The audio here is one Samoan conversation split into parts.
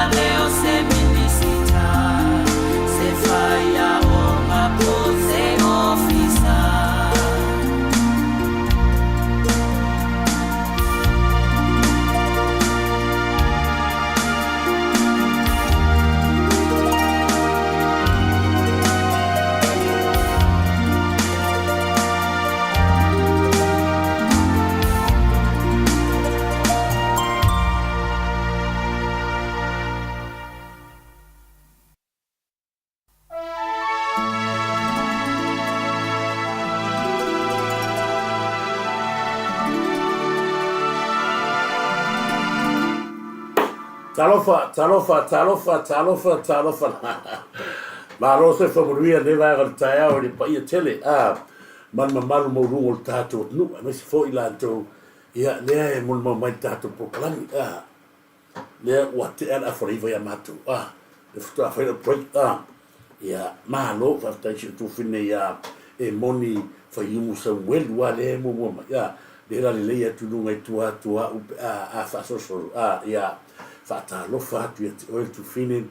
leo se Minisita, se faiaoga po se ofisa. Talofa, talofa, talofa, talofa, talofa. Malo se whamanuia nei vaega o le taeao i le paia tele, a, ma le mamalu maualuga o le tatou atunuu, aemaise foi i latou, ia, lea e molimau mai i le tatou polokalame, a, lea ua tea le afa o le 9 ia matou, a, lea faatoa fai lau break, a, ia, malo, faafetai i si ou tuafafine ia Emoni Faiumu Samuelu, a, lea e muamua mai, a, lea la lelei atu i luga i tua atu o au pe a, a faasolosolo, a, ia, faatalofa atu ia te oe le tuafafine,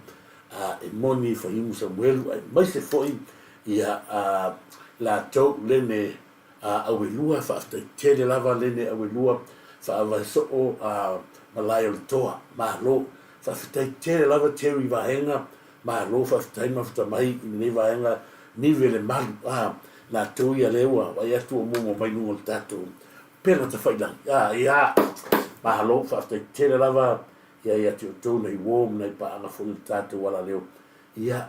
a Emoni Faiumu Samuelu aemaise foi ia a latou lene a Auelua, faafetai tele lava lene Auelua faavae soo a malae o le toa, malo faafetai tele lava Terry Vaega, malo faafetai mafuta mai i lenei vaega Nive le malu a latou ia lea ua vaai atu ua muamua mai luga o le tatou upega tafailagi a ia malo faafetai tele lava Ia ia te outou nai uo ma nai paaga foi o le tatou alaleo, ia,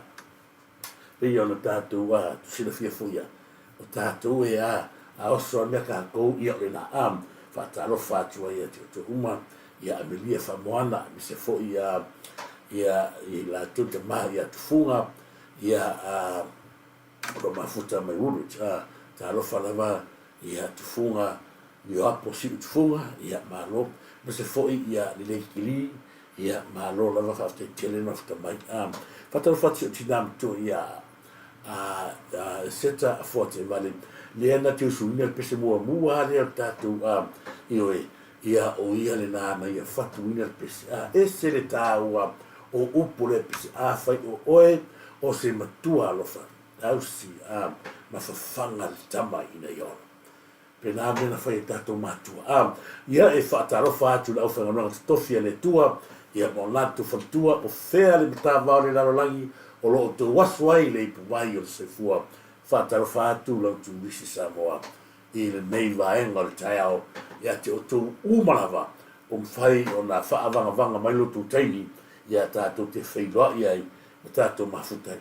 pei ona tatou a silafia foi ia, o tatou e a, a oso a mea tatou, ia o lena a, faatalofa atu ai ia te outou uma, ia Amelia Faamoana, aemaise foi ia, ia, i latou tama ia Tufuga, ia a, o lo mafuta mai Woolwich, a, talofa lava ia Tufuga, Ioapo Siu Tufuga, ia malo, aemaise foi ia Lelei Kili, ia malo lava faafetai tele le mafuta mai. A, faatalofa atu i si ou tina matua ia a, a Seta Afoa Teevale, lea na te usuina le pese muamua lava lea o le tatou, a, ioe, ia o ia lena na ia fatuina le pese. A, ese le taua o upu o lea pese, afai o oe o se matua alofa, tausi, a, ma fafaga le tama ina ia ola. Pēlā mea na fai e tatou matua. A, ia e faatalofa atu i le aufaigaluega totofi a le Atua, ia ma o latou faletua, o fea le matavao o le lalolagi o lo o outou aso ai le ipuvai o le soifua. Faatalofa atu lau Turisi Samoa i lenei vaega o le taeao ia te outou uma lava ua mafai ona faavagavaga mai lo outou taimi ia tatou te feiloai ai ma tatou mafuta ai.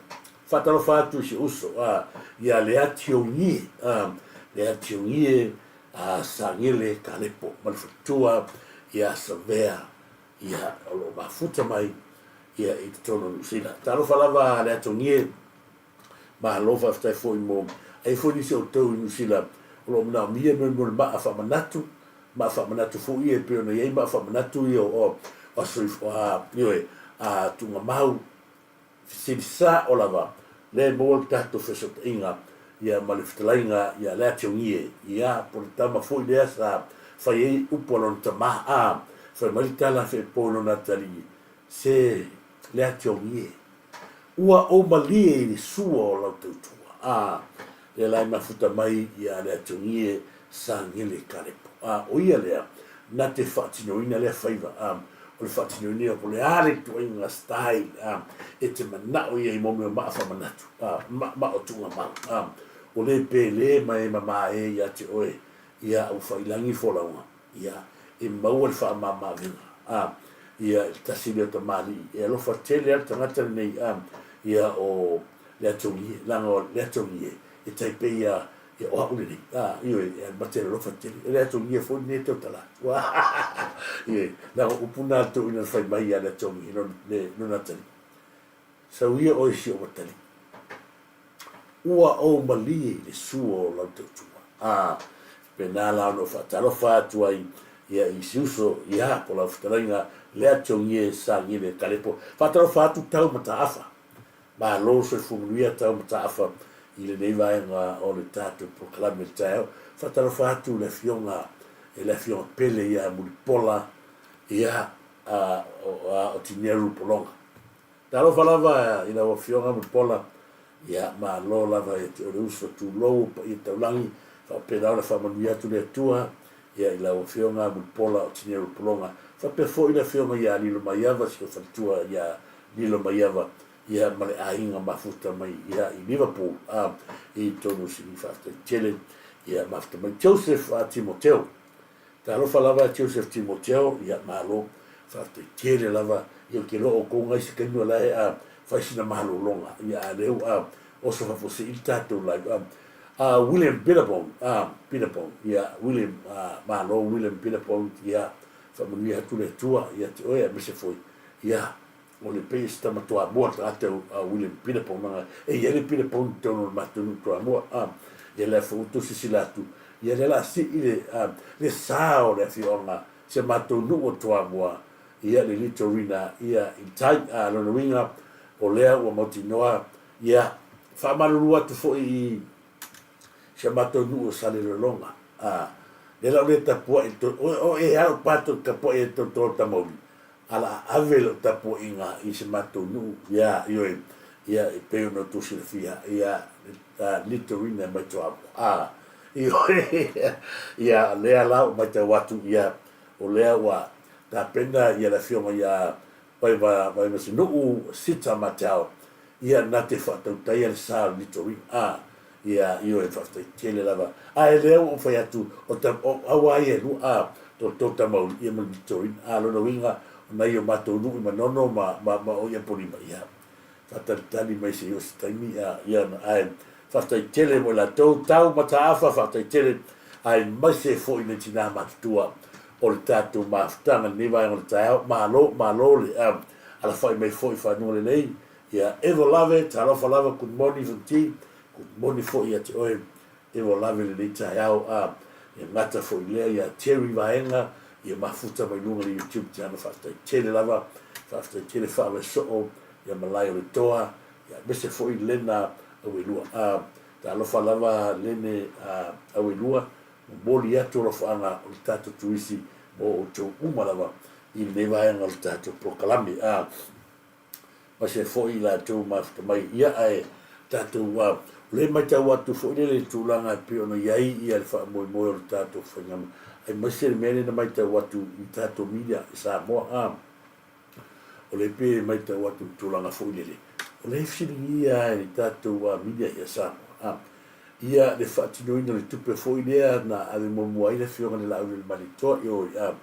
Faatalofa atu i si uso a ia Leatiogie a Leatiogie a Sagele Kalepo ma le faletua ia Savea ia o lo o mafuta mai ia i totonu o Niu Sila. Talofa lava Leatiogie, malo faafetai foi mo ai foi nisi o outou i Niu Sila o lo o manaomia mea mo le maa faamanatu, maa faamanatu foi ia e pei ona i ai maa faamanatu ia o aso ioe a Tuugamau Fesili sao lava, lea e maua le tatou fesootaiga ia ma le fetalaiga ia Leationgie, ia po o le tama foi lea sa fai ai upu a lona tama, a fai mai le tala feepo i lona atalii, Se Leationgie, ua ou malie i le sua o lau tautua, a lea la e mafuta mai ia Leationgie Sagele Kalepo, a o ia lea na te faatinoina lea faiva, a o le faatinoina ia po o le a le ituaiga style a e te manao ia i mo mea o maa faamanatu a ma ma o tuugamau a o le pele ma e mama e ia te oe ia ua faiilagi folauga ia e maua le faamamaavega a ia i le tasi lea o tamalii e alofa tele a le tagata lenei a ia o le Atogie leaga o le Atogie e tai pei ia Ia, o au lenei, a, ioe, e ma te alofa tele. E le atogia foi lenei e tautala atu. Ioe, leaga o upu na a le toeaina na fai mai ia le atogi, i lona, le, lona atalii. Sau ia oe si ou atalii. Ua ou malie i le sua o lau tautua. A, pēnā la ona ou faatalofa atu ai ia i si uso, ia, po lau fetalaiga, le atogie Sagele Kalepo. Faatalofa atu tau mataafa. Malo soifua manuia tau mataafa i lenei vaega o le tatou polokalame i le taeao. Faatalofa atu i le afioga i le afioga Pele ia Mulipola, ia. o Tineru Pologa. Talofa lava i lau Afioga Mulipola, ia, malo lava ia te oe le uso, tulou o paia taulagi, faapena ona faamanuia atu le Atua, ia, i lau Afioga Mulipola o Tineru Pologa, faapea foi le Afioga ia Lilomaiava, si ou faletua ia Lilomaiava, ia, ma le aiga mafuta mai, ia, i Liverpool, a, i totonu o Sini. Faafetai tele, ia, mafuta mai. Joseph Timoteo. Talofa lava Joseph Timoteo, ia malo, faafetai tele lava, ia ou te iloa o outou nai se taimi o la e a fai sina malologa, ia a lea ua oso faafuasei le tatou live a a William Billabong, a Billabong, ia William, a malo William Billabong, ia faamanuia atu le Atua ia te oe aemaise foi, ia O le pei o se tama Toamua le tagata a William Peter Paul e i ai le Peter Paul i totonu o le matou nuu Toamua a ia lea foi ua outou silasila atu ia lea la sii le a le sa o le afioaga si a matou nuu o Toamua ia le Litorina ia i tai a lona uiga o lea ua mautinoa ia faamalulu atu foi i si a matou nuu o Salelologa a lea la o le tapuai o e a o pato tapuai e toto tamauli A la a ave lau tapuaiga i se matou nuu, ia, ioe, ia, e pei ona outou silafia, ia, Litorina mai Toamua. A, ioe, ia, lea la ua matau atu, ia, o lea ua tapena ia le afioga ia Vaiva, Vaivasinuu Sita Matau, ia, na te faatautaia le sa o Litorina. A, ia, ioe, faafetai tele lava. Ae lea ua ou fai atu, o ta, o aua ia e lua, a, to, to tamauli, ia ma le Victorine. A, lona uiga, o nai o matou nuu i Manono ma, ma, ma o Iapolima, ia, faatalitali mai se i oo se taimi, a, ia, ae, faafetai tele mo i latou, tau mataafa, faafetai tele, aemaise foi nai tinā matutua o le tatou mafutaga i lenei vaega o le taeao. Malo, malo le, a, alafai mai foi i fanuga lelei, Ia Evo Lave, talofa lava, good morning from tea, good morning foi ia te oe Evo Lave lenei taeao, a ia gata foi lea ia Terry Vaega, ia mafuta mai luga le YouTube channel, faafetai tele lava, faafetai tele faavae soo ia malae o le toa, ia aemaise foi Lena Auelua, a talofa lava Lene a Auelua, momoli atu alofaaga o le tatou turisi mo outou uma lava i lenei vaega o le tatou polokalame, a. Aemaise foi i latou mafuta mai ia ae tatou a o lea e matau atu foi lele i le tulaga e pei ona i ai ia le faamoemoe o le tatou faiga aemaise le mea lea na matau atu i tatou media i Samoa a o lea pei e matau atu i le tulaga foi lele o lea e fesiligia e le tatou a media ia Samoa a ia le faatinoina o le tupe foi lea na ave muamua ai le afioga i le Laaulialemalietoa i o i a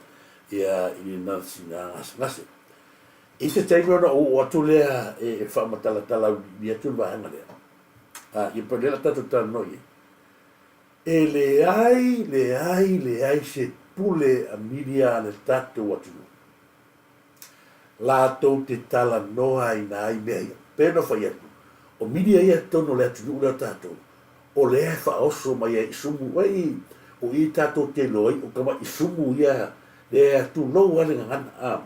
ia i le Nancy Gasegase. I se taimi ona ou oo atu lea e faamatalatala auiliili atu le vaega lea, a, ia pei o lea la tatou talanoa i ai. E leai, leai, leai se pule a media a le tatou atunuu latou te talanoa ina ai mea ia. Pei ona fai atu, o media ia i totonu o le atunuu lea o tatou, o lea e faaoso mai ai i sumu, oi, o i tatou te iloa ai o tamai sumu ia lea e tulou lava le gagana, a,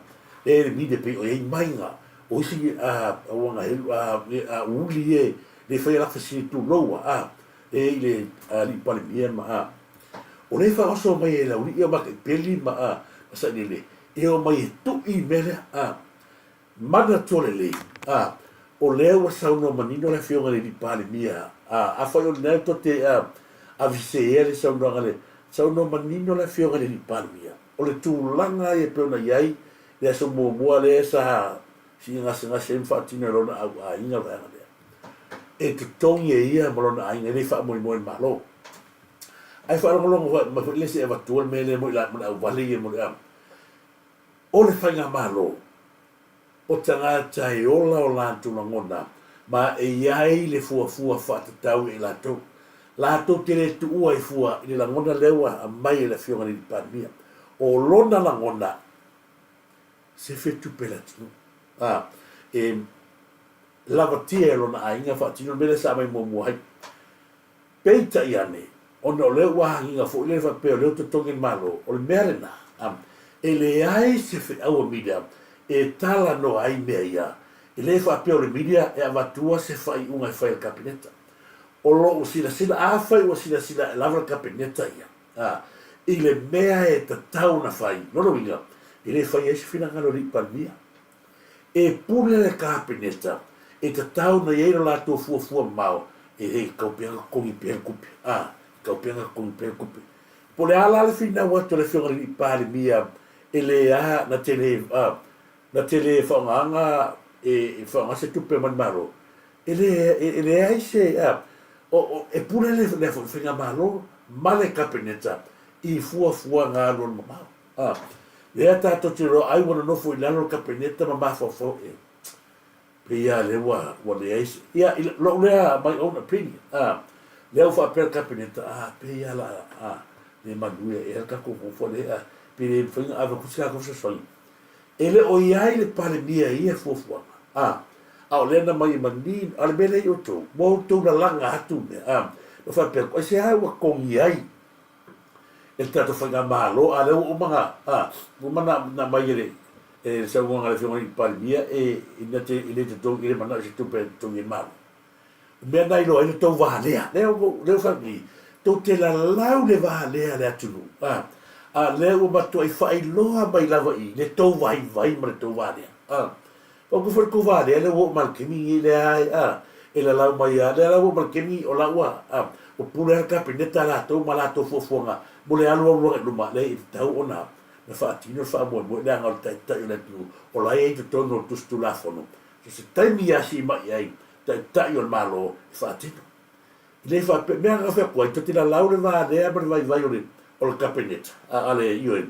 lea e media pei o i ai maiga, o isi a, auaga helu, a, a uli e le faia laka fesili tulou a, a, lea i le alii Palemia ma, a, o lea e faaoso mai e le aualii ia makaipeli ma, a, ma sailele, e omai e tui i le mea lea, a. Manatua lelei, a, o lea ua saunoa manino le Afioga i le Alii Palemia, a, afai o lena tou te, a, aveseea le saunoaga lea, saunoa manino le Afioga i le Alii Palemia, o le tulaga ia e pei ona i ai le aso muamua lea sa sii gasegase ai ma faatino e lona au aiga le vaega lea, e totogi e ia ma lona aiga, e le faamoemoe i le Malo. Ae faalogologo mai foi lea se i avatua le mea lea mo i la, mo le auvale ia mo le, a, O le Faigamalo, o tagata e ola o latou lagona ma e i ai le fuafua faatatau ia i latou. Latou te le tuua ai fua i le lagona lea ua aumai e le Afioga i le Palemia. O lona lagona, sefe tupe le atunuu. A, e lavatia e lona aiga faatino le mea lea sa aumai muamua ai. Peitai ane, ona o lea ua agiga foi lele faapea o lea ua totogi le Malo, o le mea lena, e leai se feau a media e talanoa ai mea ia, e le faapea o le media e avatua se faaiuga e fai e le Kapeneta. O lou silasila, afai ua silasila e lava le Kapeneta ia, i le mea e tatau ona fai, lona uiga, E le fai ai se finagalo e le i Palemia. E pule le Kapeneta e tatau ona i ai lo latou fuafua mamao e le kau pea na totogi pea le tupe, a, kau pea na totogi pea le tupe. Po o le a la le finau atu a le Afioga i le Alii Palemia e le a, na te le, a, na te le faaaogaina e faaaoga se tupe mai le Malo, e le, e leai se, a, o, o, e pule le, le Faigamalo ma le Kapeneta i fuafuaga alualu mamao. A, lea tatou te iloa ai ua nonofo i lalo le Kapeneta ma mafaufau e pei lava lea ua, ua leai se, ia, i lou lea my own opinion, a, lea ua faapea le Kapeneta, a, pei lava la, a, le manuia ea le tatou fuafua lea, a, pe le mafai ona ave atu se tatou fesoasoani. E le o i ai le Palemia i ia fuafuaga, a, a o lea na aumai e manino, a o le mea lea i outou, ua outou lalaga atu mea, a, na faapea atu, aisea ua togi ai e le tatou faigamalo, a lea ua uma na, a, ua uma na, na aumai e le, e le saunoaga a le Afioga i le Palemia e, e na te, e le totogi, e le manao i se tupe e totogi e le Malo. O mea na iloa ai le tou valea, lea ua, lea ua fai atu nei, tou te lalau le valea a le atunuu, a, a lea ua matuai faailoa mai lava i le tou vaivai ma le tou valea, a. Ua tofu le tou valea lea ua oo mai le taimi lenei lea ai a e lalau mai a lea la ua oo mai le taimi o la ua a ua pule a le Kapeneta latou ma latou fuafuaga mo le alualu agai luma lea e tatau ona na faatino le faamoemoe leaga o le Taitai o le atunuu o la e i ai i totonu o le Tusi Tulafono so se taimi ia siimai ai Taitai o le Malo e faatino. E le faapea, mea na fai atu ai, tou te lalau le valea ma le vaivai o le, o le Kapeneta, a, a le, ioe,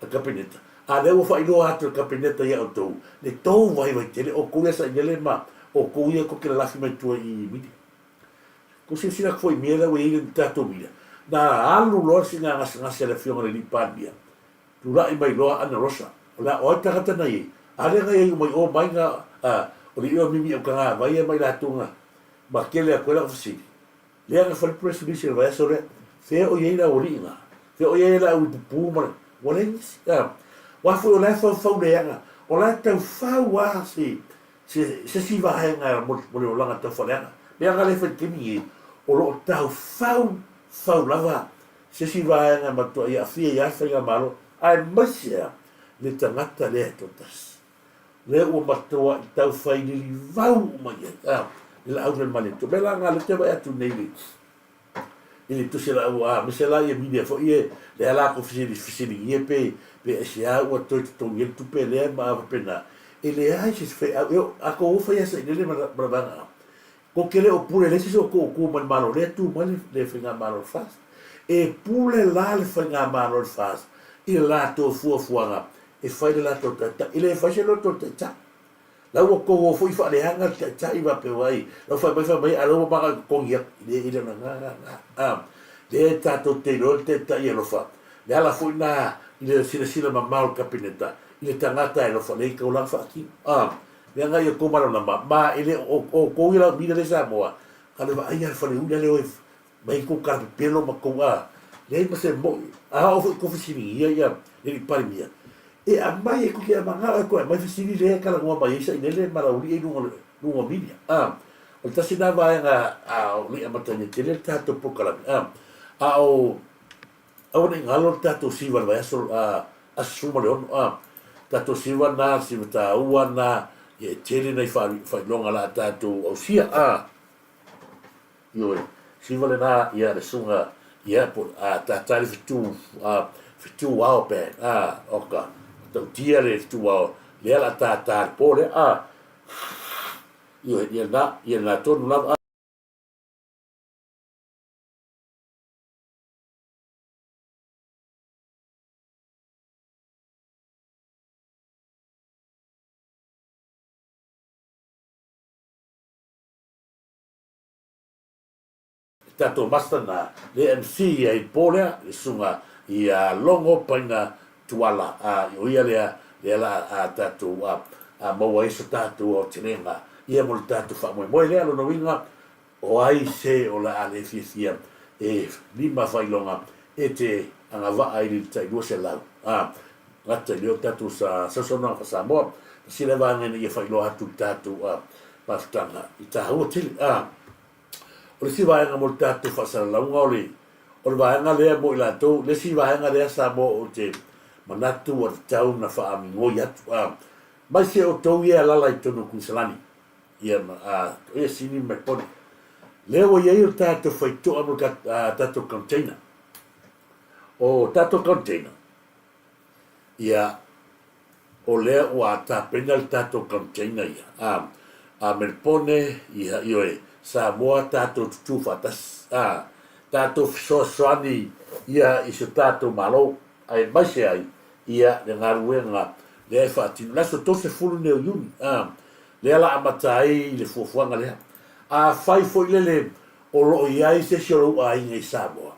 a le Kapeneta. A lea ua faailoa atu e le Kapeneta ia outou, le tou vaivai tele, outou ia sailele ma outou ia tou te lalafi mai tua i i media. Tou silasila atu foi i mea la ua i ai le tatou media, na alu loa le siiga gasegase a le Afioga i le Alii Palemia, tulai mai loa Ana Rosa, o le a, o ai tagata na i ai? A lea na i ai uma i o mai na, a, o le ioe mimi aukagavai ia ma i latou na, Ma tele atu ai lau fesili, lea na fai le press release i le vaiaso lea, fea o i ai le aualii na? Fea o i ai le au ipupu ma le... Ua leai nisi. A, aua foi o la e faufau leaga, o la e tau fau lava se, se, se isi vaega mo, mo le olaga tau faaleaga. Mea na le fai i le taimi nei, o lo o tau fau, fau lava se isi vaega e matuai aafia ai lava le faigamalo, aemaise lava le tagata lea e toatasi. Lea ua matuai tau fai lilivau uma i ai, a, le laau lea ma le Atua. Mea la na lea te vaai atu nei i i le tusi a lau, a, aemaise la ia media foi ia, lea latou fesili, fesiligia pe, pe aisea ua toe totogi ai le tupe lea ma a faapena. E leai se feau, e, a tou o fai lava sailele ma le, ma le vaega A. Tou te le o pule, leai se isi o outou o tu mai le Malo, lea e tu mai le, le Faigamalo a le FAST. E pule la le Faigamalo a le FAST i le latou fuafuaga e fai le latou taitai. E le fai se loto le taitai. La ua tou o foi faaleaga le taitai faapea ai, lau fai mai fai mai a la ua maga totogi atu. E le, e le o le agaga lena. A, lea tatou te iloa le taitai alofa. Le ala foi lena i le silasila mamao o le Kapeneta i le tagata e alofa, lea i taulaga faatino. A, leaga ia tou malamalama, ma e le o outou ia lau mina lea i Samoa, na o le vaai lava i le faleuli ale o e Mai tou tala pepelo ma tou a leai ma se moi a oo foi tou fesiligia ia le alii Palemia e aumai e tou te manao e toe aumai fesili lea e talanoa mai ai Sailele ma Laulii i luga luga o media a o le tasi lena vaega a o le i amataina tele le tatou polokalame a a o aua ne i galo le tatou siva i le vaiaso a aso 16 a tatou siva na siva taua na ia e tele nai faailoga la tatou ausia a Ioe, siva lena ia le suga ia po a tata le fetu a fetu ao pe a oka tautia le fetu ao lea la tata le po lea a ioe ia na ia na tonu lava. Tatou master na le MC ia i po lea le susuga ia Logo Paina Tuala a o ia lea lea la a tatou a a maua ai so tatou aotelega ia mo le tatou faamoemoe lea lona uiga o ai se o le a le fiafia e lima faailoga e te agavaa i le tai 200 a gata i lea o tatou sa sausaunoaga faa-Samoa tasi lea vaega ina ia faailoa atu i le tatou a mafutaga i taua tele a O le isi vaega mo le tatou faasalalauga o le, o le vaega lea mo i latou, le isi vaega lea Samoa ou te manatu ua tatau ona faamigoi atu, a, maise outou ia e alaala i totonu o Kuiniselani, ia ma, a, o ia Sini ma Melepone. Lea ua i ai o tatou faitoa ma le tatou container. O tatou container, ia, o lea ua tapena le tatou container ia, a, a Melpone, ia, ioe, Samoa tatou tutū faatasi, a, tatou fesoasoani ia i so tatou Malo, aemaise ai ia le galuega lea e faatino i le aso 30 nei o Iuni, a, lea la amata ai le fuafuaga lea. Afai foi lele o lo o i ai se isi o lou aiga i Samoa,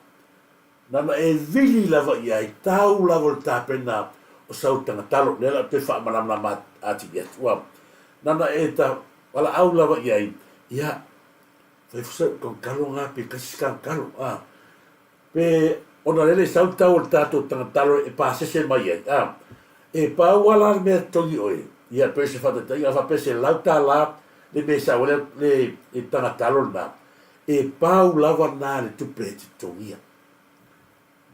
Nana e vili lava i ai, tau lava o le tapena o sau tagatalo, lea la ou toe faamalamalama atili atu. Ua, nana e ta valaau lava i ai, ia, fai foi sau kagakalo nga pe kasi se kagakalo, a, pe ona lele sau tau o le tatou tagatalo e pasese mai ai, a, e pau a la le mea totogi oe, ia, pe se faataitaiga, a faapea $100 le mea e sau ai le, le tagatalo lena, E pau lava na le tupe e te totogia.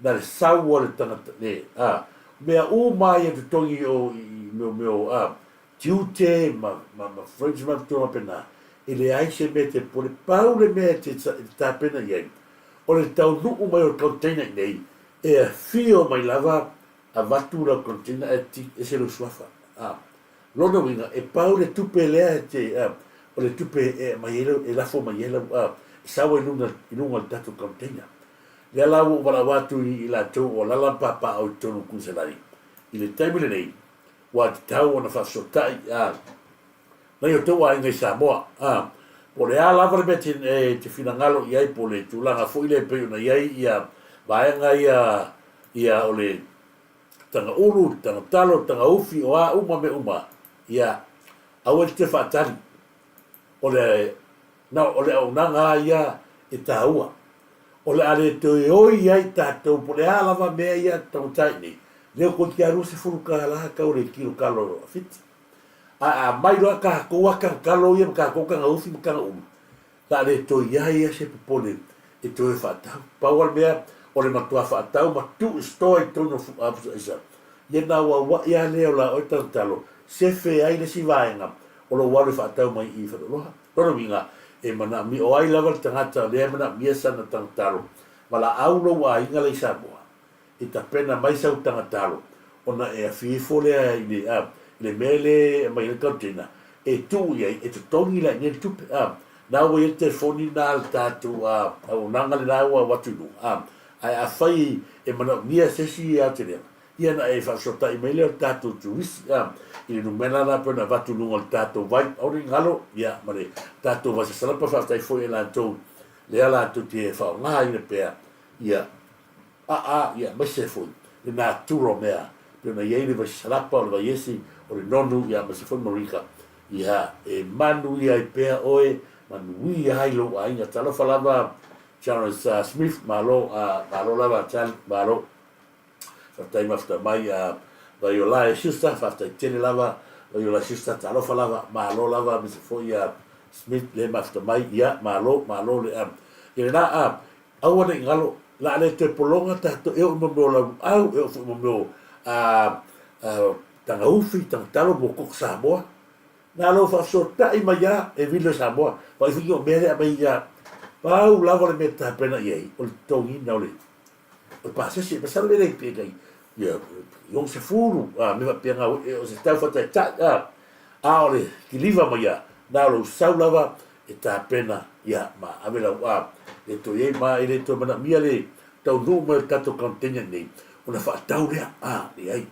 Na le sau a le tagata, le, a, mea uma ia totogi o i mea mea o, a, tiute ma, ma, ma fringe ma tulaga faapena, e leai se mea e te popole. Pau le mea e te, e te tapena i ai, o le taunuu mai o le container i inei, e afio mai lava avatu lau container ae ese lou suafa. A, Lona uiga, e pau le tupe lea e te, a, o le tupe e aumai ai lau, e lafo mai ai lau, a, e sau ai luga, i luga o le tatou container. Lea la ua ou valaau atu i, i latou o alaala ma papaaao i totonu o Kuiniselani, i le taimi lenei, ua tatau ona faafesootai, a, nai o outou aiga i Samoa, a, po o le a lava le mea te, e te finagalo i ai, po o le tulaga foi lea e pei ona i ai ia vaega ia, ia o le, Tanga ulu, tanga talo, tanga ufi, o a uma mea uma, ia, aua e te toe faatali. O le, na, o le auaunaga lava ia e taua. O le a le toe oi ai tatou, po o le a lava mea ia taugata i nei, lea ua toeitiiti lava $20 tau le kilo kalo a Fiti. Ae a mai loa tatou a tanga talo ia ma tatou tanga ufi ma tanga ulu, Sa le toe i ai ia se popole e toe faatau. Pau lava le mea, o le matua faatau ma tuu i store i totonu o pusa aisa. Ia na auauai lava lea o la oe talotalo, sefe ai le isi vaega o lou alu e faatau mai i Faleoloa. Lona uiga, e manaomia, o ai lava le tagata o lea e manaomia sana talotalo, valaau lou aiga la i Samoa, e tapena mai sau tagatalo ona e afi ifo lea i le, a, i le mea lea e aumai ai le container e tuu i ai, e totogi la i inei le tupe, a. Na ua i ai le telefoni lena a le tatou, a, auaunaga lena ua avatu i luga, a. Ae afai e manaomia se isi aotelega, ia ona e faafesootai mai lea o le tatou turisi, a, i le numera la pei ona avatu i luga o le tatou vai, aua ne i galo, ia, ma le tatou vai sasalapa, faafetai foi ia latou lea latou te faaaogaina pea, ia, Aa, ia, aemaise foi le natura o mea, pei ona i ai le vaisalapa, o le vaiesi, o le nonu, ia, aemaise foi Marika, ia, e manuia ai pea oe, manuia ai lou aiga. Talofa lava Charles Smith, malo, malo lava Charlie, malo. Faafetai mafuta mai, Vaiolae Schuster, faafetai tele lava, Vaiolae Schuster, talofa lava, malo lava, aemaise foi ia Smith le mafuta mai, ia, malo, malo le, ia lena, Aua ne i galo, o le a le toe pologa tatou, e oo i mo mea o lauluau, e oo foi i mo mea o tagaufi, tagatalo mo koko Samoa. Na lou faafesootai mai lava e vili o Samoa, vaai foi o mea lea aumai ia, pau lava le mea e tapena i ai, o le totogiina o le pasese. Masalo e le pe kai, ia, 60, a, mea faapena, o se tau faataitai, a, a o le kiliva mai lava, na o lou sau lava e tapena ia ma ave lau a le toe iai ma e le toe manaomia le taunuu mai o le tatou container nei ona faatau lea a leai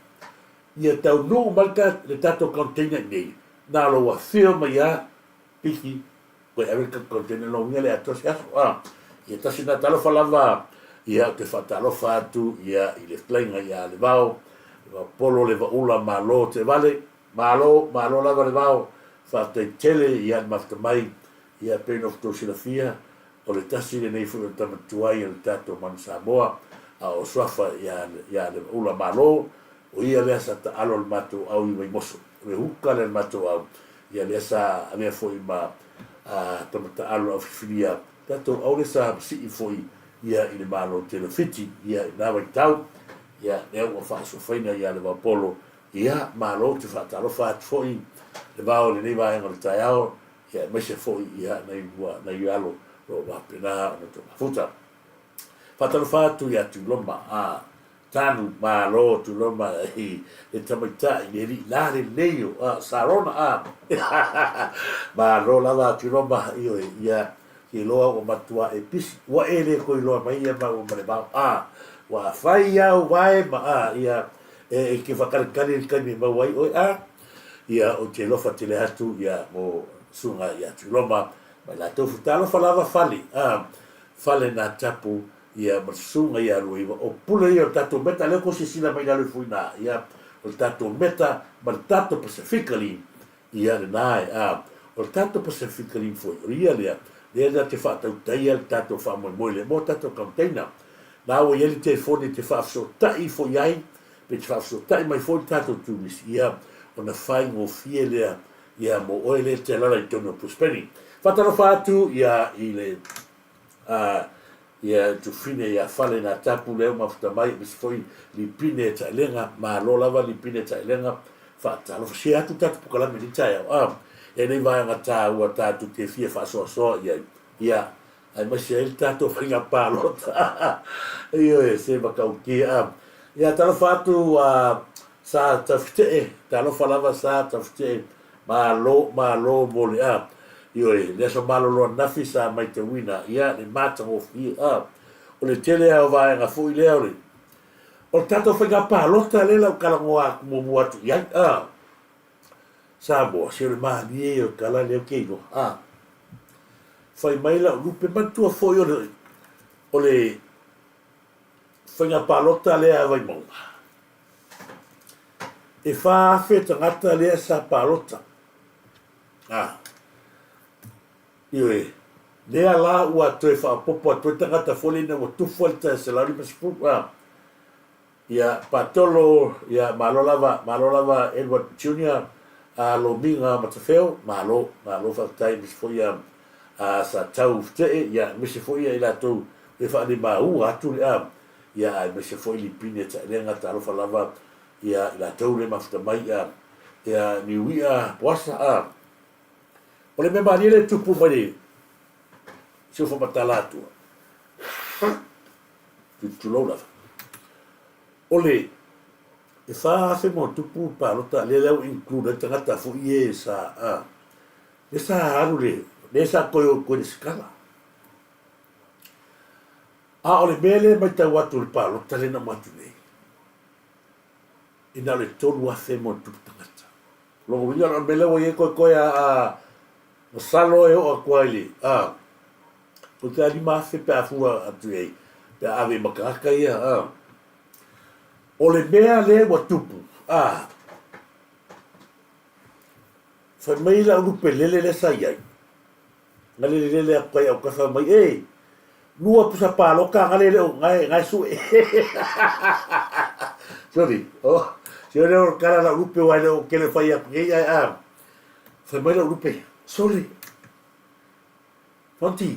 ia taunuu mai le tatou container nei na lou afio mai a piki koe ave le container logia le atoa se aso a ia tasi na talofa lava ia ou te faatalofa atu ia i le fetalaiga ia Levao Levao Polo Levaula malo te vale Malo, malo lava le vao, faafetai tele ia le mafuta mai, ia pei ona outou silafia, o le tasi lenei foi o tama tuai a le tatou Manu Samoa, a o Suafa ia, ia Levaula Malo, o ia lea sa taalo le matou au i Vaimoso, o le huka lea le matou au, ia lea sa avea foi ma a, tama taalo au filifilia, tatou au lea sa masii foi ia i le Malo tele o Fiti, ia i na vaitau. Ia, lea ua faasofaina ia Levaopolo, ia, malo ou te faatalofa atu foi Levao i lenei vaega o le taeao, ia, aemaise foi, ia, nai ua, nai alo o lo o faapena ona outou mafuta. Faatalofa atu ia Tuiloma, a, Tanu, malo Tuiloma i le tamaitai, le alii la lenei o, a, Sarona, a, malo lava Tuiloma, ioe, ia, Te iloa ua matua e pisi, ua e le toe iloa mai ia maua ma le vao. A, ua fai au vae ma a, ia, e, e te whakalikali le taimi e maua ai oe, a, ia, o te alofa tele atu, ia, mo susuga ia Tuiloma, ma i latou foi. Talofa lava Fale, a, Fale na tapu, ia, ma le susuga ia Luaiva, o pule ia o le tatou meta, lea kou silasila mai i lalo ifo i ina, ia, o le tatou meta ma le tatou Pasefika Line, Ia lena e, a, o le tatou Pacific Rim foi, o ia lea, lea na te faatautaia le tatou faamoemoe lea mo tatou container. Na ua i ai le telefoni e te faafesootai ifo i ai, pe te faafesootai mai foi le tatou turisi, ia, ona faigofie lea, ia, mo oe lea e te alaala i totonu o Brisbane. Faatalofa atu, ia, i le, a, ia Tufine ia Fale na tapu lea mafuta mai aemaise foi Lipine Taelega malo lava Lipine Taelega faatalofa share atu tatou pokalame i lenei taeao a e nei vaega taua tatou te fia faasoasoa i ai ia aemaise ai le tatou faiga palota ioe se matautia a ia talofa atu a Sa Tafite'e talofa lava Sa Tafite'e Malo, malo mo le a. Ioe, le aso malolo ananafi sa maitauina, ia, le matagofie, a. O le tele lava o vaega foi lea o le, o le tatou faiga palota lea la ou talanoa atu muamua atu i ai, a. Samoa, se o le malie ia o le tala lea ou te iloa, a. Fai mai lau lupe, manatua foi o le, o le faiga palota lea a Vaimauga, E 4,000 tagata lea sa palota. A. Ioe. Lea la ua toe faaopoopo atu ai tagata foi lea ina ua tufa le 150. A. Ia, Patolo, ia, malo lava, malo lava Edward Junior, a Lomiga Matafeo, malo, malo faafetai, aemaise foi ia a Sa Tau Fetee, ia, aemaise foi ia i latou e faalimaua atu le a. Ia aemaise foi Lipine Taelega talofa lava ia i latou le mafuta mai ia ia Niuia Poasa a O le mea malie le tupu mai le si ou matala atua tulou lava o le e 4,000 ma tupu palota lea lea ua include ai tagata foi e sa a le sa alu le le sa koe o koe le sikala. A o le mea lea e matau atu i le palota lea na uma atu nei, e na o le 3,000 ma ona tupu tagata. O lona uiga o le mea lea ua i ai koekoe a, a masalo e oo atu ai le, a, koekoe a 5,000 pe a fua atu i ai, pe a ave i ma tagata ia, a. O le mea lea ua tupu, a, fai mai lau lupe lele lea sa i ai, Na lele lele atu kai autafa mai, e, lua pusa paloka nga lele o ngae, ngae sue. Sorry, oh, si ole o kala la lupe wa le o kele fai atu nei ai a. Fai mai la lupe, sorry. Fonti,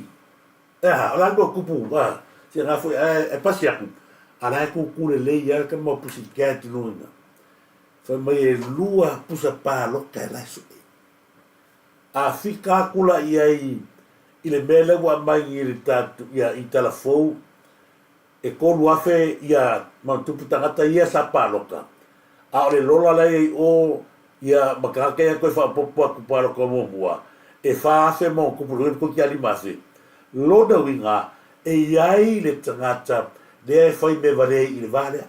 e aha, o la ko kupu, a, si nga foi ai e pasi aku. A la e kuku le lei ia ka mo pusi kia tu nuina. Fai mai e lua pusa paloka e la sue. A fika aku la i ai i le mea lea ua aumai i le tatou, ia, i Talafou, e 3,000 ia ma tupu tagata ia sa paloka, a o le lola la e i ai o, ia, ma tagata ia toe faaopoopo atu paloka muamua, e 4,000 ma ona tupu, lona uiga toeitiiti lava 5,000. Lona uiga, e i ai le tagata lea e fai mea valea i le va lea.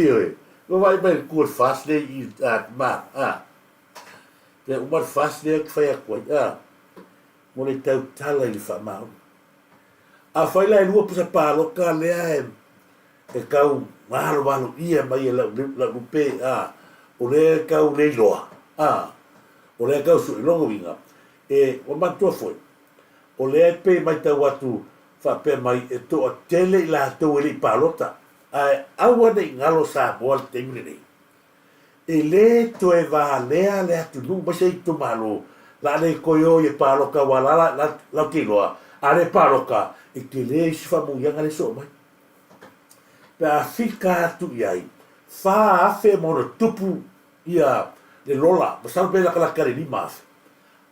Ioe, ua vaai mai le tu o le FAST lea i a ma a. Pe uma le FAST lea ou te fai atu ai a mo le tautala i le faamaoni. Afai la e lua pusa paloka lea e e tau valovalo ʻia mai e lau lau lupe a o lea e tau le iloa a o lea e tau sue lona uiga e ua manatua foi O lea e pei e matau atu faapea mai e toatele i latou e le i palota, ae aua ne i galo Samoa i le taimi lenei. E le toe valea le atunuu mai se itumalo la le toe o i e paloka aua la latou te iloa a le paloka e tele isi faamanuiaga lea e soo mai. Pe a fika atu i ai, 4,000 ma ona tupu ia le lola, masalo pe lakalaka i le 5,000.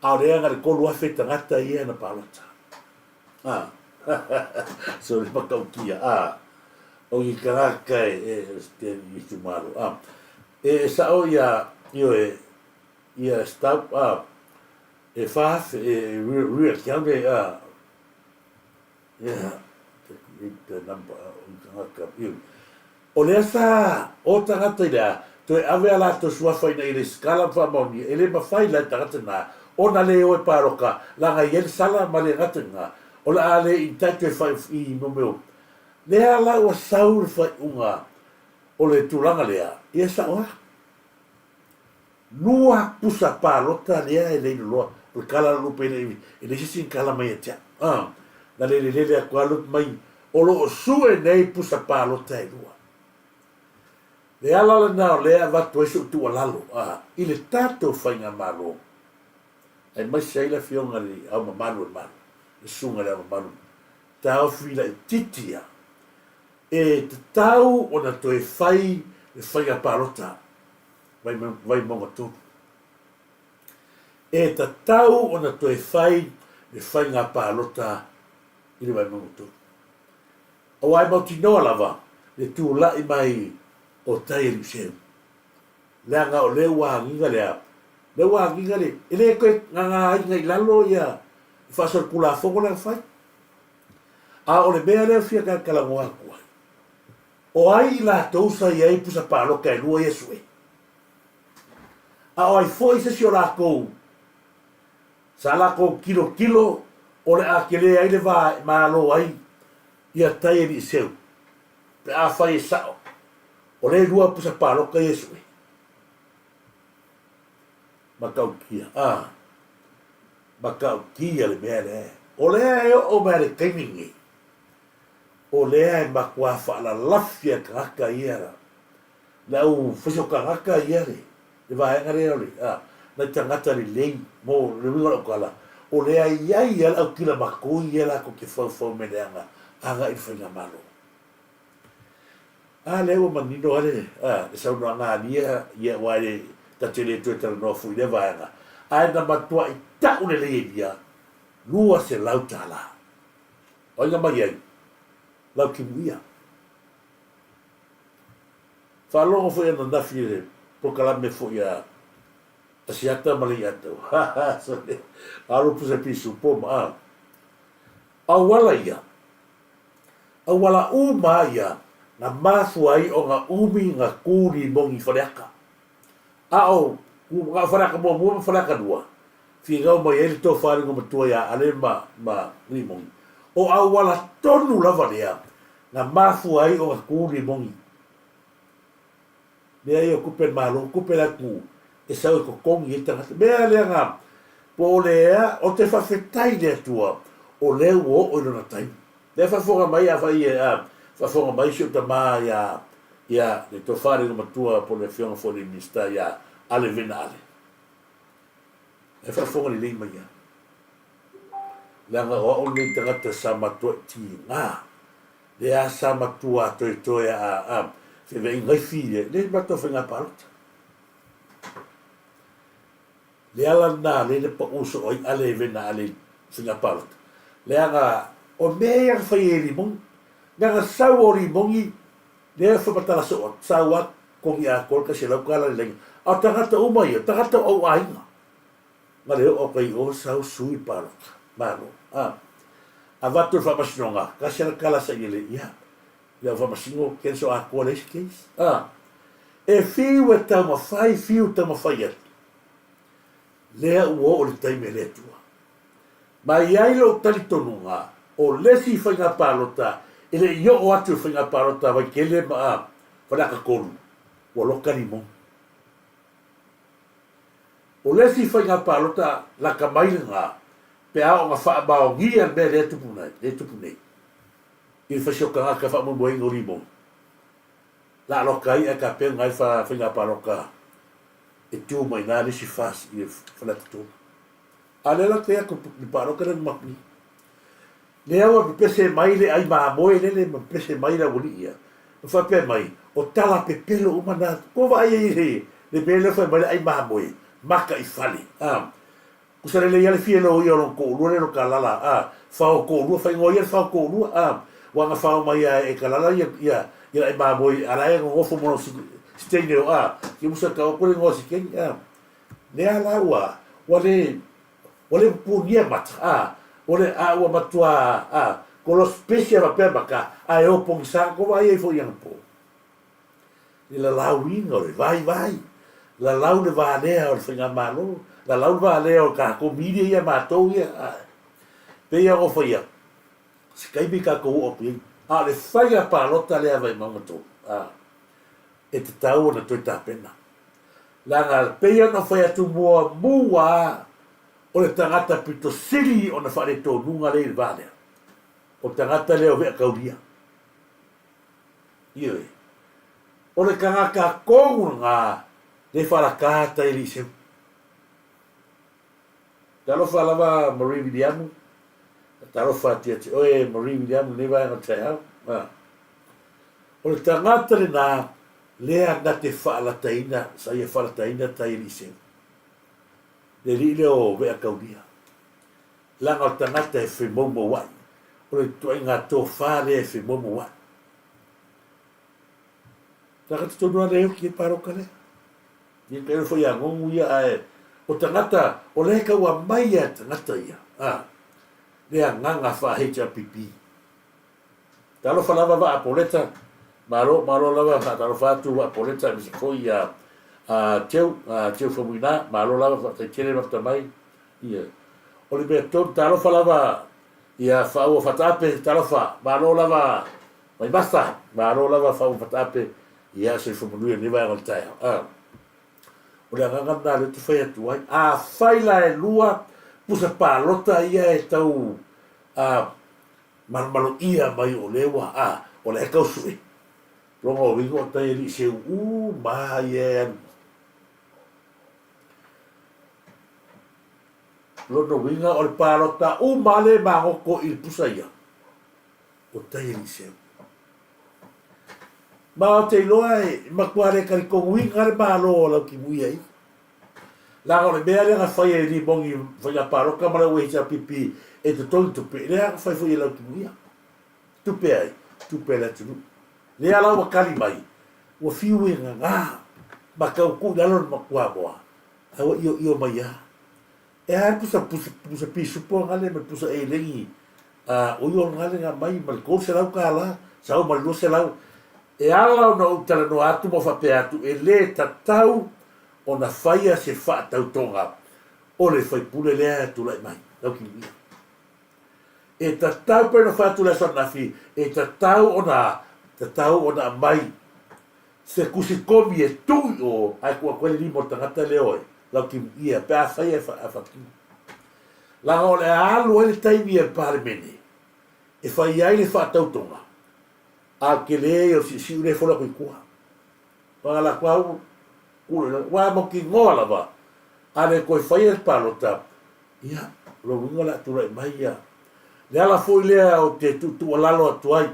A o lea na le 3,000 tagata ia na palota. A, sorry matautia, a, o ni tagata e, e, e itumalo, a. E sao ia, ioe, ia stop, a, e 4,000, e real count e, a, O lea sa o tagata i le a toe ave a latou suafa ina ia resitala ma faamaonia, e le mafai la e tagata na ona le o e paloka laga e i ai le sala ma le gata i lena o le a le entitle e fai i mo mea o lea la ua sau le faaiuga o le tulaga lea, ia sao a. Lua pusa palota lea e le loloa o le kala a lupe e leai se isi na kala mai ia te au. Na lele lele atu lava lupe mai o lo o sue nei pusa palota e lua. Le ala lena o lea e avatu ai sou tuualalo i le tatou faigamalo aemaise ai le Afioga i le Ao Mamalu o le Malo, le Susuga i le Ao Mamalu, taofi laitiiti ia e tatau ona toe fai le faiga palota Vaimauga 3. E tatau ona toe fai le faiga palota i le Vaimauga 3. Aua e mautinoa lava le tulai mai o tai e Liuseu. Leaga o lea ua agiga le a? Lea ua agiga le, e le toe gagaaina i lalo ia le faasolitulafono lea na fai. A o le mea lea e fia talatalanoa atu ai, O ai i latou sa i ai pusa palota e lua ia sue? A o ai foi se isi o latou sa latou tilotilo o le a tele ai le va e malo ai ia tai e Liiseu, pe afai e sao o lea e lua pusa palota ia e sue? Matautia, a, matautia le mea lea. O lea e oo mai i le taimi lenei, O lea e matua faalalafi e tagata ia le au faisao tagata ia le vaega lea o le a nai tagata lelei mo le uiga o lau tala o lea e i ai lava le au kila matui ia latou te faufau mea leaga agai i le faigamalo. A lea ua manino lava le a le saunoaga a Lia ia aua e le ta te le toe talanoa foi i lea vaega ae na matuai tau lelei e Lia $200. O ai na mai ai? Lau timuia. Faalogo foi ananafi i le polokalame foi a Asiata ma Leiatau. Ha ha Alo pusa pisu po ma a. Auala ia. Auala uma ia na mafua ai ona umi na ku limogi i Faleata. A o na o Faleata muamua ma Faleata lua, finau mai ai le tofa a le matua ia Ale ma ma Limogi. O auala tonu lava lea na mafua ai ona tu Limogi. Mea ia o tupe a le Malo, tupe a le atunuu e sau e totogi ai tagata. Mea lea na po o le ea, ou te faafetai i le Atua o lea ua oo i lona taimi. Lea faafofoga mai afai e a faafofoga mai si ou tama ia ia le tofa le matua po o le afioga foi i le Minisita ia Ale Vena Ale. E faafofoga lelei mai ia. Leaga o au lenei tagata sa matuai tiga. Lea sa matua toetoe a a feveaiga ifi le le matou faiga palota. Le ala lena lea na pau soo ai Ale Vena Ale i faiga palota. Leaga o mea ia na fai e Limogi. Leaga sau o Limogi lea faamatala soo atu, sau a totogi atoa le 100 tala le laina. A o tagata uma ia, o tagata o au aiga. Na le oo atu ai i o sau sui le palota. Malo. A. Avatu e le faamasinoga, tasi lava le tala sa i ele, ia, le au faamasino cancel atoa leai se case. A. E fiu e taumafai, fiu e taumafai atu. Lea ua oo i le taimi a le Atua. Ma e i ai lou talitonuga, o le isi faiga palota e le i oo atu i le faiga palota a Vaitele ma a Faleata 3, ua loka limoni. O le isi faiga palota lata mai lena pe a oo ina faamaonia le mea lea e tupu nei, lea e tupu nei i le faisi o tagata e faamoemoeina o limoni. La loka ai ae tapena ai le faiga palota e tu mai ina le isi FAS i le Faleata 3. A o lea la te atu le palota lea na matou Lea ua pepese mai le ai mamoe lele ma pepese mai le aualii ia. Ma faapea mai, O tala pepelo uma na. Kua vaai ai i le mea lea fai mai le ai mamoe, maka i fale. A. Kusa lelei a le fia loia o lona toalua lea lo Kalala a. Fao toalua, faaigoa ia le fao toalua a. Ua na fao mai a e Kalala ia ia ia le ai mamoe a la e nonofo ma lona siteine o a. Ke musa tau atu le igoa siteine a. Lea la ua ua le ua le pupunia mata a. Ua le a ua matua a kolo specia faapea maka ae o pogisa ko vaai ai foi anapo. Le lalauina o le vaivai, lalau le valea o le faigamalo, lalau le valea o tatou media ia matou ia, ae pei lava ona ou fai atu, se taimi tatou oo atu i ai, a o le faiga palota lea a Vaimauga 3, a, e tatau ona toe tapena. Leaga e pei lava ona ou fai atu muamua lava, o le tagata pito sili ona faaletonuga lea i le va lea, o le tagata lea o Veataulia. Ioe. O le tagata tonu lena le faalata tai alii seu. Talofa lava Marie Viliamu, talofa atu ia te oe Marie Viliamu lenei vaega o le taeao. O le tagata lena lea na te faalataina, sa ia faalataina tai alii seu. Le alii lea o Veataulia. Leaga o le tagata e femoumouai, o le ituaiga tofa lea e femoumouai. Tagata tonu lava lea e oti ai palota lea. Ia tailo foi ia Gogu ia, ae o tagata, o lea e tau aumai lava e tagata ia, a, le agaga faa-HRPP. Talofa lava Vaa Poleta, malo, malo lava, faatalofa atu Vaa Poleta aemaise foi ia a Teu, a Teu Faumuina, malo lava, faafetai tele lota mai. Ia. O le mea tonu, talofa lava ia Faaua Fataape, talofa, malo lava Vaimasa, malo lava Faaua Fataape, ia soifua manuia i lenei vaega o le taeao. A. O le agaga lena lea ou te fai atu ai. Afai la e lua pusa palota ia e tau a, malomaloia mai o lea ua a, o la e tau sue. Lona uiga o tai alii seu uma ia e alu. Lona uiga o le palota uma lava lea e magoto i le pusa ia, o tai alii seu. Ma ou te iloa e matua le talitonuina le Malo o Lautimuia ia. Leaga o le mea lea na fai e Limoni faiga palota ma le OHRPP e totogi tupe, lea na fai foi e Lautimuia. Tupe ai? Tupe a le atunuu. Lea la ua tali mai, ua fiu e gagā ma tau tuu i lalo le matuamoa, ae ua ioio mai lava. E a le pusa, pusa, pusa pisupo gale ma le pusa elegi a oio gale na mai ma le $300, sau ma le 200. E ala ona ou talanoa atu ma faapea atu, e le tatau ona faia se faatautoga o le faipule lea e tulai mai, Laukimuia. E tatau pea ona fai atu le aso ananafi, e tatau ona, tatau ona aumai se tusi komi e tuu i o ae tuu atu ai le lima o le tagata lea o Laukimuia pe afai e faatino. Leaga o le a alu ai le taimi a le Palemene e fai ai le faatautoga, a o le tele ia o le siusiu lea e fola atu i tua. Aua la atu au, ua mautinoa lava, a le toe faia le palota, Ia, o lou uiga o le a tulai mai ia. Le ala foi lea ou te tuutuualalo atu ai,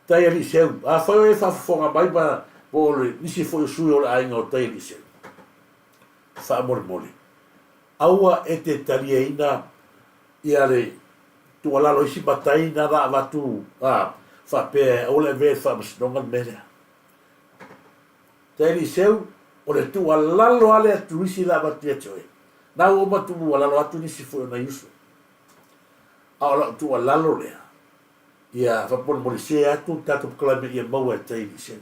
Tai Alii Seu, afai o e faafofoga mai ma po o le nisi foi o sui o le aiga o Tai Alii Seu, faamolemole, aua e te taliaina ia le tuualalo a isi matai na na avatu a faapea aua le avea i le faamasinoga le mea lea. Tai Alii Seu, o le tuualalo lava lea a Turisi la avatu ia te oe. Na ua uma tuualalo atu nisi foi o nai uso. A o lau tuualalo lea, ia faamolemolisē atu le tatou polokalame ia maua e Tai Alii Seu.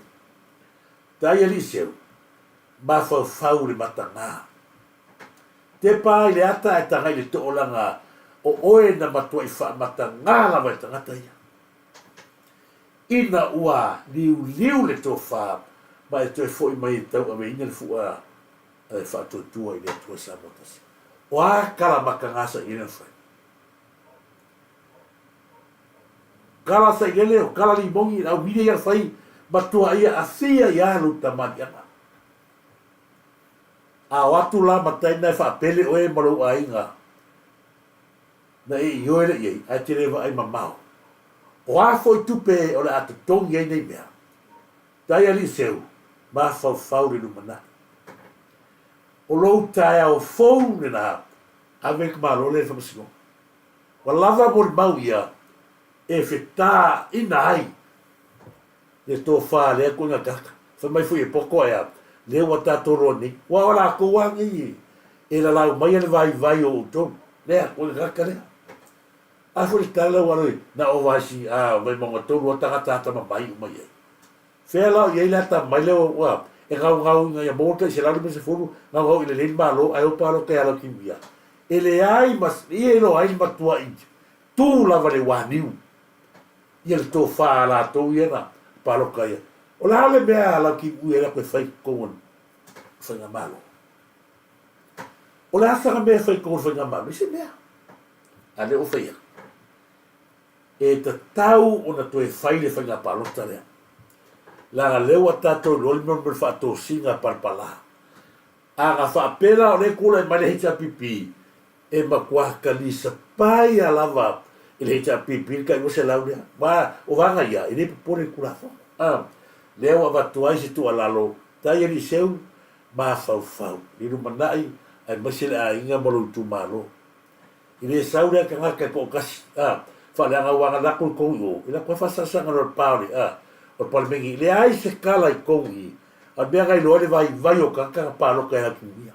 Tai Alii Seu, mafaufau i le matagā. Tepa i le ata ae taga i le toolaga o oe na matuai faamatagā lava e tagata ia. Ina ua liuliu le tofa ma e toe foi mai e tauaveina le fua a le faatuatua i le Atua Samoa tasi. O a kala mataga sailele na fai? Kala sailele o kala limoni le au mile ia na fai matua ia afia ia lou tamaliaga. A o atu la matai na e faapele oe ma lou aiga na e ioe lea i ai, ae te le vaai mamao. O a foi tupe o le a totogi ai nei mea? Tai alii seu, mafaufau le lumanai. O lou taeao fou lena, ave i le Malo lea i le Faamasinoga. Ua lava molimau ia e fetaina ai le tofa a lea ituaiga tagata. Fai mai foi e poto ae a, lea ua tatou iloa nei, aua o latou lava nei e lalau maia le vaivai o outou, lea ituaiga tagata lea. A foi le tala ua alo na o vaisi a Vaimauga 3 a tagata atamamai uma i ai. Fea la o i ai le atamamai lea ua e gaugau ina ia maua le tai 150, gaugau i lelei le Malo ae o palota ia Laukiuia. E leai ma ia iloa ai le matuai tu lava le uaniu ia le tofa a latou ia na palota ia. O le a le mea a Laukiuia e latou e fai i totonu o le Faigamalo? O le a sana mea e fai i totonu o le Faigamalo? Leai se mea. A lea ua fai atu. E tatau ona toe fai le faiga palota lea. Leaga lea ua tatou iloa le mea o le faatosina palapala. A na faapea la o lea e tulai mai le HRPP, e matua talisapaia lava e le HRPP le tai 200 lea. Aua o vaega ia, e le popole i le Tulafono. A, lea ua avatu ai se tuualalo, tai Eliseu, mafaufau i le lumanai aemaise le aiga ma lou itumalo. I le sau lea tagata e toatasi, a, faaleaga aua na latou i totonu i o, e latou lava faasasaga loa i le pa o le, a, o le Palemene. E leai se tala i totonu i i, a o le mea na iloa ai le vaivai o tagata na palota ia Lautimuia.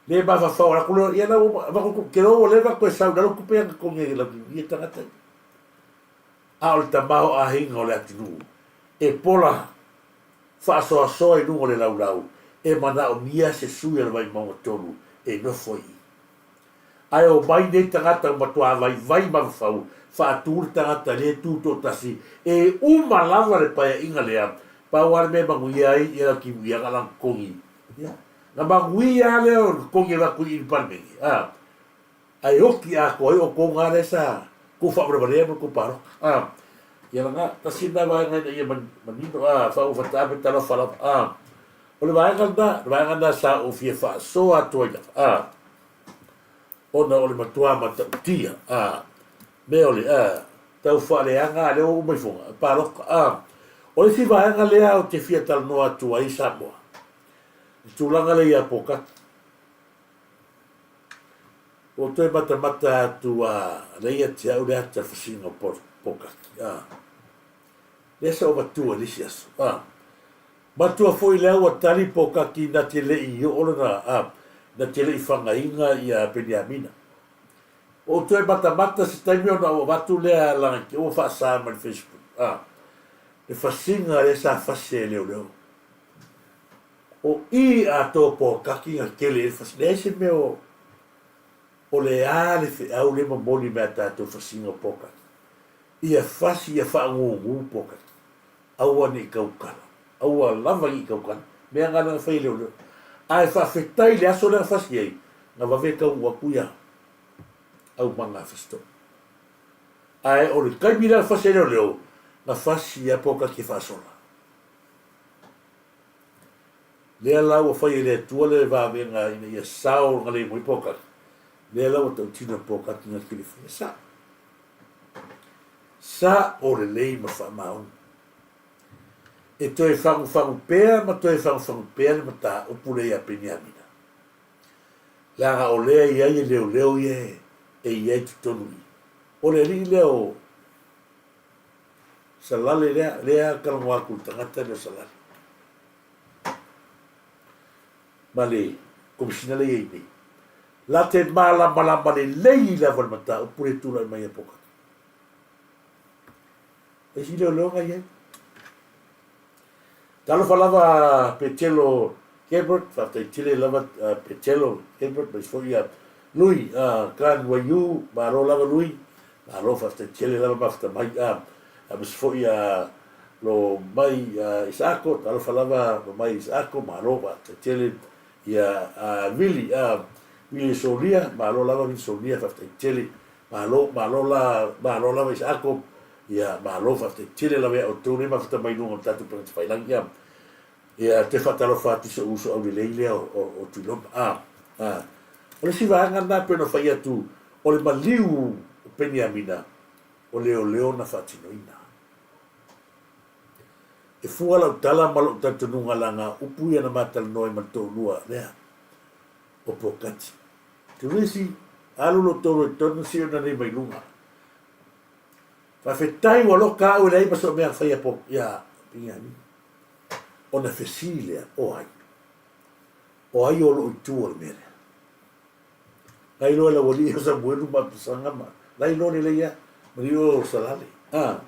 Le mafaufau a latou lea, ia la ua avatu, te iloa ua leva ona toe sau i lalo tupe ia na totogi ai e Lautimuia tagata ia. A o le tamaoaiga o le atunuu e pola faasoasoa i luga o le laulau, e manaomia se sui a le Vaimauga 3 e nofo i i. Ae omai nei tagata ua matuā vaivai mafafau, faatu le tagata lea e tu toatasi, e uma lava le paeaiga lea, pau lava le mea e manuia ai ia lau timuiaga lana totogi, ia, na manuia lava lea o le totogi e avatu i i le Palemene, a, ae oti atoa ai outou na lea sa tou faavalevalea ma le tou palota, a, ia lana, tasi lena vaega ina ia manino, a, faaua fataape talofa lava, a. O le vaega lena, le vaega lena sa ou fia faasoa atu ai lava, a, ona o le matua matautia, a, mea o le, a, tau faaleaga, a lea ua uma ifoga, palota, a. O le isi vaega lea ou te fia talanoa atu ai Samoa, le tulaga lea ia Pokati. Ua ou toe matamata atu a, lea ia te au le ata fasiga o Pokati, a. Lea sa ou matua i le isi aso, a. Matua foi lea ua tali Pokaki na te le i oo lana, a, na te le i fagaina ia Peniamina. Ua ou toe matamata se taimi ona ou avatu lea lana te ua faasa mai le Facebook, a, le fasiga lea sa fasi e leoleo. O i atoa Pokaki na tele ai le fasi, leai se mea o, o le a le feau lea momoli mai a tatou fasiga o Pokaki. Ia fasi ia faagugu Pokaki. Aua ne i tautala. Aua lava ne i tautala. Mea na lea na fai e leoleo. Ae faafetai i le aso lea na fasi ai, na vave taunuu atu ia aumaga a Fasitoo. Ae o le taimi lea na fasi ai leoleo, na fasi a Pokaki e faasola. Lea la ua fai e le Atua le vavega ina ia sao na le mai Pokaki. Lea la ua tautino e Pokaki na tele fai. E sao. Sao lelei ma faamaoni. E toe fagufagu pea ma toe fagufagu pea le mataupu lea iā Peniamina, leaga o lea e i ai e leoleo ia e i ai i totonu i i. O le alii lea o Salale lea, lea talanoa atu i le tagata lea o Salale ma le Komesina lea e i ai nei. La te malamalama lelei lava le mataupu lea e tulai mai ia Pokati. E isi leoleo na i ai. Talofa lava Petelo Gilbert, faafetai tele lava Petelo Gilbert, mais foi ia Lui Kan Waiu, malo lava Lui, malo faafetai tele lava mafuta mai, aemaise foi ia lo mai Isaako, talofa lava lo mai Isaako, malo faafetai tele Ia a Vili, a Vili Solia, malo lava Vili Solia, faafetai tele. Malo, malo la, malo lava Isaako, ia malo faafetai tele lava ia outou lea mafuta mai luga o le tatou Pagati Failangi, ia. Ia toe faatalofa atu i si ou uso aulelei lea o, o, o Tuiloma. A, a. O le isi vaega lena e pei ona fai atu, o le maliu o Peniamina, o leoleo na faatinoina. E fua lau tala ma lou talitonuga laga upu ia na ma talanoa ai ma le toalua lea o Pokati. Turisi, alu lo tolo i totonu sio na nei mai luga. Faafetai ua loka au e leai ma soo mea na faia po ia Pigani. Ona fesili lea, o ai? O ai o loo i tua o le mea lea? La iloa e le aualii o Samuelu ma Apisaga ma la iloa lelei lava ma le o Salale. A,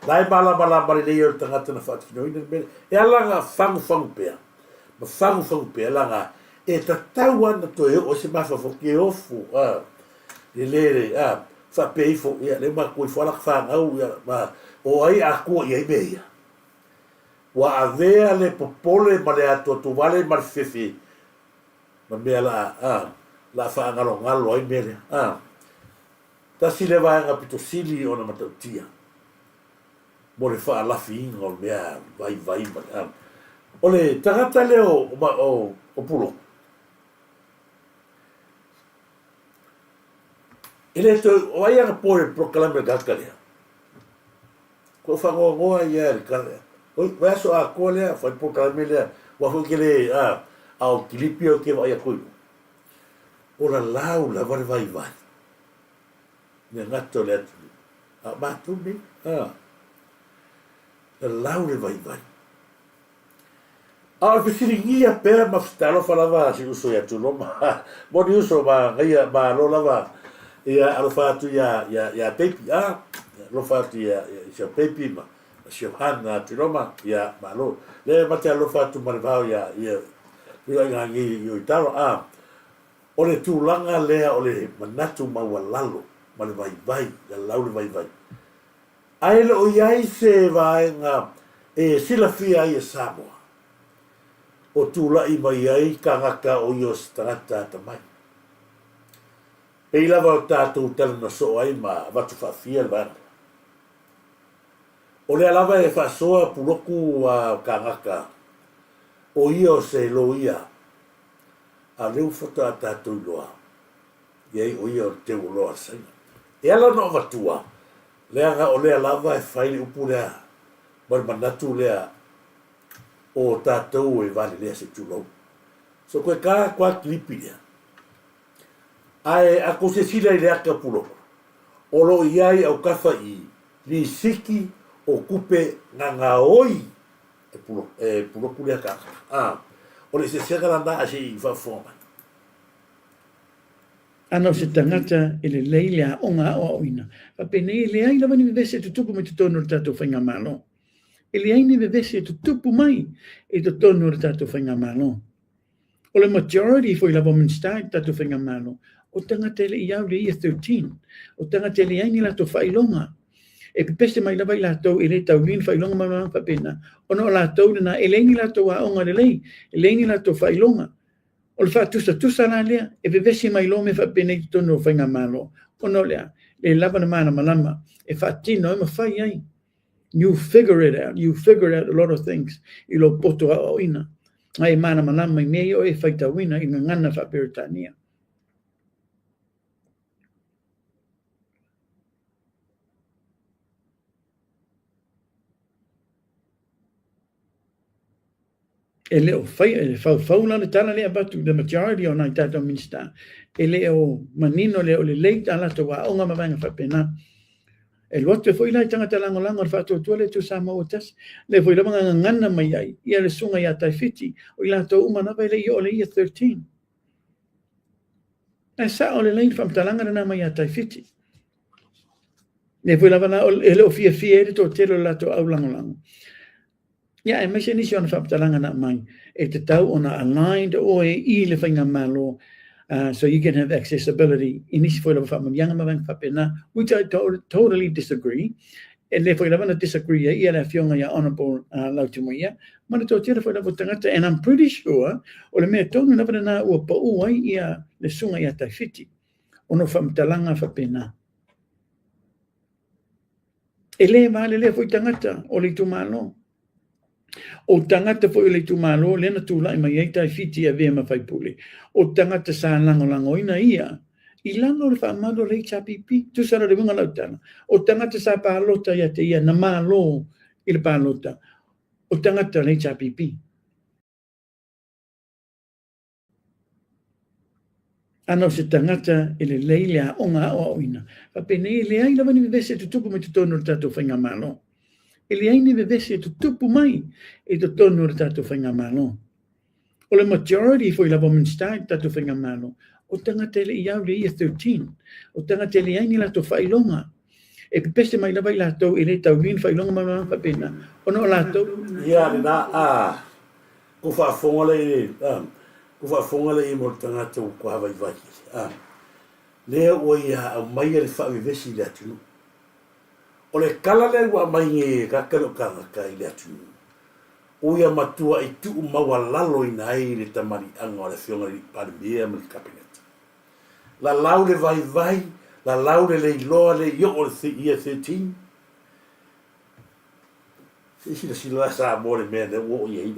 la e malamalama lelei ai o le tagata na faatinoina le mea lea. E ala ona fagufagu pea ma fagufagu pea leaga e tatau lava ona toe oo ai se mafaufau ke ofu, a, le le, a, faapea ifo, ia, lea ua matua ifo lava laka fanau, ia, ma o ai a tua i ai mea ia? Ua avea le popole ma le atuatuvale ma le fefe ma mea la a la faagalogalo ai mea lea. A, tasi lea vaega pito sili ona matautia mo le faalafiina o le mea vaivai ma le, a, o le tagata lea o, o, o Puloku, e le toe, o ai ana po i le polokalame a le tagata lea? Kua whangoangoa ia e le kare. Oi, vaiaso atoa lea, whai polokalame lea, ua foi ke le, a, a o kilipi au ke vaai atu i luga. O la lau lava le vaivai. Le gata o le atunuu. A o matou nei, a, la lau le vaivai. A o le fesiligia pea ma talofa lava si uso ia Tuloma. Moni uso ma gaia malo lava ia alofa atu ia ia ia Peipi a alofa atu ia ia si au Peipi ma si au Hana Tuloma ia malo. Le ma te alofa atu ma le vao ia ia ia ngā ngi i o italo a o le tulaga lea o le manatu maualalo ma le vaivai, la lau le vaivai. Ae le o i ai se vaega e silafia ai e Samoa o tulai mai ai tagata o ia o se tagata atamai. Pei lava o tatou talanoa soo ai ma avatu faafia le vaega lea. O lea lava e faasoa puloku a tagata o ia o se loia, a o lea ua faatoa tatou iloa i ai o ia o le teu oloa a le Saina. E ala ona avatua, leaga o lea lava e fai le upu lea ma le manatu lea o tatou e valelea se i tulou. So koe ka koa kilipi lea. Ae a kou silasila i le aka puloku, o lo o i ai autafa i lisiti o tupe gagaoi e puloku, e puloku lea tagata. A, o le eseesega lana ae se i faafofoga mai. Ana o se tagata e lelei le aoga aoaoina, faapenei e leai lava ni vevesi e tutupu mai totonu o le tatou faigamalo. E leai ni vevesi e tutupu mai i totonu o le tatou faigamalo. O le majority foi lava o Minisita i le tatou faigamalo, o tagata e le i au i le year 13, o tagata e leai ni latou faailoga. E pepese mai lava i latou e le taulia ni faailoga ma mea faapena, ona o latou lena e leai ni latou aoga lelei, e leai ni latou faailoga. O le faatusatusa la lea, e vevesi mai loa mea faapenei i totonu o faigamalo, ona o le a? Le lava le malamalama e faatino ai ma fai ai. You figure it out, you figure out a lot of things i lou poto aoaoina, a e malamalama i mea ia o e faitauina i gagana faa-Peretania. E le o fai, e faufau la le tala lea e avatu, the majority o nai tatou Minisita, e le o manino, e le o lelei tā latou aoga ma vaega faapena. E alu atu ai foi la i tagata lagolago a le faatuatua le Itu Samoa ua tasi, lea foi lava na gagana mai ai ia le susuga ia Taifiti, o i latou uma lava e le i oo i le Year 13. Ae sao lelei le faamatalaga lena mai ia Taifiti. Lea foi lava la e le o fiafia ai le toatele o le latou au lagolago. Ia, aemaise nisi o ana faamatalaga na aumai, e tatau ona aligned oe i le faigamalo so you can have accessibility i nisi foi lava faamanuiaga ma vaega faapena, which I totally disagree. E le foi lava na disagree ai ia le afioga ia Honourable Lautimuia ma le toatele foi lava o tagata and I'm pretty sure o le mea tonu lava lena ua pau ai ia le susuga ia Taifiti ona o faamatalaga faapena. E le valelea foi tagata o le itumalo. O tagata foi o le itumalo lea na tulai mai ai Taifiti e avea ma faipule, o tagata sa lagolagoina ia I lalo o le faamalu o le HRPP, tusa la o le uiga o lau tala, o tagata sa palota ia te ia na malo i le palota, o tagata o le HRPP. Ana o se tagata e lelei le aoga aoaoina, faapenei e leai lava ni vevesi e tutupu mai totonu o le tatou faigamalo. E leai ni vevesi e tutupu mai i totonu o le tatou faigamalo. O le majority foi lava o Minisita i le tatou faigamalo, o tagata e le i au i le Year 13, o tagata e leai ni latou faailoga. E pepese mai lava i latou e le taulia ni faailoga ma mea faapena, ona o latou. Ia lena, a Ko faafofoga le i, a, ko faafofoga le i mo le tagata ua kuavaivai, a, lea ua ia aumaia le faavevesi i le atunuu. O le kala lea ua aumai nei e kaka le okagaka i le atunuu, ua ia matuai tuu maualaloina ai le tamaliiaga o le Afioga i le Palemia ma le Kapeneta. Lalau le vaivai, lalau le leiloa le i oo i le Year 13, Se i silasila la Samoa i le mea lea ua oo i ai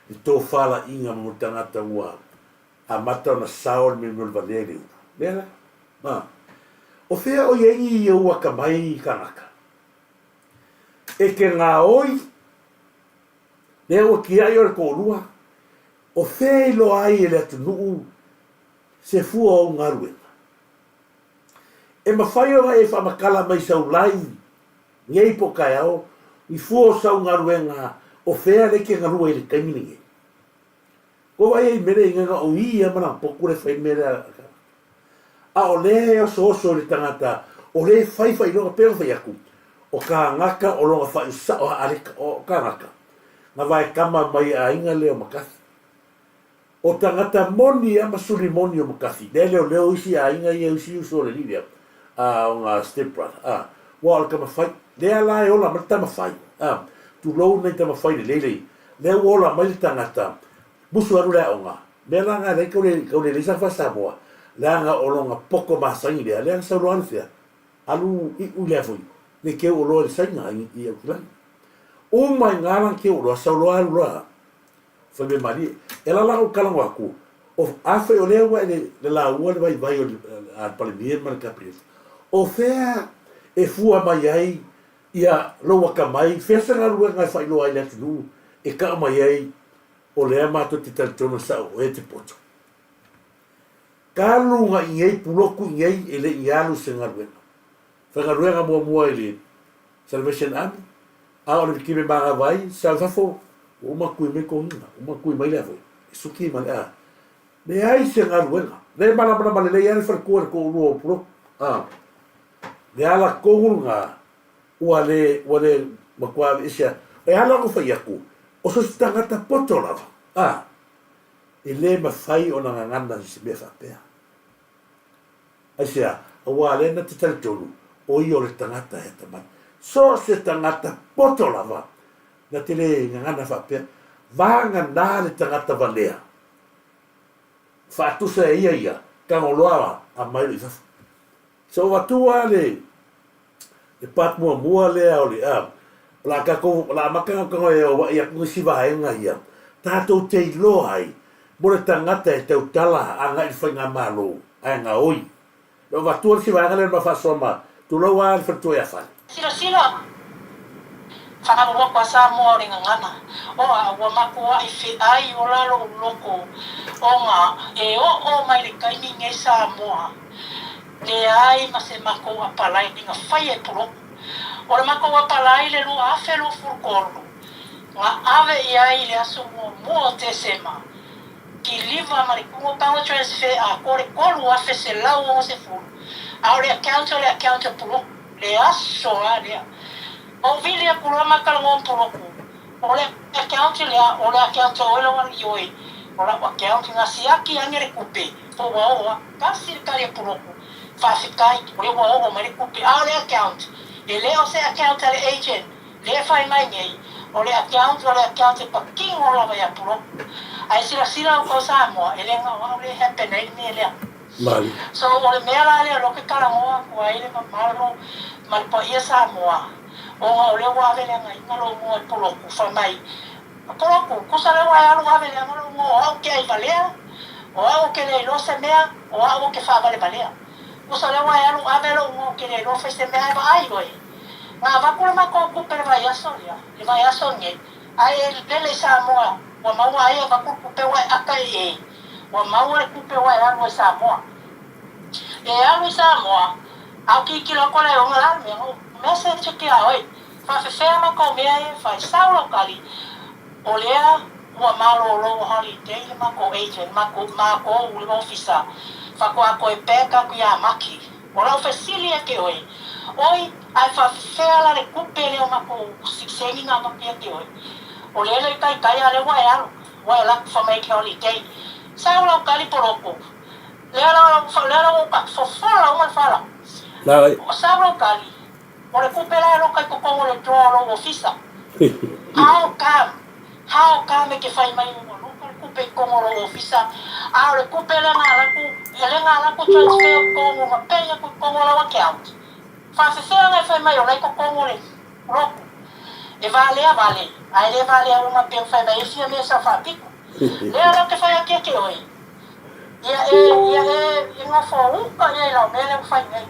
le tofalaiga mo tagata ua amata ona sao le mea o le valea i le ulu. Lea la. A. O fea o i ai ni ou atamai tagata? E te gaoi, lea ua tiai o le toalua, o fea e iloa ai e le atunuu se fua o ou galuega? E mafai ona e faamatala mai sau lai Nei po o taeao, i fua o sau galuega o fea le te galue i le taimi lenei. Ko vaai ai mele i na o ia ma lana potu le fai mea lea a tagata. A o lea e osooso i le tagata o lea e fai faailoga pei ona fai atu, o kānaka o lona faaiusao a aleka, o kānaka na vaekama mai aiga lea o Makasi. O tagata moni a ma suli moni o Makasi, lea leoleo isi aiga ia isi uso o le alii lea, a o nga step brother, a, ua o le tama fai, lea la e ola mai le tama fai, a, tulou nei tama fai lelei lei, lea ua ola mai le tagata, musu alu le aoga, mea la nga lei kau le, kau le lei sa faa-Samoa, leaga o lona poto masani lea, lea na sau loa alu fea, alu iu lea foi, nei keu oloa i le Saina i, i Aukilani. Uma i nga lana keu oloa, sau loa alu loa, Fai mai malie. E ala la ou kalago aku, o afai o lea ua e le laua le vaivai o le a le Palemia ma le Kapeneta, o fea e fua mai ai ia lou atamai, fea se galuega e faailoa ai i le atunuu e tau mai ai o lea matou te talitonu e sao o oe e te poto. Talu na i nei puloku i nei e le i alu se galuega. Faigaluega muamua i le Salvation Army, a o le kime manava ai, sau i fafo, ua uma tui mai toniga, uma tui mai le a foi, e suki ma le a. Leai se galuega. Le malamalama lelei lava le faletua i le toalua o Pulotu. A. Le ala tonu lena, ua le, ua le matua aveese a. E ala ona fai atu, o so o se tagata poto lava, a, e le mafai ona gagana i se mea faapea. Aisea? Aua lea na te talitonu, o ia o le tagata e atamai. So o se tagata poto lava, na te le gagana faapea, vagana le tagata valea, faatusa e ia ia, tagoloa a mai loa i fafo. So avatua le le part muamua lea o le a, o le a tatou, o le a amata ona tago e auai atu nisi vaega ia, tatou te iloa ai mo le tagata e tautala agai i le faigamalo ae gaoi. Le avatua le isi vaega lea ma faasoa ma tulou lava le faletua ia Fale. Silasila, Faamalulu a Samoa o le gagana, o a ua makuaʻi feʻai ola loʻu loko ona e oo mai le taimi nei Samoa Leai ma se makou apalai na fai e Puloku. O le makou apalai i le 2023, na ave i ai i le aso muamua o Tesema, kiliva ma le kumu power transfer atoa le 3,160, a o le account o le account a Puloku, le aso lava lea. Ou vili aku loa ma talanoa ma Puloku, o le account lea, o le account a oe lau alii oe, o lau account, na siaki ane le tupe, po ua oo a. Tasi le tali a Puloku, Faafetai, o lea ua oo mai le tupe, a o le account, e le o se account a le agent lea e fai mai nei, o le account o le account e patino lava ia Puloku. Ae silasila outou Samoa, e le na o au lea e happen ai le mea lea. Mali. So o le mea la lea o lea ou te talanoa atu ai le mamalu ma le paia Samoa, ona o lea ua ave le agaiga lou igoa i Puloku, fai mai, Poloku, tusa lea ua e alu ave le aga lou igoa o au ke ai valea, o au ou te le iloa se mea, o au ou te faavalevalea. Uso lea ua e alu ave lou ngo ke le iloa fai se mea ae vaai oe. Na avatu le matou tupe le vaiaso lea, le vaiaso lenei, ae e lele i Samoa ua maua ai e avatu le tupe ua e ata e e, ua maua le tupe ua e alu ai Samoa. E alu i Samoa, a o tilotilo atu le ona la le mea, na ou message atu ia oe, faafefea matou mea ia e fai, sau lau tali, o lea ua malolo ua holiday le matou agent, matou, matou le ofisa, faatoa toe back atu ia Maki. O lau fesili ia te oe, oi, ae faafefea la le tupe lea o matou sitiseni na avatu ia te oe? O lea e le i taitai a lea ua e alu, ua e alu atu fai mai e te holiday. Sau lau tali poloku, lea la lea la ua ou fofola uma le fala. Sau lau tali, o le tupe la e loka i totonu o le drawer o lou ofisa. How come? How come e te fai mai ua loka le tupe i totonu o lou ofisa, a o le tupe lea na alu atu, e le na alu atu transfer i totonu ma pay atu i totonu o lau account? Faafefea ona e fai mai o la i totonu o le lotu? E valea vale, ae le valea uma pe fai mai e fia mea sau faapito. Lea la ou te fai atu ia te oe, ia e, ia e, e nofo uka ia i lau mea lea ua fai nei.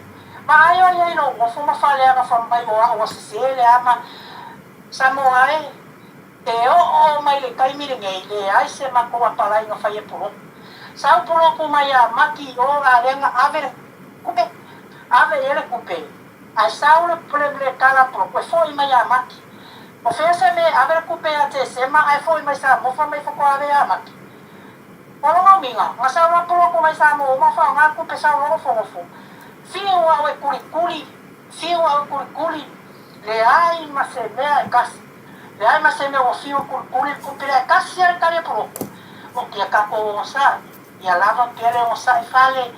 Vaai oe ia i lou nofo ma faleaga fai mai o au ua sese le ama Samoa e, e oo mai le taimi lenei leai se matou apalai na fai e Puloku. Sau Puloku mai ia Maki i o a lea na ave le tupe, ave i ai le tupe, ae sau le le tala a Puloku e foi mai ia Maki. O fea se mea e ave le tupe ia Tesema ae foi mai Samoa fai mai faatoa ave ia Maki? O lona uiga, na sau loa Puloku mai Samoa uma faaaoga le tupe sau loa nofonofo. Fiu au e kulikuli, fiu au e kulikuli, Leai ma se mea e kasi. Leai ma se mea ua fiu kulikuli le tupe lea e kasi a le tali a Poloku. Ok ia tatou onosai. Ia lava pea le onosai fale,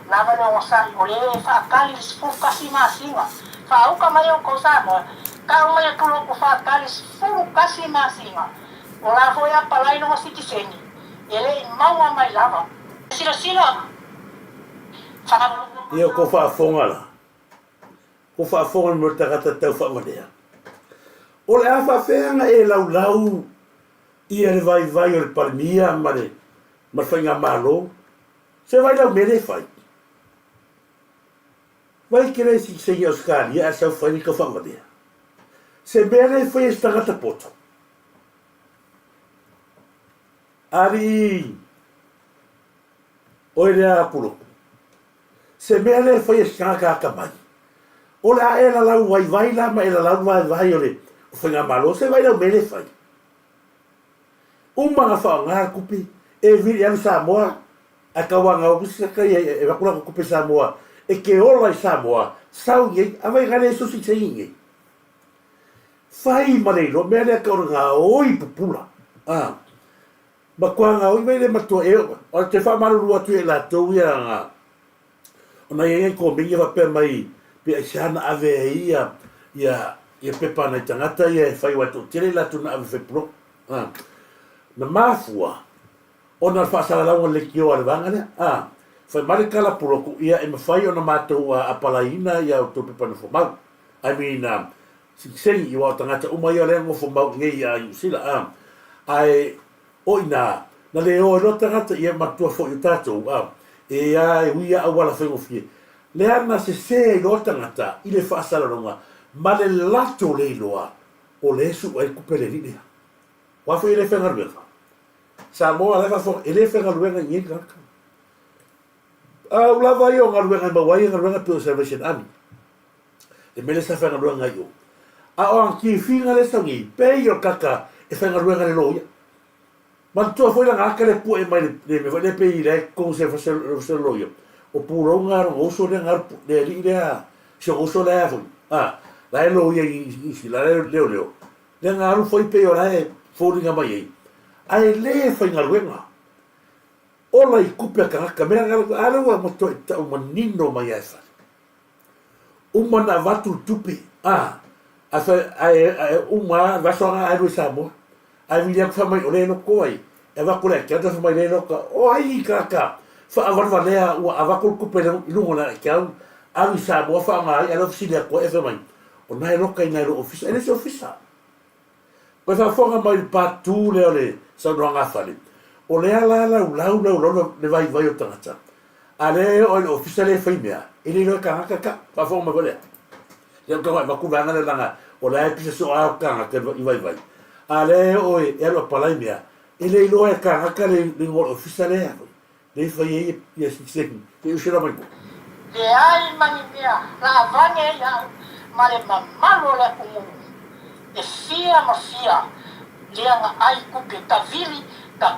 lava le onosai o lea e faatali le 11 masina. Faauka mai outou Samoa, tau mai e Poloku faatali 11 masina. O la foi a palai lona sitiseni, e le i maua mai lava. Silasila, Ia kou faafofoga la. Ua faafofoga mo le tagata tau faavalea. O le a faafea ona e laulau ia le vaivai o le Palemia ma le ma le Faigamalo? Se vai lau mea lea e fai. Vai ke le sitiseni Ausetalia ae sau fai le tau faavalea. Se mea lea e fai e se tagata poto. Alii oe lea Puloku. Se mea lea e fai e se tagata atamai, o le a e lalau vaivai la ma e lalau vaivai o le Faigamalo, se vai lau mea lea e fai. Uma na faaaoga le tupe, e vili alu Samoa, ae tauana o se kai e avatu latou tupe Samoa, e te ola i Samoa, sau nei, a vai na le sosi se nei. Fai ma le iloa, mea lea tau o le gaoi pupula. Ah. Matua gaoi mai le matua e o te faamalulu atu ia i latou ia na ona i ai nai komeni faapea mai pe aisea na ave ai ia ia ia pepa a nai tagata ia e fai aua e toatele i latou na ave e fai poloka. A. Na mafua ona o le faasalalauga leitioa a le vaega lea. A. Fai mai le tala puloku ia e mafai ona matou apalaiina ia outou pepa nofomau. I mean sitiseni aua o tagata uma ia o lea e nofo mau i inei i Niu Sila a. Ae o i ina, na le o ai loa tagata ia manatua foi o tatou a, e a e ui a auala faigofie. Lea na sese ai loa tagata i le faasalalauga ma le lato le iloa o lea e sue ai le tupe a le alii lea. Aua foi e le faigaluega. Samoa la e faafofoga, e le faigaluega i inei le tagata. A u lava ia o galuega e maua ai galuega e pei o Salvation Army. Le mea lea sa faigaluega ai i o. A o ana tifiga lea e sau nei, pei o le tagata e faigaluega i le loia. Manatua foi lana ata lea e pu'e mai le mea foi lea pei la e tonu se loia, o pulou na lona uso lea na alu le alii lea, si ona uso lea foi, a, la e loia i Niu Sila, la e leoleo, lea na alu foi pei o la e foliga mai ai, ae le faigaluega. Ola i tupe a tagata, mea na, a lea ua matuai tau manino mai lava e fale. Uma ona avatu le tupe, a, ae fai, ae, ae uma lava, vaiaso lava ae alu i Samoa. Ae vili atu fai mai, o lea e loko ai. E avatu le account fai mai lea e loka. O ai tagata faavalevalea ua avatu le tupe i luga o le account, alu i Samoa faaaoga ai, ae lea ua fesili atu ai, ae fai mai, o na e loka i na i lou ofisa. E le o se ofisa. Koe faafofoga mai i le part 2 lea o le saunoaga a Fale, o lea la laulau laulau le vaivai o tagata. A lea e oo i le ofisa lea e fai mea, e le iloa e kagaka ka. Faafofoga mai foi lea. Lea ou te avatu vaega lea leaga o la e pisa soo lava kagaka i vaivai. A lea e oo e alu apalai mea, e le iloa e kagaka le igoa o le ofisa lea lea e fai ai ia sitiseni. Te i usela mai mo. Leai ma ni mea laavane ai au ma le mamalu o le atunuu e fia ma fia leaga ai kupe tavili ta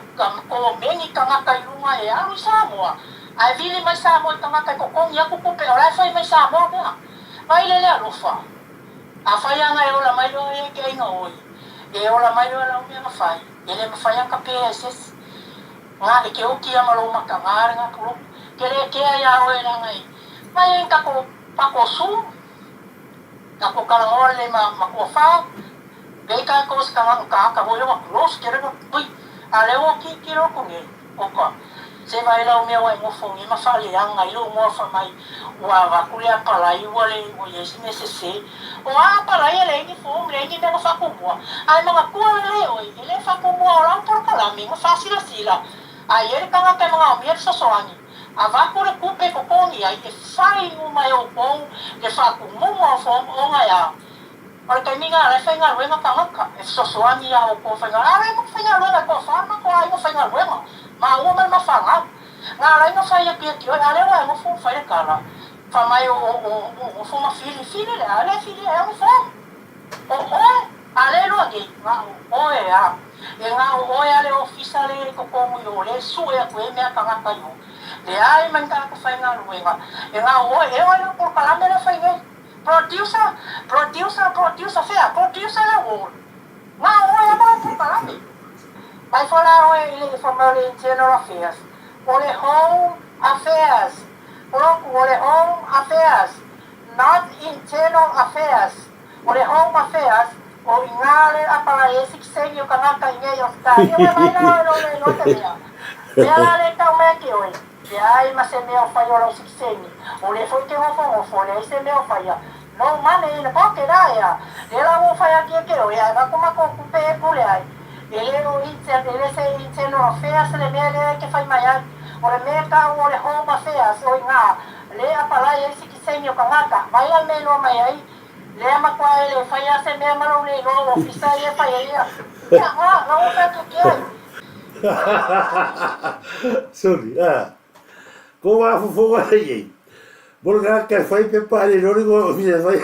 komeni tagata i luga e alu i Samoa ae vili mai Samoa i tagata e totogi atu kupe o la e fai mai Samoa mea mai le le alofa afai aga e ola mai loa e ke aiga oi e ola mai loa lau mea na fai e le mafai ana kapea e sesi nga e ke oki ia ma lou mata nga le nga puloku ke le kea ia oe leaga e mai ai tako pako su Taku karangoa lelei ma matua fa, pei kai ko se kanga ka ka voi wa close ke rega pui. A le o ki ki roku nei, o ka se vai lau mea wa ngofo ngi ma fa le anga i lo ngoa fa mai ua va ku le apalai ua le ua i ai se mea sese. O a apalai e leai ni form leai ni mea na faatumua. Ae manatua lelei oi, e le faatumua o lau polokalame na faasilasila a i ai le tagata e manaomia le fesoasoani. Avatu le tupe e totogi ai e fai uma e outou le faatumuga o form ona e a? O le taimi lena la e faigaluega tagata e fesoasoani ia outou faigaluega a le ma faigaluega e toafa ma toa aiga faigaluega maua ma le mafanau na alai na fai atu ia te oe a lea ua e nofo ma fai le tala fa mai o o nofo ma fili fili le a le fili e au form O oe, a le lua nei, na o oe a. E na o oe a le ofisa le i totonu i o le sue atu e mea tagata i o. Leai ma ni tagata faigaluega. E na o oe, e oe lau polokalame lea fai nei. Producer, producer, producer, fea? Producer le wall. Na o oe a ma lau polokalame. Mai foi la oe i le fai mai o le Internal Affairs, o le Home Affairs, Poloku, o le Home Affairs, Not Internal Affairs, o le Home Affairs, o inā le apalai e sikiseni o kanaka i nei Australia, ua mai la oe lo le iloa te mea. Mea la le tau mai ke oe, leai ma se mea o fai o lau sikiseni, o le foi ke nofonofo, leai se mea o faia. No money in the pocket a ea, le la ua fai atu e ke oe, ae avatu matou tupe e pule ai. E le o inter, e le se Internal Affairs le mea lea e te fai mai ai. O le mea tau o le Home Affairs, o inā, le apalai ai sikiseini o tagata, mai la le mea iloa mai ai, lea matua e le fai a se mea ma lou le iloa o ofisa ia e fai ai ia. Ia, a, lau o fai atu ki ai. Sorry, a. Ko wā fofoga nei ei. Mo le ngā kai whai pepa ale rori ko ofisa e whai.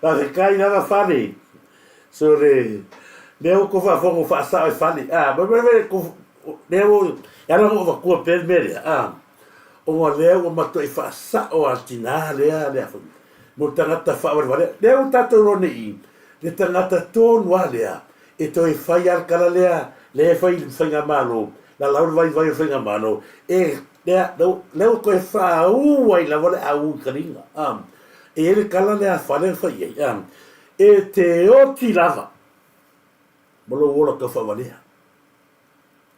Nā te kai nana whare. So le, mea o ko whaafongo whaasao e whare. Ah, me me me ko, mea o, e ala ngo wakua pēr mea lea. Ah, o ngā lea ua matua i whaasao a tina lea lea whai. Mo tangata whaawale Lea o tātou rone i, le tangata tōnu a lea, e toe whai al kala lea, lea e whai i whai ngā mālo, la lau le vai vai o whai ngā mālo, e lea, lea o koe whaau ai lawa le au i karinga. Ah, E i ai le kala lea a Fale na fai ai, a, e te oti lava ma lou ola tau faawalea.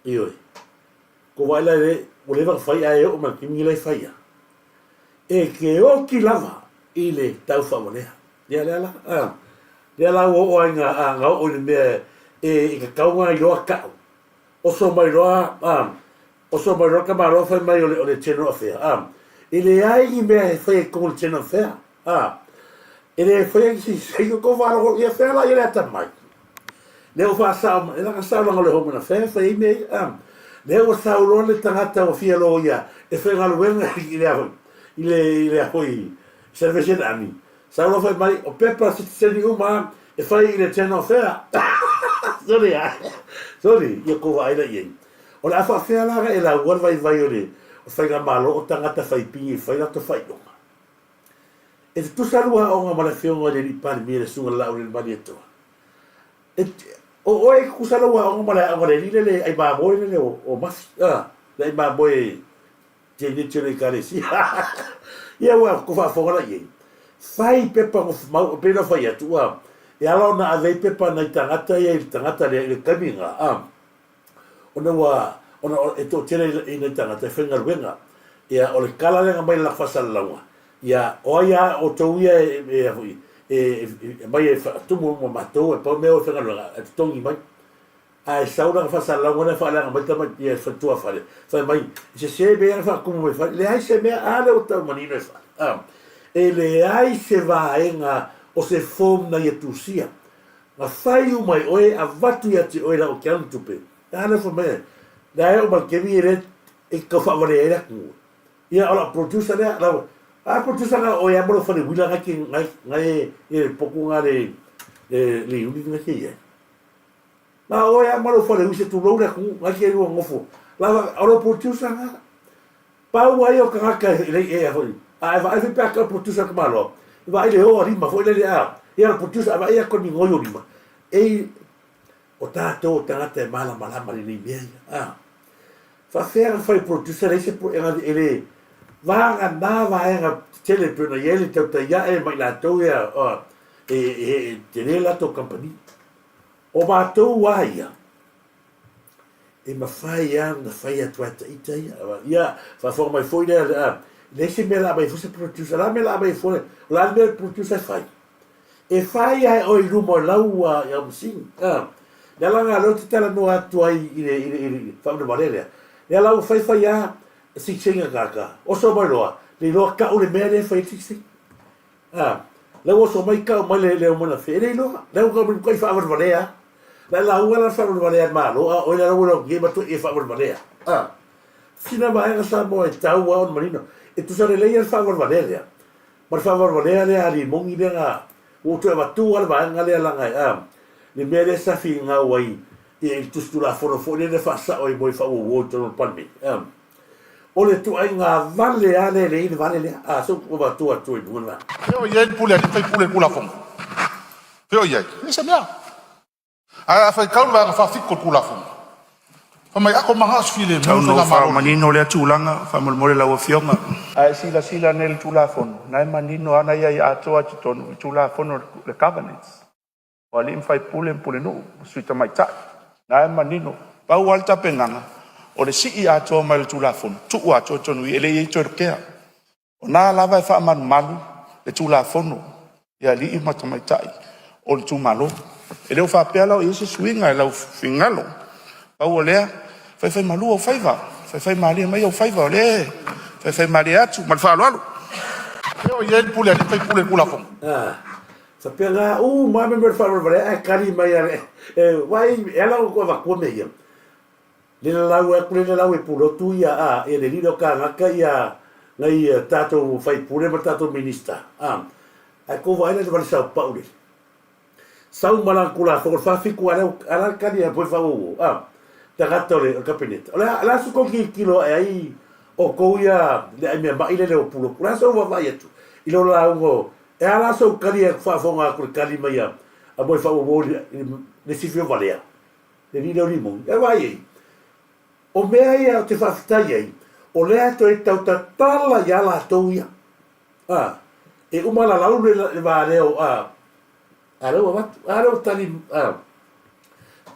Ioe. Ko wai la le, ua leva na fai ae oo mai le taimi la e fai a. E ke oti lava i le tau faawalea. Ia lea la, a, lea la ua oo ai nga, a, nga oo i le mea e, i ka kau nga iloa kau. Oso mai loa, a, Oso mai loa ka Malo fai mai o le, o le General Affair, a. E leai ni mea e fai ai tonu le General Affair, a. E le fai ai si, si ko whārongo ia whea la ia le ata mai. Lea ua whaasao mai, e laka sao langa o le Home Affair, fai ai mea ia, a. Lea ua sau loa le tangata ua fia loa ia, e faigaluega i le a, i le, i le a hoi, Salvation Army. Sau loa fai mai, o pepa sitiseni uma e fai i le General Affair. Sorry, a. Sorry, ia ko vaai la i ai. O le a faafea la e laua le vaivai o le Faigamalo o tagata fai pigi e fai latou faailoga? E tutusa lua aoga ma le Afioga i le Alii Palemia le Susuga Laauli Malietoa. E, o oe e tutusa lou aoga ma le aoga a le alii lea le ai mamoe lea o, o Mafi, a, le ai mamoe Jeneti o le Ekalesia. Ia ua ko faafofoga la i ai. Fai pepa mau, pei ona fai atu, ua, e ala ona ave ai pepa nai tagata ia i le tagata lea i le taimi lena, a. Ona ua, ona e toatele i nai tagata e faigaluega. Ia, o le kala lea na aumai i le lako faasalalauga, ia, o ai lava outou ia e, e, e, e, e aumai e faatumu ma matou, e pau mea o e faigaluega, e totogi mai. Ae sau lana faasalalauga lea faaleaga mai tama ia tuafale, fai mai, e sese mea ia na faatumu mai fale. Leai se mea, a lea ua tau manino e fale. A, e leai se vaega o se form na ia tusia. Na fai uma e oe, avatu ia te oe lau te alu tupe. A lea fai mai, lea e oo mai le taimi e le e tau faavalea ai le atunuu. Ia o lau producer lea, lau, a producer na o oe lava ma lou fale uila na te, na, na e, e potu na le, le, le unit na te i ai. Na oe a ma lou fale uise tulou le atunuu na te lua nofo lava o lou producer na. Pau a ia o tagata e lei ea foi a e vaai foi pe a tau producer tamaloa e vaai le oa lima foi lele a ia le producer a vaai atu ni ngoi o lima ei o tatou o tagata e malamalama lelei mea ia a faafefea na fai producer leai se e le vagana vaega tetele pei ona i ai le tautai ae ma i latou ia e, e, e tele latou kamupani. O matou a ia, e mafai lava ona fai atu lava e ita ia. Ia, faafofoga mai foi lea, a, leai se mea o le a aumai fua se producer. O le a le mea o le a aumai fua? O le a le mea le producer e fai? E fai lava e oe i luma o lau au masini. A, le ala lena o lea ou te talanoa atu ai i le, i le, i le faavalevalea lea. Lea la ua fai fai lava sikseiga tagata. Oso mai loa, le iloa tau le mea lea e fai ai le sikseiga. A, lea ua oso mai tau mai le leo mai fe, e le iloa. Lea ua tau mai kai faavalevalea. La lauga la faavalevalea e le Malo, a oi la ua lau ma toe e faavalevalea. A, sina vaega Samoa e tau a ona manino. E tusa lelei le faavalevalea lea. Ma le faavalevalea lea a Limogi lea na ua ou toe avatua le vaega lea laga e a le mea lea sa finau ai i le Tusi Tulafono foi lea na faasao ai mo le faauauo i totonu o le Palemene. A, O le ituaiga vale lava lea e leai le vale lea. A, se ua avatua atu i luga le vaega. Fea o i ai le pule a alii ma faipule i le Tulafono? Fea o i ai? E leai se mea. Ae a faitau le vaega faafitu o le Tulafono, fai mai a outou mananao e filemu le Tau ina ou Faigamalo lenei. faamanino lea tulaga faamolemole lau Afioga. A e silasila nei i le Tulafono, o na e manino lava na i ai atoa i totonu i Tulafono o le Governance. O alii ma faipule ma pulenuu ma sui tamaitai. Na e manino. Pau lava le tapenaga, o le sii atoa mai o le Tulafono, tuu atoa i totonu i i, e le i i ai toe lotea. O na lava e faamalumalu le Tulafono i alii ma tamaitai o itumalo. E le o faapea la o i ai se suiga i lau finagalo. Pau o lea, faifaimalu ou faiva, faifaimalie mai ou faiva, o lea e faifaimalie atu ma le faaaloalo. Fea o i ai le pule a alii ma faipule i le Tulafono? Faapena uma lava mea o le faavalevalea ae tali mai lava le e vaai e ala ona ou avatua mea ia. Le lalau atu le lalau e pulotu ia a ia le alii o kānaka ia nai tatou faipule ma tatou Minista a ae tou vaai la i le vale saopau lele. Sau ma lana Tulafono le 47 a lea a la le tali a foi faaauau a tagata o le Kapeneta. O le a, o le a se tou tilotilo ae ai outou ia le aimeamai lele o Pulotu? O le a sou vaavaai atu i lau lauga o E a la sou tali e faafofoga atu i le tali mai a moe faaauau i le sifi o valea, le alii lea o Limoni? E vaai ai, o mea ia ou te faafetai ai, o lea e toe tautatala ia latou ia. A, e uma lalau le va lea o, a, a lea ua avatu, a lea ua tali, a,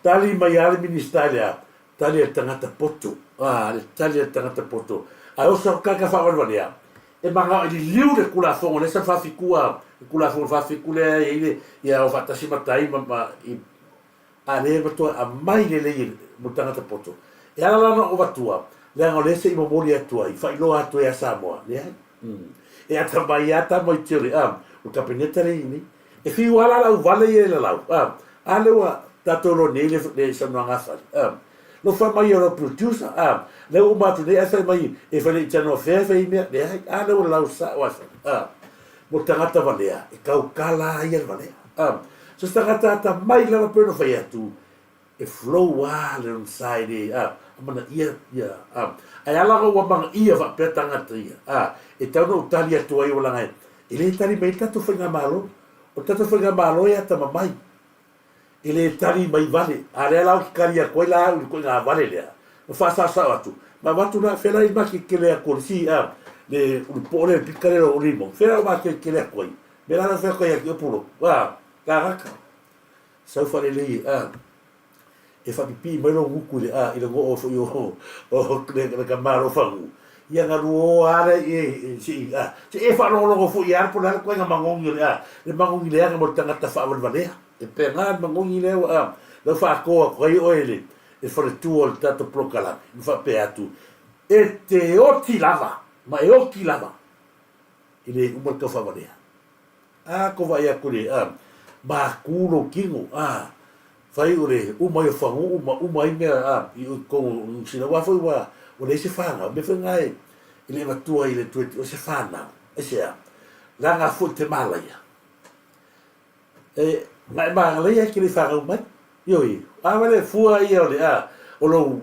tali mai lava le Minisita i le a, tali a le tagata poto, a, le tali a le tagata poto. Ae oso atu tagata faavalevalea, E manao e liliu le Tulafono lea sa faafitua, le Tulafono faafitu lea e i ai le ia o faatasi matai ma, ma i, a lea e matua aumai lelei e mo tagata poto. E ala la ona ou avatua, leaga o lea se i momoli atu ai, faailoa atu ai ia Samoa, leai. Mm. E atamai lava tamaiti o le, a, o le Kapeneta lea e i ai nei. E fiu lava la lau vale ia e lalau, a, a lea ua tatou iloa nei le, le saunoaga a Fale, a. Lo fai mai o lo producer, a, lea ua uma atu nei ae fai mai e fai le i tanoa fea e fai mea, leai, a lea ua lau sao ae fai, a, mo tagata valea, e taukala ia le valea, a. So se tagata atamai lava pei ona fai atu, e flow lava le lona e le, a, amanaia ia, a. Ae ala ona ua amanaia faapea tagata ia, a, e tatau ona ou tali atu ai leaga e le tali mai ai le tatou faigamalo. O le tatou faigamalo e atamamai, e le tali mai vale, a lea la ou te tali atu ai la au i le ituaiga vale lea, ma faasaosao atu, ma avatu la, fea la i makeletele atu o le si, a, le ulupoo lea, le pika lea o limon, fea la o makeletele atu ai, mea la la fai atu ai ia te oe Pulotu, a, tagata, sau faalelei e, a, e faapipii mai lou gutu i le, a, i le goo foi o, o le tamā fagu, ia na luoa lava lea i e, se i, a, se i e faalogologo foi ia po o le a le ituaiga magogi o le, a, le magogi leaga mo le tagata faavalevalea. E pena le magogi lea ua, a, Lau faako atu ai oe i le faletua o le tatou polokalame, ma faapea atu, E te oti lava, ma e oti lava, e le uma le tau faavalea. A ko vaai atu le, a, maku lou tino, a, fai o le uma ai o Fagu'u ma uma ai mea, a, i o i totonu o Niu Sila, aua foi ua, ua leai se fanau. O le mea foi lena e, e le avatua i le 20, o se fanau. Aisea? Leaga foi te malaia. E, na e magalaia e te le i fanau mai. Ioe, a wale fua ia o le a, o lou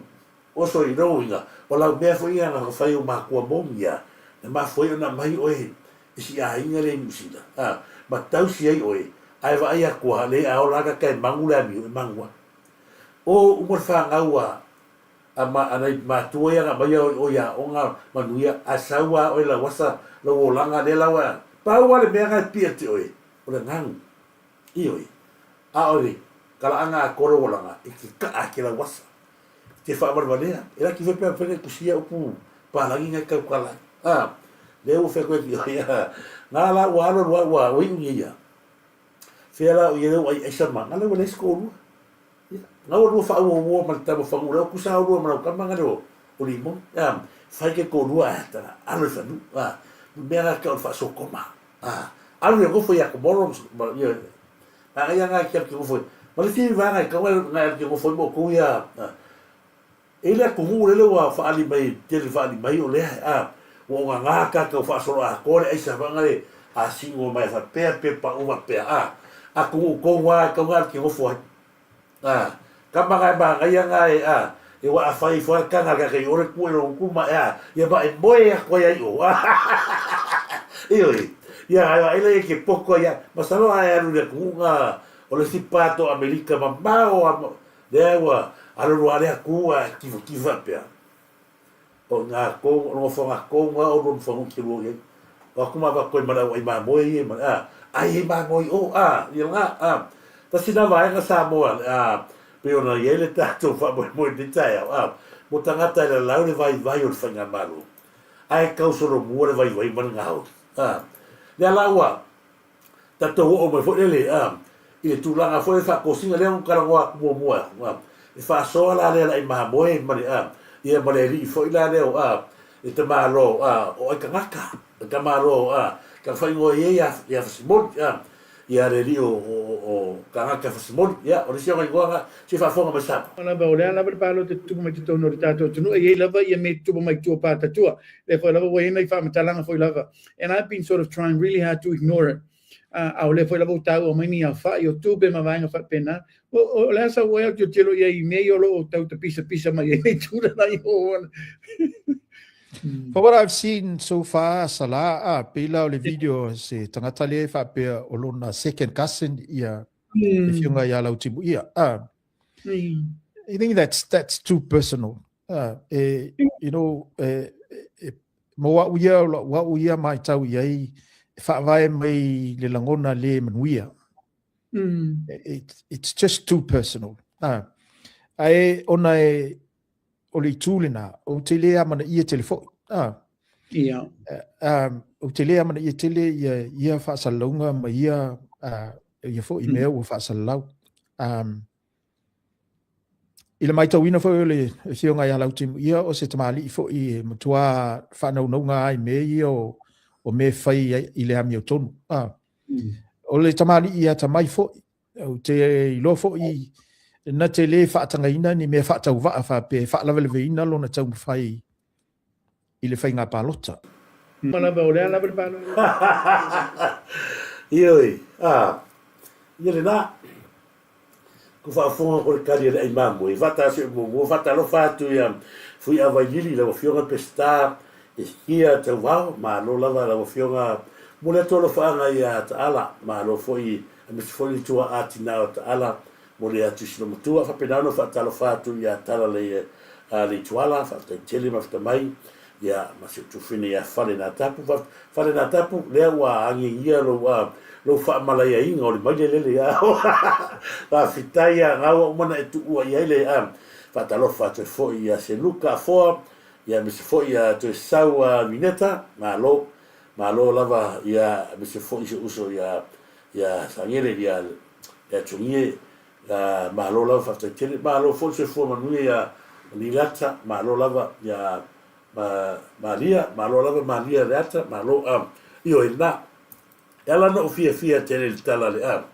oso i lou uiga, o lau mea foi ia na fai ou makua mou ia, na mafua ai ona aumai oe i si aiga lea i Niu Sila, a, ma tausi ai oe, ae vaai atu a, le a ola aka e magu le amio, e magu a. O uma le fanau a, a ma, a nai matua ia na aumaia oe i aoga manuia, ae sau a oe lau asa, lau olaga lea la ua, pau a le mea na e pia te oe, o le ganu. Ioe, a o le kalaaga atoa lou olaga e te kaa ke lau asa, i te faavalevalea. E laki foi pe a mafai ona e tusia upu palagi na e tautala ai. A, lea ua fai atu ai ki oe, a, na la ua alu alu a ua ua iu nei ia. Fea la o ia lea ua ai aisa ma, na lea ua leai se toalua. Ia, na ua lua faauauua ma le tama fanuu lea ua tusa lua ma lau tama na lea o Limoni. A, fai ke toalua ae tala, alo i fanuu. A, mea na tau o le faasokoma. A, alu ia nofo ia Komoro ma ia vaega ia na e te nofo ma le isi vaega e tatau ona e nofo ai ma outou ia e i le atunuu lele ua faaali mai tele faaali mai o lea a ua ogaga tatou faasoloatoa le aisa vaega le asino mai faapea pe pau faapea a atunuu tonu lava e tatau ona e nofo ai. A, kama na e manaia na e, a, e wa a fai ifo a tana ka kei ore ku e lou ku ma e a, ia ma e moe atu ai ai o. Ioe, ia ai wa ele ke poko ia, masalo a e alu le atunuu na o le isi part o Amerika mamao a, lea ua alu alu a le atu a tivotivo faapea. O nga kou, o nofoaga kou nga o lua mafanuu te lua i ai. O aku ma avatu ai ma le au ai mamoe ia ma le, a, ai ai mamoe i o, a, ia nga, a. Tasi na vaega Samoa, a, pei ona i ai le tatou faamoemoe i lenei taeao, a, mo tagata e lalau le vaivai o le faigamalo, ae tau solomua le vaivai ma le gaoli, a. Lea la ua, tatou oo mai foi lele a i le tulaga foi le faatosina lea ua talanoa atu muamua atu a e faasoa la lea le ai mamoe ma le a ia ma le alii foi la lea o a le tamaloa a o ai tagata le tamaloa a ka faaigoa i ai ia Fasimoli a ia le alii o o Kagaka Fasimoli ia o le isi ona igoa na se i faafofoga mai Samoa. Lava, o le a lava le palota e tutupu mai totonu o le tatou atunuu, e i ai lava ia mea e tutupu mai tua patatua. Lea foi lava ua i ai nai faamatalaga foi lava. And I've been sort of trying really hard to ignore it. A o lea foi lava ua taua mai ni aofai o tupe ma vaega faapena. O, o le a sau ai au tilotilo i ai i mea ia o lo o tau tapisapisa mai ai nei tulaga i o ona. For what I've seen so far, Salah, ah, pei la o le video se tagata lea e faapea o lona second cousin ia le afioga ia Lautimuia. Ah, I think that's too personal. Ah, e, you know, e, e, mo au ia, o lau au ia matau i ai, e faavae mai le lagona le manuia. It's just too personal. Ah, ae ona e, o le itu lena, ou te le amanaia tele foi. Ah. Ia. Um, ou te le amanaia tele ia, ia faasalalauga ma ia, uh, ia foi mea ua faasalalau. Um, I le matauina foi o le Afioga ia Lautimuia o se tamalii foi e matua faanaunauga ai mea ia o, o mea e fai i le amiotonu. Ah. O le tamalii atamai foi, ou te iloa foi na te le faatagaina ni mea faatauvaa faapea e faalavelaveina lona taumafai i le faiga palota. Ma lava, o le a lava le palota. Ioe, a, ia lena. Ku faafofoga ko le tali a le ai mamoe. Faatasi o muamua, faatalofa atu ia Fuiavailili, lau Afioga Peseta Esikia Tauvao, malo lava lau Afioga mo le atu alofaaga ia Taala, malo foi aemaise foi le tuaa tinā o Taala, Momoli atu i sina matua, faapena ona faatalofa atu ia Tala Leituala, faafetai tele mafuta mai, ia ma si ou tufine ia Fale Natapu. Fale Natapu, lea ua agiagia lou, lou faamalaiaiga o le maile lele ia Faafetai ia na ua uma ona e tuua i ai le, faatalofa atu ai foi ia Seluka Afoa, ia aemaise foi ia Toesau Vineta, malo, malo lava ia aemaise foi si ou uso ia, ia Sagele, ia Leatugie. Malo lava faafetai tele. Malo foi le soifua manuia ia Lilata, malo lava ia Malia, malo lava Malia Leata, malo a ioe lena. E ala ona ou fiafia tele i le tala a le a.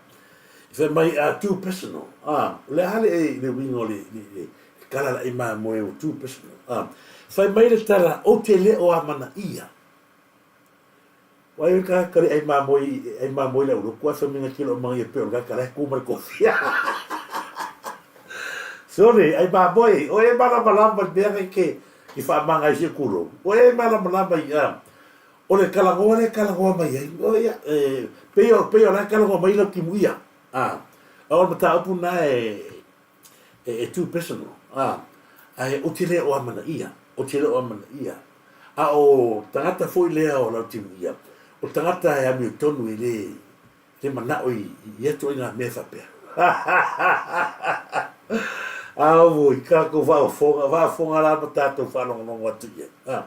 I fai mai a too personal, a, o le a le le uiga o le le tala a le ai mamoe ua too personal, a. Fai mai le tala ou te le o amanaia. Wai ka ka le ai mamoe ai mamoe le aulotu ae fai mai na kilo mangi e pe o le ka la ku ma le kofi. Sorry, ai mamoe, o e malamalama i mea nei ke i whaamanga i se kuro. O e malamalama i a. O le kalagoa le kalagoa mai ai. O ia, e, pei o, pei o la kalagoa mai lau timu ia. A, a o le mataupu na e, e, e too personal. A, ae ou te le o amanaia, ou te le o amanaia. A o tagata foi lea o lau timu ia, o tagata e amiotonu e le, le manao i ia ituaiga mea faapea. Auoi, tatou faafofoga, faafofoga la ma tatou faalogologo atu i ai. A,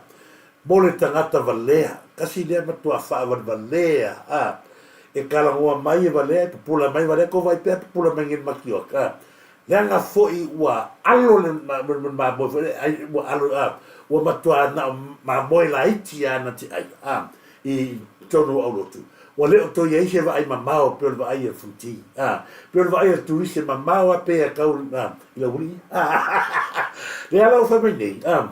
mo le tagata valea, tasi lea matuā faavalevalea, a, e talanoa mai e valea, e pupula mai valea, tou vaai pea pupula mai nei le matioka, a, leaga foi ua alo le mamoe foi lea, ai, ua alo, a, ua matuā na o mamoe laiti lava na te ai, a, i totonu o aulotu. Ua le o toe i ai se vaai mamao pei o le vaai a le Fonti, a, pei o le vaai a le turisi e mamao lava pei e tau a, i lau alii. Lea la ua fai mai nei, a,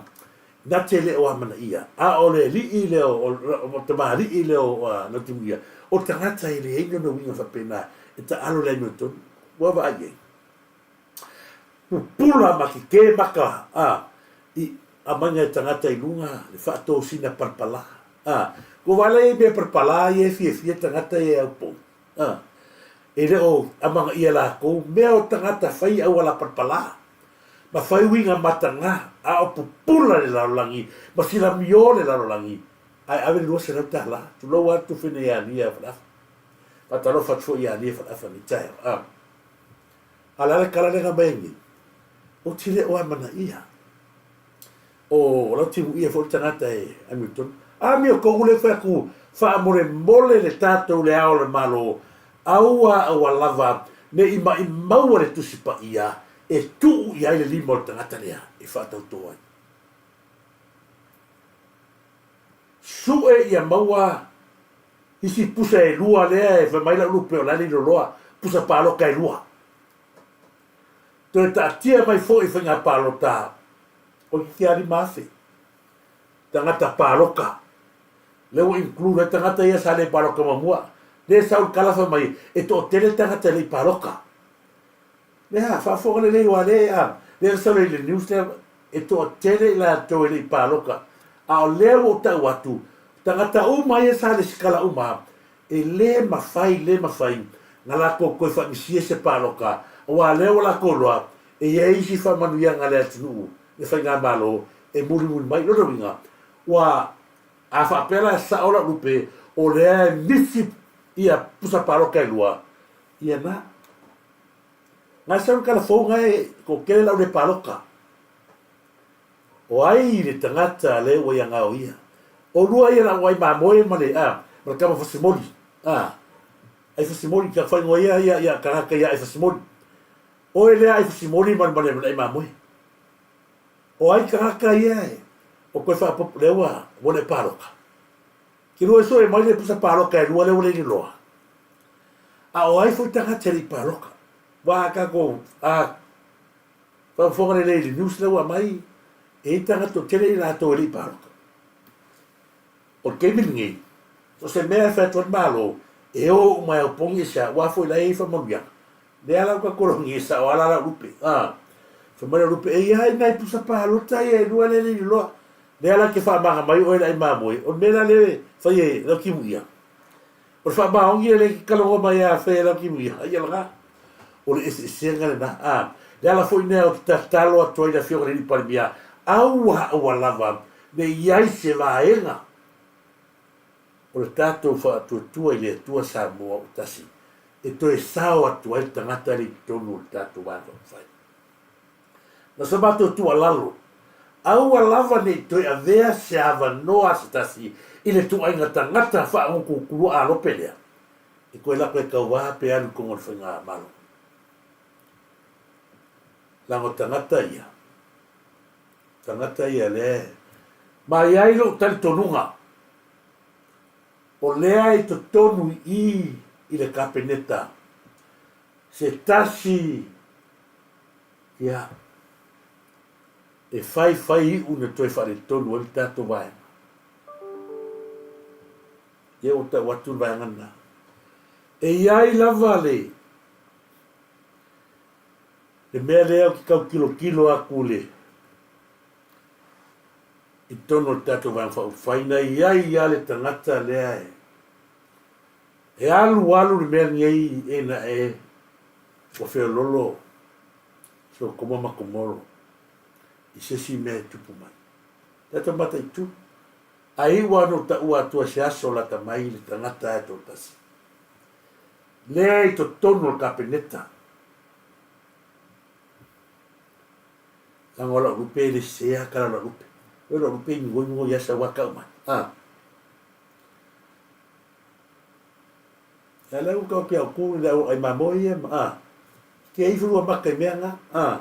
na te le o amanaia, a o le alii lea o, o tamalii lea o Lautimuia, o tagata e leai ni ona uiga faapena e taalo le amiotonu. Ua vaai i ai. Pupula ma kekē maka, a, i aumaiga e tagata i luga le faatosina palapala, a. Kua vaai la i ai mea palapala ia e fiafia tagata ia e aupou, a. E le o amanaia e lakou mea o tagata fai auala palapala ma fai uiga mataga, a o pupula le lalolagi ma silamio le lalolagi, ae ave le $200, tulou lava le tufe nei ia Lia Faleafa. Faatalofa atu foi ia Lia Faleafa i lenei taeao, a. A o le a le tala lea na aumai ai nei? Ou te le o amanaia. O Lautimuia foi le tagata e amiotonu. Amiotonu lea e fai atu, faamolemole le tatou le Ao o le Malo, aua aua lava ne i maimau le Tusi Paia e tuu i ai le lima o le tagata lea e faatauto ai. Sue ia maua isi pusa e lua lea e fai mai lau lupe o la e le loloa pusa palota e lua. Toe taatia mai foi faiga palota o ke 5,000 tagata palota. Lea ua include ai tagata ia sa le palota muamua. Lea sau le tala fai mai e toatele tagata e le i palota. Lea, faafofoga lelei aua lea a, lea na sau i le news lea e toatele i latou e le i palota. A o lea ua ou tau atu, tagata uma ia sa lesitala uma, e le mafai, le mafai na latou toe faamisia se palota, aua o lea ua latou iloa e i ai isi faamanuiaga a le atunuu, le faigamalo e mulimuli mai. Lona uiga, ua, a faapea la e sao lau lupe, o lea e misi ia pusa palota e lua, ia na. Ngai sau le tala fou ngai toatele lau le palota. O ai le tagata le ua ia ngao ia. O lua ia lau ai mamoe ma le a ma le tama fasimoli a ai fasimoli ka whaingoa ia ia ia tagata ia ai fasimoli. Oe lea ai fasimoli ma le ma le ai mamoe. O ai tagata ia e o koe whaapopo lea ua ua le palota. Ke lua sue mai le pusa palota e lua le ua le loa. A o ai foi tagata e le i paloka. Ua a tatou a faafofoga lelei i le news lea ua aumai, e i ai tagata toatele i latou e le i paloka. O le taimi lenei, so o se mea e fai atu ai le Malo, e o uma e aupogi e sea, aua foi la e i ai faamanuiaga. Lea la ua tatou logi e sao lava la lau lupe. A, fai mai lau lupe, e i ai nai pusa palota ia e lua lea e le i loloa. Lea la e te faamaga mai oe le ai mamoe, o le mea la lea e fai e Lautimuia, O le faamaoni e le talanoa mai a fea lau timuia, ai ala O le eseesega lena. A, le ala foi lea ou te tatalo atu ai le Afioga i le Alii Palemia, aua aua lava ne i ai se vaega o le tatou faatuatua i le Atua Samoa ua tasi e toe sao atu ai le tagata lea i totonu o le tatou Vaega Faaupufai. Na sa matou tuualalo, aua lava ne i toe avea se avanoa se tasi i le tuaiga tagata faagutukulua alope lea, e toe lako e tauā pe alu i totonu o le faigamalo. Leaga o tagata ia, tagata ia lea e. Ma e i ai lou talitonuga, o lea i totonu i i i le Kapeneta se tasi ia e faifai iu na toe faaletonu ai le tatou vaega. Ia ua tau atu le vaega lena. E i ai lava le Le mea lea ou te tau tilotilo atu le i totonu o le tatou Vaega Faaupufai, na i ai lava le tagata lea e e alu alu le mea lenei e na e ua feololo Sotoma ma Komoro i se isi mea e tupu mai. Tatou mataitu. Ae iu lava ona ou taua atua se aso lata mai le tagata e toatasi. Lea i totonu o le Kapeneta. Leaga o lau lupe e le sese a kala lau lupe. Oi lau lupe i migoi migoi asa ua kau mai. A. Ia lea ua kau pia ku le au ai mamo ia ma a. Ke ai fulu maka i mea nga. A.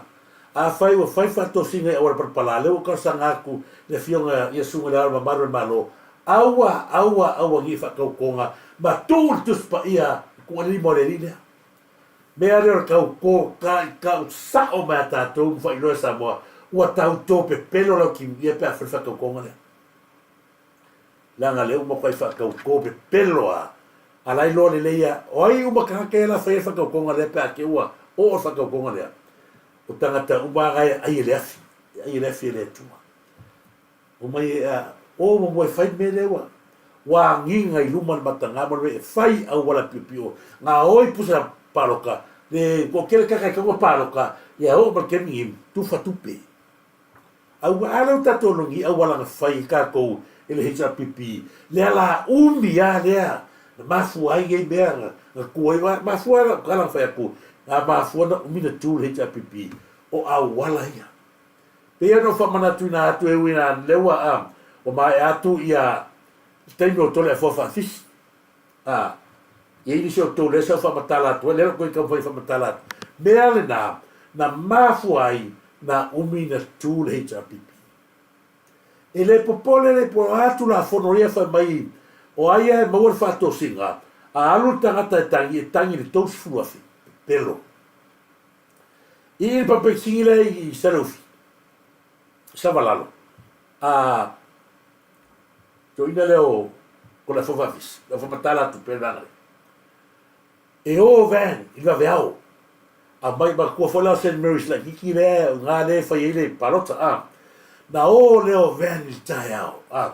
A fai ua fai faatosiga i auala palapala lea ua talosaga atu i le afioga ia Susuga i le Ao Mamalu o le Malo, aua, aua, aua nei faatautoga ma tuu le Tusi Paia i tuualilima o le Alii lea. Mea lea o le tauto taitau sao mai a tatou ma faailoa e Samoa ua tauto pepelo lau timuia pe a fai le faatautoga lea. Leaga lea ua matuai faatauto pepelo a a la iloa lelei a o ai uma tagata ia la fai ai le faatautoga lea pe a te ua oo le faatautoga lea o tagata uma a e ai e le afi e ai e le afi e le Atua. Omai e a o muamua e fai le mea lea ua ua agiga i luma le mataga ma le mea e fai auala piopio gaoi pusa paloka le toatele kaka e taua paloka ia oo ma le taimi nei tufa tupe. Aua a lea ua tatou logi auala na fai e tatou e le HRPP lea la umi a lea na mafua ai nei mea na na tu ai mafua lau tala na fai atu na mafua na umi na tu le HRPP o auala ia. Pei ona ou faamanatuina atu e ui ina lea ua a ua maea atu ia le taimi o Toleafoa Faafisi. A i ai nisi o outou lea sa ou faamatala atu ai, lea la ou toe taumafai e faamatala atu. Mea lena na mafua ai na umi na tu le HRPP. E le popole le po o a Tulafono ia fai mai o ai a e maua le faatosina, a alu le tagata e tagi, e tagi i le 30,000. Pepelo. I le papeisini lea i Saleufi, Savalalo, a toeaina lea o Toleafoa Faafisi, lau faamatala atu pea le vaega lea. E o van i le vaveao, aumai, manatua foi la o St Mary's laitiiti lea, o i ina lea e fai ai le palota, a. Na o lea o van i le taeao, a,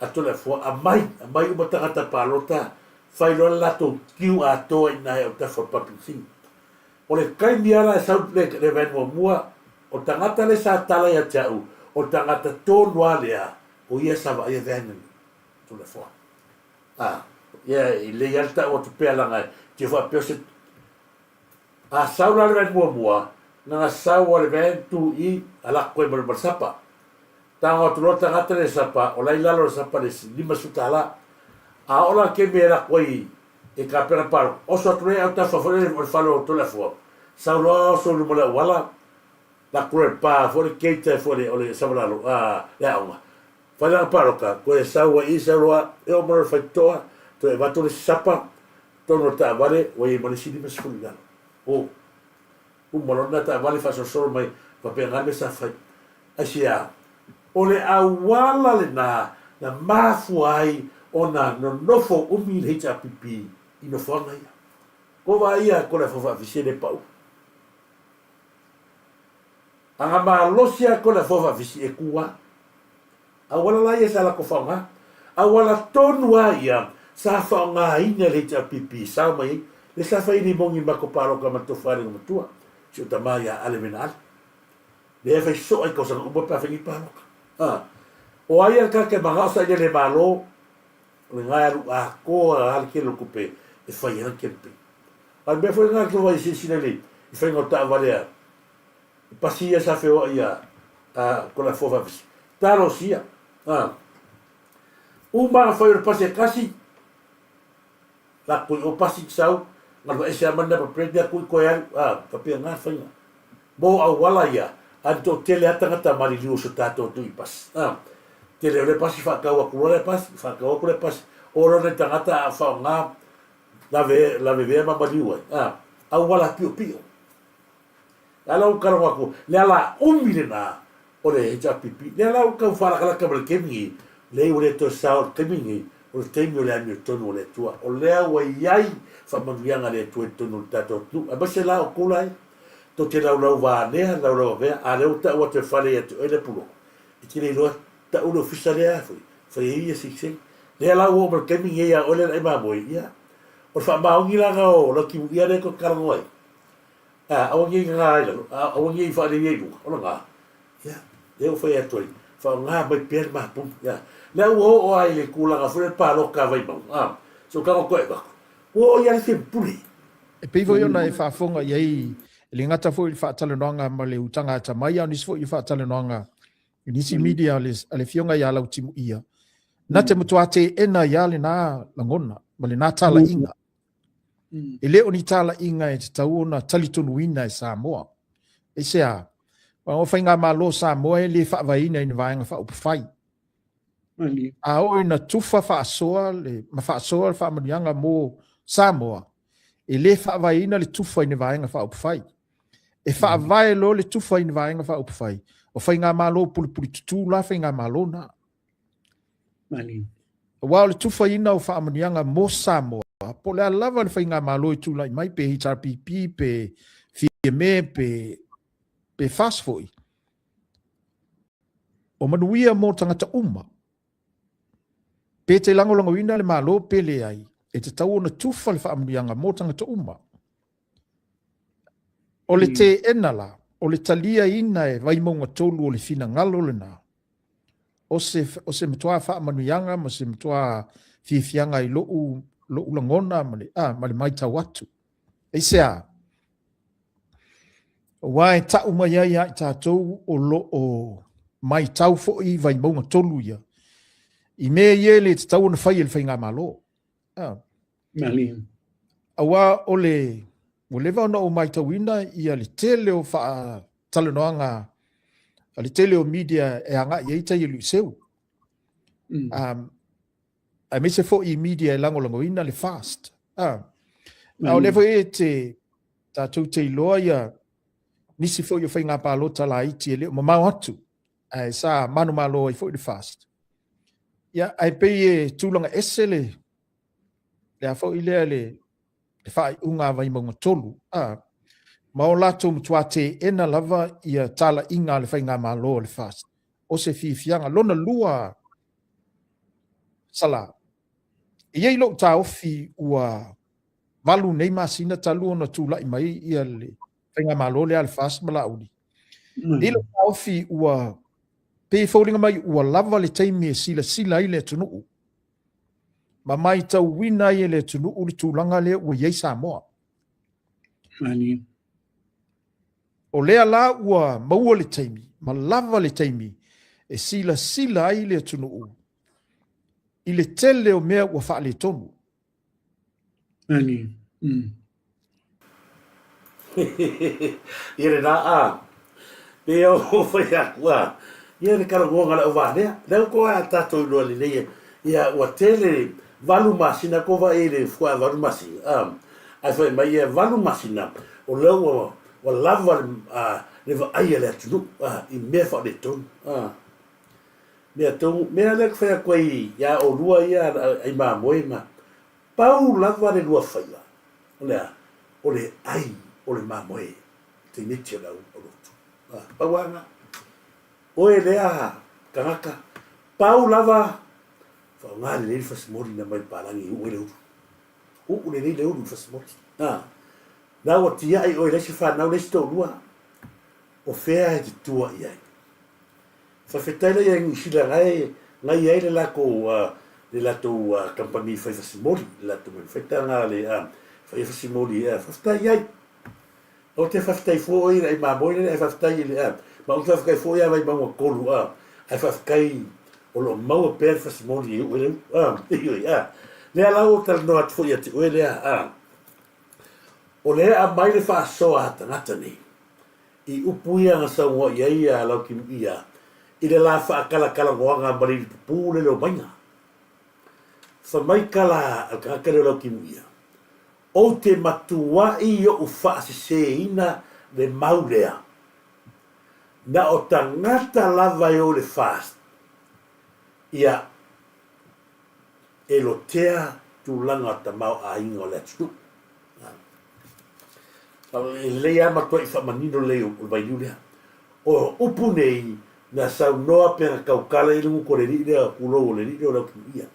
a Toleafoa, aumai, aumai uma tagata palota, fai loa le latou queue atoa i ina i autafa o le papeisini. O le taimi lava la e sau le le van muamua, o le tagata lea sa tala ia te au, o le tagata tonu lava lea, o ia sa vaaia van lena. Toleafoa. A, ia e lelei lava le tau atu pea leaga e te faapea o se... A sau la le van muamua, na ona sau lava le van tu i, alu atu ai ma le sapa. Tago atu loa le tagata lea i le sapa, o la e i lalo o le sapa le $50. A oo la i le taimi e alu atu ai e tapena palota, oso atu loa ia autafa foi lele o le fale o Toleafoa, sau loa oso i luma o le auala, alu atu loa i le pa foi le gate foi o le Savalalo, a, le aoga. Fai lana palota, toe sau ai i, sau loa, e oo mai loa i le faitotoa, toe avatu le isi sapa, totonu o le taavale, ua i ai ma le isi 50 i lalo. O. Uma loa lena taavale faasolosolo mai faapena le mea sa fai. Aisea? O le auala lena na mafua ai ona nonofo umi le HRPP i nofoaga ia. Ko vaai ia ko le afoa faafisi e le pau. Aga malosi a ko le afoa faafisi e ku a. Auala la ia sa latou faaaoga. Auala tonu lava ia sa faaaogaina e le HRPP e sao mai ai le sa fai limoni i le matou palota ma le tofa i le matua, si ou tama ia Ale Vena Ale. Lea e fai soo ai tausaga uma pe a fai ni palota. A, o ai a le tagata e manao saili e le Malo, o lena e alu atoa lava le tele o tupe e fai ai lana campaign. A o le mea foi lena e silasila i le faiga o taavale a Pasi ia sa feoai ia a Toleafoa Faafisi. Talosia. A. Uma ona fai o le pasi e tasi, latou i o pasi sau, galu ese lava ma le number plate lea tui toe alu, a, faapena le faiga. Mo auala ia, a ni toatele a tagata maliliu o so tatou atunuu i pasi. A, tele o le pasi faatau atu loa le pasi, faatau atu le pasi, o loa nai tagata a faaaoga lave, lavevea ma maliu ai. A, auala piopio. A la ua talanoa atu, le ala umi lena o le HRPP. Lea la ua tau faalakalaka ma le taimi nei, leai ua le toe sao i le taimi nei, o le taimi o le amiotonu o le Atua. O lea ua i ai faamanuiaga a le Atua i totonu o le tatou atunuu, aemaise la o tula ia. Tou te laulau vaanea, laulau avea, a lea ua tau atu e fale ia te oe le pulou, e te le iloa, tau le ofisa lea foi, fai ai ia silisili. Lea la ua oo mai le taimi lenei ia oe le alii mamoe, ia, o le faamaoni la lena o Lautimuia lea e toe talanoa ai, a, aua ne i nana ai lalo, a, aua ne i faaleleia i luga, o lena, ia, lea ua fai atu ai, faaaoga mai pea le mapuni, ia. Lea ua oo lava i le tulaga foi lea le palota a Vaimauga, a, se o tago toe avatu, ua oo i ai le filipuli. E pei foi ona e faafofoga i ai, e le gata foi i le faatalanoaga ma le utaga atamai, a o nisi foi o faatalanoaga i nisi media a le, a le Afioga ia Lautimuia, na te matua teena ai lava lena lagona ma lena talaiga. E le o ni talaiga e tatau ona talitonuina e Samoa. Aisea? Aua o faigamalo o Samoa e le faavaeina i ni vaega faaupufai. A oo ina tufa faasoa le, ma faasoa le faamanuiaga mo Samoa, e le faavaeina le tufa i ni vaega faaupufai. E faavae loa le tufa i ni vaega faaupufai, o faigamalo pulipulitutu la faigamalo na. Aua o le tufaina o faamanuiaga mo Samoa, po o le a lava le faigamalo e tulai mai, pe HRPP, pe Fiame, pe, pe FAS foi, o manuia mo tagata uma. Pe te lagolagoina le Malo pe leai, e tatau ona tufa le faamanuiaga mo tagata uma. O le teena la, o le taliaina e Vaimauga 3 o le finagalo lena, o se, o se matua faamanuiaga ma se matua fiafiaga i lo'u, lo'u lagona ma le, ah, ma le maitau atu. Aisea? Aua e ta'u mai ai ia i tatou o lo o maitau foi Vaimauga 3 ia, i mea ia e le tatau ona fai e le Faigamalo. Ah. Aua o le, ua leva ona ou maitauina ia le tele o faatalanoaga a le tele o media e agai i ai tai e Luseu. Um, aemaise foi i media e lagolagoina le fast. Ah. A o lea foi e te, tatou te iloa ia nisi foi o faiga palota laiti e le o mamao atu, ae sa manumalo ai foi le fast. Ia, ae pei e tulaga ese le, le a foi lea le, le faaiuga a Vaimauga 3, a, ma o latou matua teena lava ia talaiga a le faigamalo a le FAST. O se fiafiaga. Lona lua, Sala, e i ai lou taofi ua valu nei masina talu ona tulai mai ia le faigamalo lea a le FAST ma Laauli. E i ai lou taofi ua pei e foliga mai ua lava le taimi e silasila ai le atunuu ma maitauina ai e le atunuu le tulaga lea ua i ai Samoa. O lea la ua maua le taimi ma lava le taimi e silasila ai le atunuu i le tele o mea ua faaletonu. Mani. Mm. Ia lena a. Pei o fai atu a. Ia le talanoaga a le auvalea. Lea ua toe a tatou iloa lelei ia ua tele valu masina ko vaai i le fua'a valu masina a. Ae fai mai ia valu masina o lea ua ua lava le a le vaai a le atunuu a i mea faaletonu a. Mea tonu mea lea ou te fai atu ai ia olua ia ai mamoe ma Pau lava le lua faiva, o le a? O le ai o le mamoe, teineti o le au lotu. Pau lava lena. Oe lea tagata, pau lava, faaaoga lelei le fasimoli na mai le palagi e uu ai le ulu. Uu lelei le ulu i le fasimoli. Na ua tiai oe i le isi fanau, le isi toalua, o fea e te tua i ai? Faafetai la ia Niu Sila na e na i ai le latou le latou kamupani fai fasimoli le latou manufacture na le fai fasimoli faafetai i ai. Ou te faafetai foi i le mamoe lea ae faafetai i le ma ou te faafetai foi ia Vaimauga 3 ae faafetai o lo o maua pea le fasimoli e uu ai le ulu lea la ua talanoa atu foi ia te oe lea o lea e aumai le faasoa a tagata nei. I upu ia na saunoa i ai a Laukimuia i le la faakalakalanoaga ma le ilipupū lele o Maiga. Fai mai ka la a le tagata lea o Laukimuia, Ou te matuai oʻu faaseseina le mau lea. Na o tagata lava e o i le FAST, ia, e lotea tulaga tamaoaiga o le atunuu. E lelei lava matuai faamanino lelei o le vailiu lea. O upu nei na saunoa pe na tautala i le gutu o le alii lea, tulou o le alii lea o Leautimuia,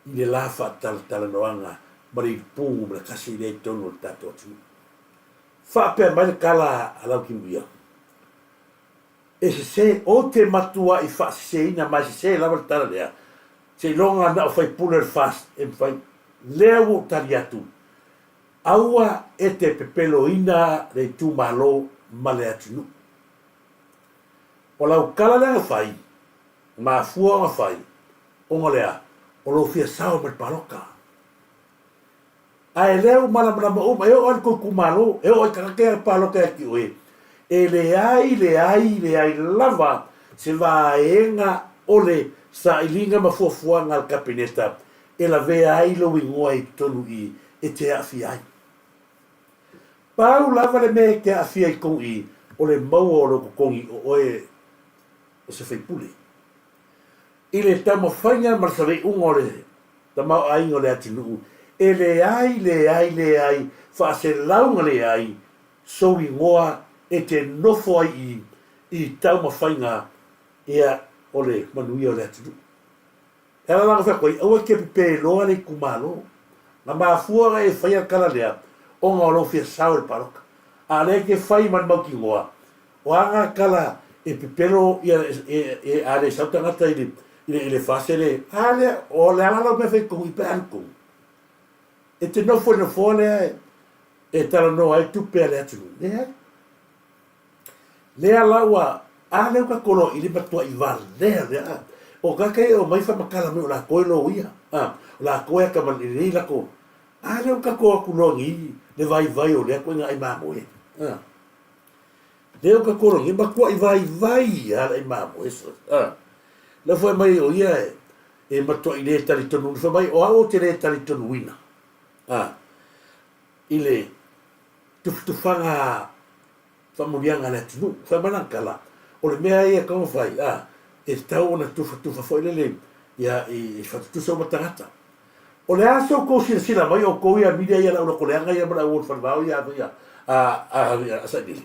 i le la faatalatalanoaga ma le ilipu numera tasi lea i totonu o le tatou atunuu. Faapea mai le tala a Lautimuia, E sese, ou te matuai faaseseina ma e sese lava le tala lea, seiloga na o faipule o le FAST e mafai. Lea ua ou tali atu, aua e te pepeloina le itumalo ma le atunuu. O lau tala lea na fai, mafua ona fai, ona o le a? O lou fia sao ma le palota. Ae lea ua malamalama uma, e oo lava i le tou itumalo, e oo i tagata ia na palota ia te oe, e leai, leai, leai lava se vaega o le sailiga ma fuafuaga a le Kapeneta e lavea ai lou igoa i totonu i i e te aafia ai. Pau lava le mea e te aafia ai i totonu i i, o le maua o lou totogi o oe o se faipule. I le taumafaiga ma le saleiuga o le tamaoaiga o le atunuu, e leai, leai, leai, faaselauga leai sou igoa e te nofo ai i i taumafaiga ia o le manuia o le atunuu. E ala la ona fai atu ai, aua e te pepeloa le itumalo. Na mafua ona e faia le tala lea ona o lou fia sao i le palota. A o lea e te fai ma le mautinoa, O a ngā tala e pepelo ia e a le sau tagata i le i le fasele a lea o le ala lau mea fai tonu i pe alu tonu. E te nofo i le nofoa lea e talanoa ai tupe a le atunuu. Leai. Lea la ua a lea ua tatou loa i le matuai valea lea a. O tagata ia e omai faamatala mai o latou e loia. A, o latou e atamai lelei latou. A lea ua tatou o atu loa nei le vaivai o lea ituaiga ai mamoe. A. Lea ua tatou e matuai vaivai lava le ai mamoe. A. Lea fai mai o ia e matuai le talitonuina. Fai mai o au ou te le talitonuina a, i le tufatufaga faamanuiaga a le atunuu. Fai mai lana tala, o le mea ia e tatau ona fai, a, e tatau ona tufatufa foi lele ia i fatutusa uma tagata. O le a se outou silasila mai outou ia Milia ia le au lotoleaga ia ma le au falevao ia ia a a Sailele?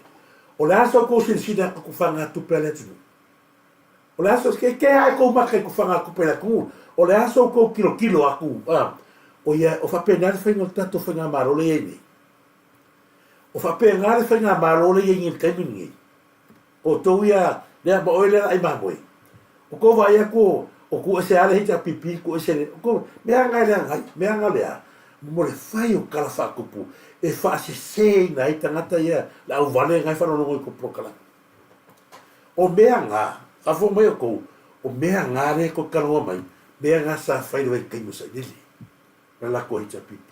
O le a se outou silasila i tufagatupe a le atunuu? O le a se ke ke ae kou maka i tufagatupe a le atunuu? O le a se outou tilotilo atu a o ia o faapena le faiga o le tatou faigamalo lea e i ai nei? O faapena le faigamalo lea e i ai nei i le taimi lenei? Outou ia, lea ma oe lea la ai mamoe. O kou vaai atu o, o ku ese ale HRPP, ku ese le, o kou, mea nga e leaga ai, mea nga lea, mo le fai o tala faatupu e faaseseina ai tagata ia le auvale nga e faalogologo i kou polokalame. O mea nga, faafofoga mai outou, o mea nga lea tou te talanoa mai, mea nga sa fai i le vaitaimi o Sailele ma le latou HRPP.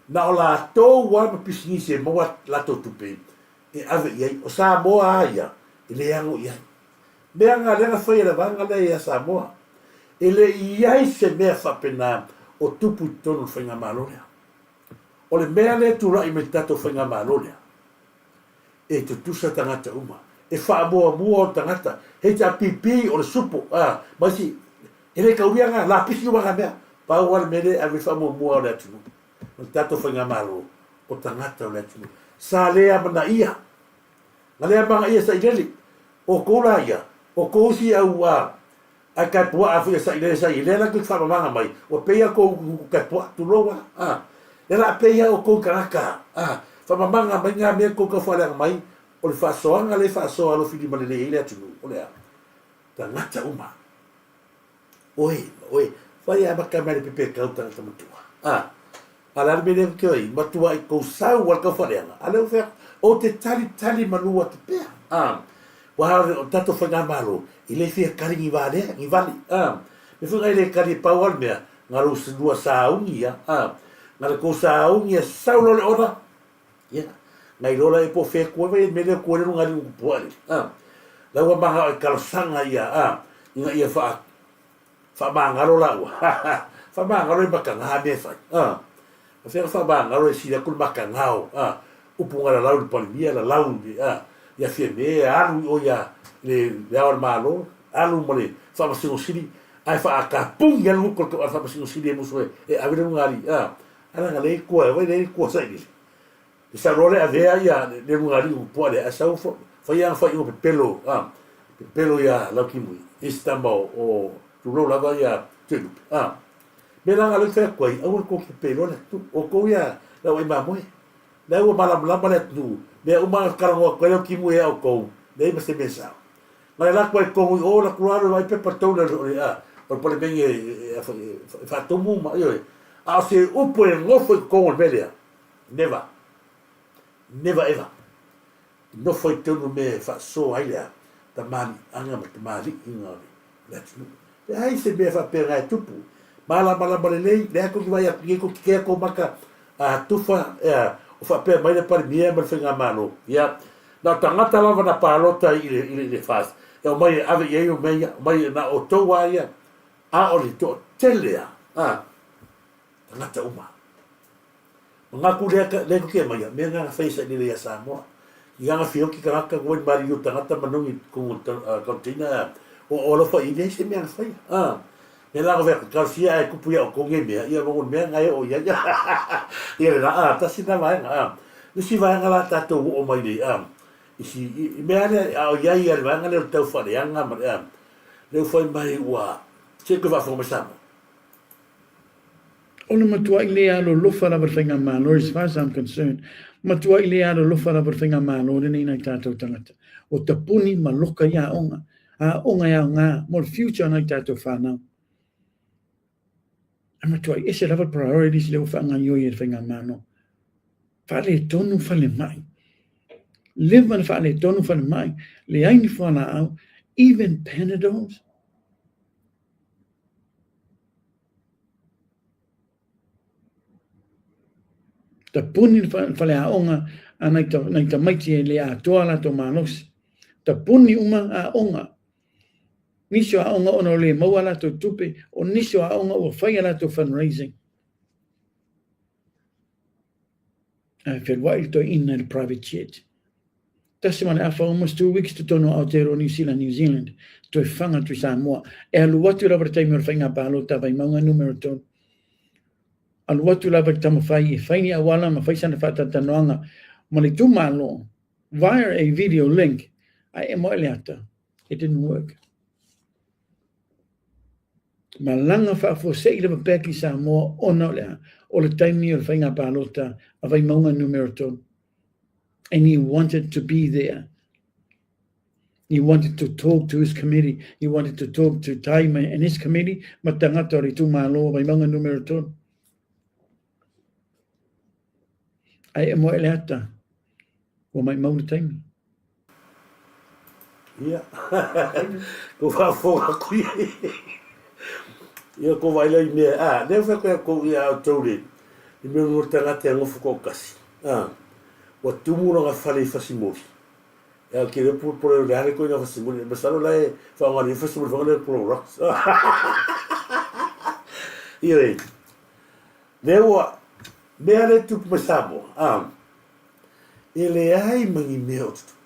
Na o latou lava ma pisinisi e maua latou tupe e ave i ai. O Samoa a ia, e le ano i ai. Mea na lea na fai e le vaega lea ia Samoa. E le i ai se mea faapena o tupu i totonu o le Faigamalo lea. O le mea lea e tulai mai i le tatou Faigamalo lea, e tutusa tagata uma. E faamuamua o tagata. HRPP o le supo, a, ma isi, e le taulia na, lapisi uma na mea. Pau lava le mea lea e ave i le faamuamua o le atunuu. O le tatou Faigamalo, o tagata o le atunuu. Sa le amanaia. Na le amanaia Sailele. O tou la ia, o tou isi au a ai kai puaa foi a Sailele sa ia, lea la tou te faamamaga mai, ua pei a tou gugu kai puaa, tulou a, a. Lea la a pei a outou i tagata, a, faamamaga mai nga mea tou tau faaleaga mai, o le faasoaga lea e faasoa alofilima lelei ai le atunuu, o le a? Tagata uma. Oe, oe, fai a maka mai le pepe kau tagata matua. A, a le a le mea lea ke oi, matua i kou sau al kau whaleanga. A leo whea, o te tali tali manu atu pea. A, wa o tatou whaigamalo, i le fia kali ni valea, ni vali. A, me whai le kali e pau al mea, nga lou lua saungi ia. A, nga le kou saungi ia sau lo le ona. Ia, Ngai loa la e po fe kua vai mele kua le lunga li pua le. Ah. La ua manga e kalosanga ia ah ina ia fa faamagalo laua. Faamagalo e makaga mea e fai. A. A fea ka faamagalo e sili atu le makaga o, a, upu na lalau i le Palemia, lalau i le, a, ia Fiame e alu i o ia le, le Ao o le Malo, alu ma le Faamasino Sili, ae faatapuni lava le gutu a le Faamasino Sili e musu e, e ave le lugalii, a. Ae leaga lea e i tua e, vai lea e i tua sailili. E sau loa le avea ia le lugalii upu lea, ae sau fai ana faaiuga pepelo, a, pepelo ia Lautimui, i se tama o, o tulou lava ia Tuilupe, a. Mea la lea ou te fai atu ai, aua le tou pepelo le atunuu, o outou ia le auai mamoe. Lea ua malamalama le atunuu, mea uma na talanoa atu ai Lautimui ia outou, leai ma se mea sao. Na le latou ai totonu i o, latou alu e vaai pepa tou le, o le, a, o le Palemene e, e, e faatumu ma, ioe. A o se upu e nofo i totonu o le mea lea, Never. Never ever. Nofo i totonu o mea e faasoa ai le a, tamaliiaga ma tamaliiga o le atunuu. Leai se mea faapena e tupu. Malamalama lelei, lea tou te vaai atu nei, tou te kea tou maka a tufa, ea, o faapea mai le Palemia ma le Faigamalo. Ia, na o tagata lava na palota i le, i le, i le FAST, e omai e ave i ai o mea ia, omai na o outou lava ia, a o le toatele lava, a, tagata uma. Manatu lea ka, lea ke maia, mea nga fai sa lele ia Samoa. I nga fioki tagata ko wai mari yo tagata manongi ko container o o alofa i le se mea na fai. Ah. Me la ko ka sia ai kupu ia o konge mea ia mo mea ngai o ia. Ia le la ah tasi na vaenga ah. Nisi vaenga la tatou o mai le ah. Isi i mea le a o ia ia le vaenga le o tau whaleanga ma le ah. Le fai mai ua se ko faafofoga mai Samoa. O le matuai le alolofa lava le Faigamalo, as far as I'm concerned, matuai le alolofa lava le Faigamalo lenei nai tātou tagata. O tapuni ma loka i aoga, aoga e aoga mo le future o nai tātou whānau. A matuai ese lava priorities lea ua faagaioi e le Faigamalo. Faaletonu falemai. Leva na faaletonu falemai, leai ni fualaau, even Panadols. Tapuni le faleaoga a nai, nai tamaiti e le atoa latou malosi. Tapuni uma aoga. Nisi o aoga ona o le maua latou tupe, o nisi o aoga ua fai a latou fundraising. Ae feluai le toeaina i le private jet. 1.5 almost 2 weeks totonu o Aotearoa Niu Sila, New Zealand, toe fanga atu i Samoa. E alu atu lava le taimi o le faiga palota a Vaimauga numera 3. Alu atu lava i le taumafai e fai ni auala ma fai sana faatalatalanoaga ma le itumalo via a video link, ae emo ai le ata. It didn't work. Malaga faafuasei lava back i Samoa ona o le a? O le taimi o le faiga palota a Vaimauga numera 3. And he wanted to be there. He wanted to talk to his committee. He wanted to talk to Taima and his committee, ma tagata o le itumalo Vaimauga numera 3. Ae emo ai le ata, ua maimau le taimi. Ia, ko faafofoga atu ia. Ia, ko vaai la i mea, a, lea fai koe kou ia au tou le, i mea mo tagata e ngofo toʻatasi. A, ua tumu lona fale i Fasimoli. E au ke le pole le ale koe na Fasimoli, masalo la e whaonga le Fasimoli whaonga le Clorox. Ia e, lea ua, mea le tupu mai Samoa, a, E leai ma ni mea o tutupu.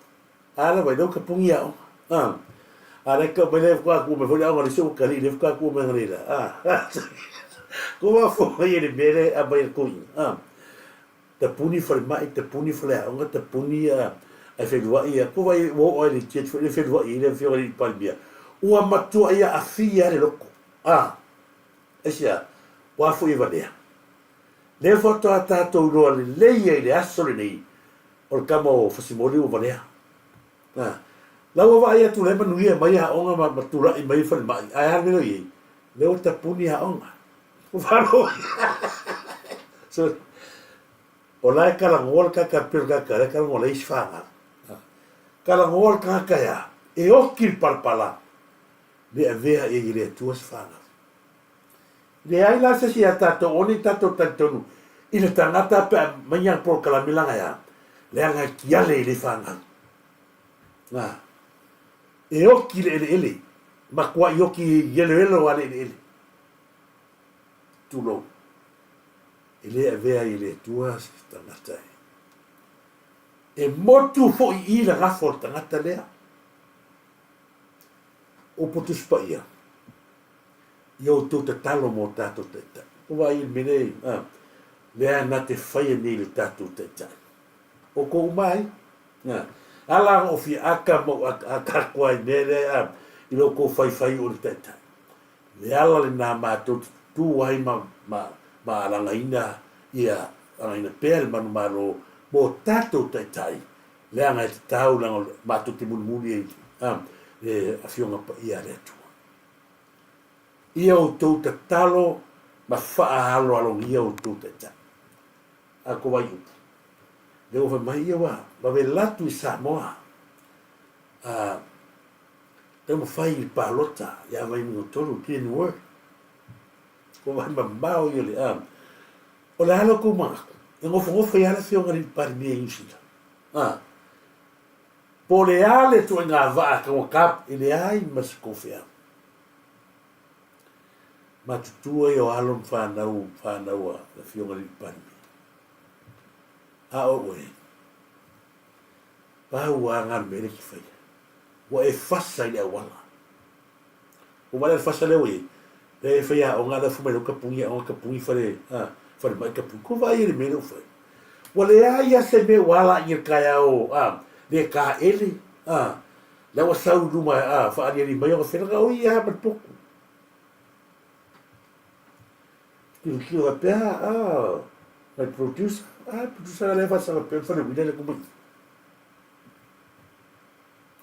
A lava i lau ka pongi aoga. A. A le ka mai le ka ku me foi aoga le se o kali le ka ku me ngale la. A. Ko wa fo mai le mele a mai ko i. A. Ta puni fale mai, ta puni fale aoga, ta puni a ai feluai ia. Ko vai wo ai le jet le feluai le fio le palmia. Ua matua ia afia le loko. A. Aisea, ua foi e valea. Lea faatoa tatou iloa lelei ai i le aso lenei o le tama o Fasimoli ua valea. A, la ua vaai atu la e manuia mai aoga ma, ma tulai mai i falemai, ae a le mea lea ua i ai? Lea ua tapuni aoga. Ua faalogo So, o la e talanoa le tagata pei o le tagata la e talanoa la isi fanau. Talanoa le tagata e a? E oki le palapala, le avea i ai e le Atua se fanau. Leai la se isi ia tatou o ni tatou talitonu i le tagata pe a mai ana polokalame langa ea. Leaga e tiale i le fanau. Na. E oki le eleele. Matuai oki i eloelo a le eleele. Tulou. E le avea ai e le Atua se tagata e. E motu foi i le gafa o le tagata lea. Upu Tusi Paia, I outou tatalo mo tatou taitai. Ua vaai i le mea lea, a, lea na te faia nei le tatou taitai. Outou uma ai, a, ala ona ou fia aka ma ou akaaka atu ai i mea lea, a, i lo outou faifai o le taitai. Le ala lena matou te tutū ai ma, ma, ma alagaina ia, alagaina pea le manumalo mo tatou taitai Leaga e tatau leaga matou te mulimuli ai i le Afioga Paia a le Atua. Ia outou tatalo ma faaaloalogia outou taitai. A ko vai upu. Lea ua fai mai ia ua vave latu i Samoa. A taumafai i le palota ia Vaimauga 3, didn't work. Ko vai mamao ia le a. O le a lo kou manatu? E nofonofo ai lava le Afioga i le Palemia i Niu Sila. A. Po o le a le ituaiga vaa taugata e leai ma se toofeau. Matutua ia o alo ma fanau fanau a le Afioga i le Palemia. A o oe, pau lava na o le mea lea e te faia, ua e fasa i le auala. Ua vaai la i le fasa lea ua i ai, lea e faiaoga lea fai mai lau tapuni aoga tapuni fale a falemai tapuni. Ko vaai i le mea lea ua fai. Ua leai lava se mea ua ala i le taeao a le taele a la ua sau i luma a faaliali mai ona fela o ia ma le potu. Tilotilo faapea a my producer a producer lea faasala pea fale uila le kumai.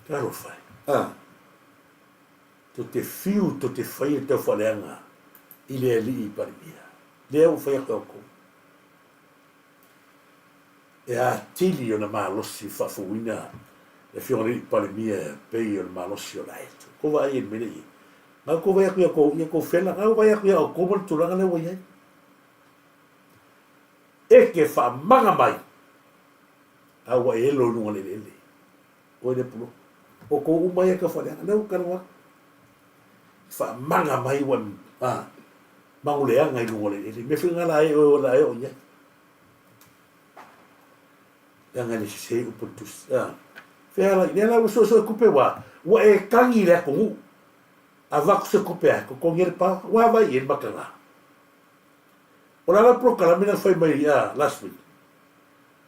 Talofa e. A. To te fiu to te fai le taufaaleaga i le alii Palemia. Lea ua fai atu outou. E atili ona malosi faafouina le afioga i le alii Palemia e pei o le malosi o le aeto. Tou vaai i le mea lea i ai. Na outou vaai atu ia outou, ia outou fela, na ou vaai atu ia outou ma le tulaga lea ua i ai. E te faamaga mai, a ua e elo i luga o le eleele. Oe le puloku. O kou uma ia taufaaleaga, lea ua talanoa atu. Faamaga mai ua a, maguleaga i luga o le eleele. Mea foi na la e oe la e oo i ai. Leaga e le sese upu le tusi. A, fea la, lea la ua suesue tupe ua, ua e tagi i le atunuu. Avatu se tupe a, totogi ai le paoa. Ua vaai i ai le mataga. O le a la polokalame na fai mai a, last week?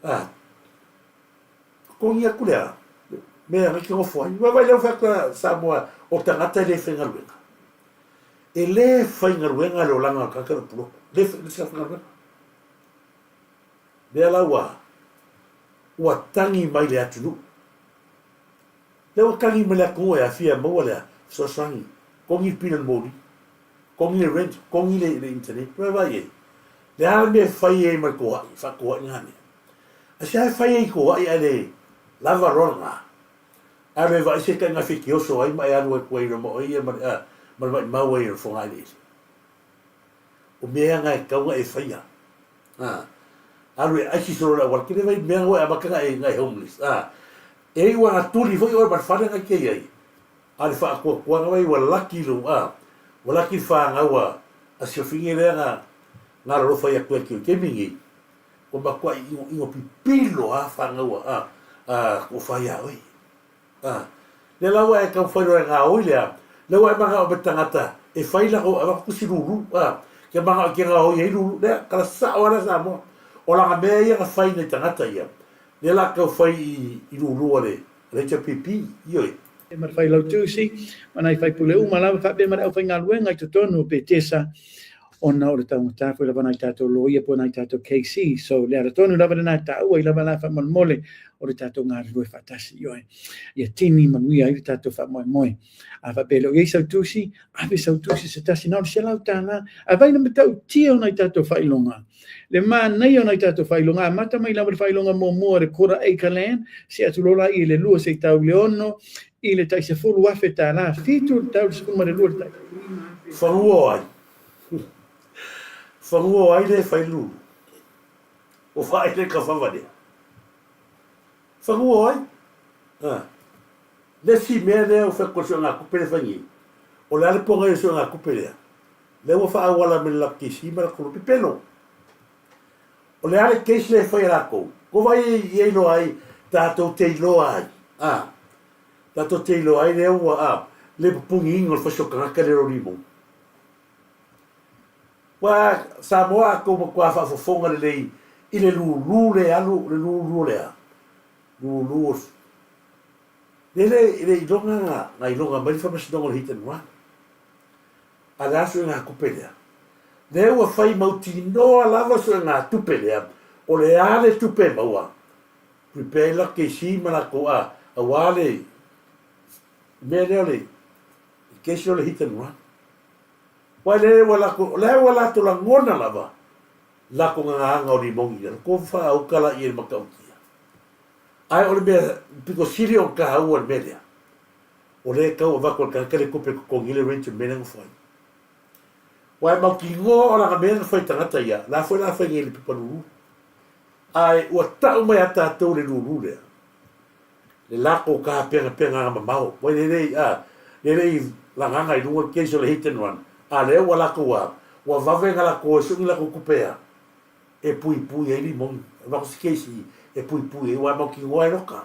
A, Totogi atu le a? Mea e te nofo ai. Vaavaai lea ua fai atu a Samoa o tagata e le faigaluega. E le faigaluega le olaga o le tagata o le pulotu. Le le faigaluega. Lea la ua ua tagi mai le atunuu. Lea ua tagi mai le atunuu e afia maua le fesoasoani. Togi le pili o le moli. Togi le rent, togi le, le internet. Vaavaai ai. Le a le mea e fai ai ma le toai, faatoai ngā mea. A se ae fai ai toai ae le lava loa lena. Alu e vaai se taiga fetioso ai ma e alu atu ai ma oe ia ma le, ma le maimau ai o le fogaeleele. O mea ia na e tatau ona e faia. A, alu e aisi solo le auala, kele vai mea ua e amata na e, na e homeless. A, e iu ana tuli foi oe ma le fale na te i ai. A le faatuatuaga vai ua laki lou, a, ua laki le fanau a, a si afine lea na, na alolofa ia atu i taimi nei. Ua matuai inoino pipilo a fanau a a tofa ia oe. A lea la ua e taumafai loa e gaoi lea, lea ua e manao me tagata e fai lako avatu tusi lulu a ke manao e ke gaoi ai lulu lea kala sao a lea Samoa. O lana mea ia na fai nai tagata ia, lea la tau fai i i lulu a le a le HRPP, ioe. Ma le Failautusi, ma nai faipule uma lava faapea ma le aufaigaluega i totonu o Petesa, ona o le taugata foi lava nai tatou loia po o nai tatou KC. So, le ala tonu lava lena e taua ai lava la faamolemole o le tatou galulue faatasi. Ioe, ia tini manuia ai le tatou faamoemoe. A faapea e le o i ai sau tusi, ave sau tusi se tasi, na o le $100. Ae vaai le matautia o nai tatou faailoga. Le manaia o nai tatou faailoga, amata mai lava le faailoga muamua o le quarter acre land, see atu loa laia i le 2 seia tau i le 6, i le tai $10,000, 7 i le tau i le 12 i le tai 5,000. Fanua o ai? Fanua o ai lea e fai lulu? O vaai le kafava lea. Fanua o ai? A. Le isi mea lea ua fai atu o le suegatupe lea e fai nei, o le a le pogai o le suegatupe lea? Lea ua faaauala mai le latou kesi ma latou pepelo. O le a le case lea e fai e latou? Ko vai ia iloa ai, tatou te iloa ai, a, tatou te iloa ai lea ua, a, le pupugiina o le fasi o tagata lea o Limou. Ua Samoa a tou matua faafofoga lelei i le lulu le alu, le lulu o le a? Lulu o le le, le iloga na, na iloga mai le faamasinoga o le hit and run. A le a suegatupe lea? Lea ua fai mautinoa lava suegatupe lea, o le a le tupe e maua? Prepare ai latou kesi ma latou a, aua le mea lea o le kesi o le hit and run. Ua le ua latou, o lea ua latou lagona lava latou gagaaga o limogi i lalo, ko faauka la i le matautia. Ae o le mea pito sili ona taua le mea lea, o lea e tau avatu e le tagata le tupe e totogi ai le rent o le mea lea na fai. Aua e mautinoa o lana mea na fai i tagata ia, la foi la fai nei i le pepa lulu. Ae ua tau mai ia tatou le lulu lea, le latou tapenapenaga mamao, ua le le a, le le i lagaga i luga le case o le hit and run, a lea ua latou a, ua vave na latou o e sue ni latou tupe a, e puipui ai limoni. Avatu se case e puipui ai, aua e mautinoa e loka.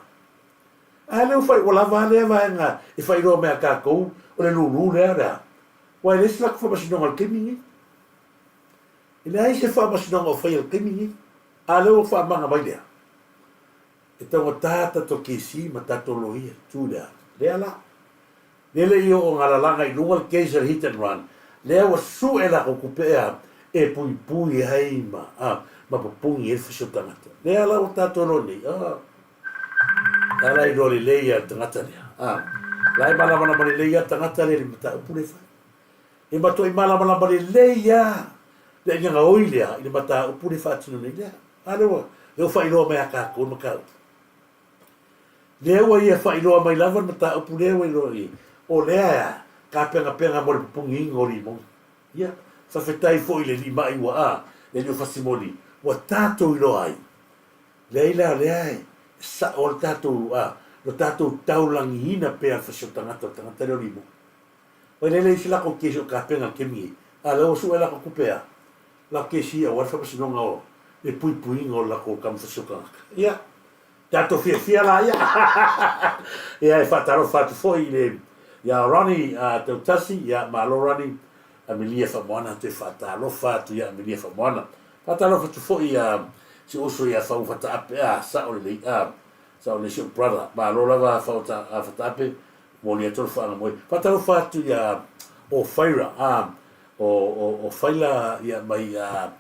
A lea ua fai, ua lava a lea vaega e faailoa mai a tatou o le lulu lea o le a? Aua e leai se latou faamasinoga i le taimi lenei. E leai se faamasinoga o faia i le taimi lenei. A lea ua faamaga mai lea, e taugata tatou kesi ma tatou loia, tu lea. Lea la. Lea le i oo nga lalaga i luga le case a le hit and run, lea ua sue latou tupe ea e puipui ai ma a ma pupungi ai le fasi o tagata. Lea la ua tatou iloa nei, a la la iloa lelei a le tagata lea, a la e malamalama lelei a le tagata lea i le mataupu lea e fai. E matuai malamalama lelei a le aiga oi lea i le mataupu lea e faatino nei lea. A lea ua lea ua faailoa mai a tatou le mataupu. Lea ua ia faailoa mai lava le mataupu lea ua iloa i, o lea e a, tapenapena mo le pupugiina o limoni. Ia, faafetai foi i le alii ma'i ua a, le alii o Fasimoli, ua tatou iloa ai. Leai la, o lea e sa'o le tatou, a, lo tatou taulagiina pea le fasi o tagata, o le tagata lea o limoni. Oi lea e leai se latou kesi o tapena i le taimi nei, a o lea ua sue latou tupe a, latou kesi aua le faamasinoga o le puipuiga o le latou taumafasi o tagata. Ia, tatou fiafia laia. Ia, e faatalofa atu foi i le, ia Ronnie Tautasi, ia malo Ronnie, Amelia Faamoana, toe faatalofa atu ia Amelia Faamoana. Faatalofa atu foi ia si uso ia Fau Fataape, a, sao lelei, a, sao lelei si ou brother, malo lava Fau Fataape, Momoli atu le faamoemoe. Faatalofa atu ia o Faira, a, o, o, o Faila ia mai a,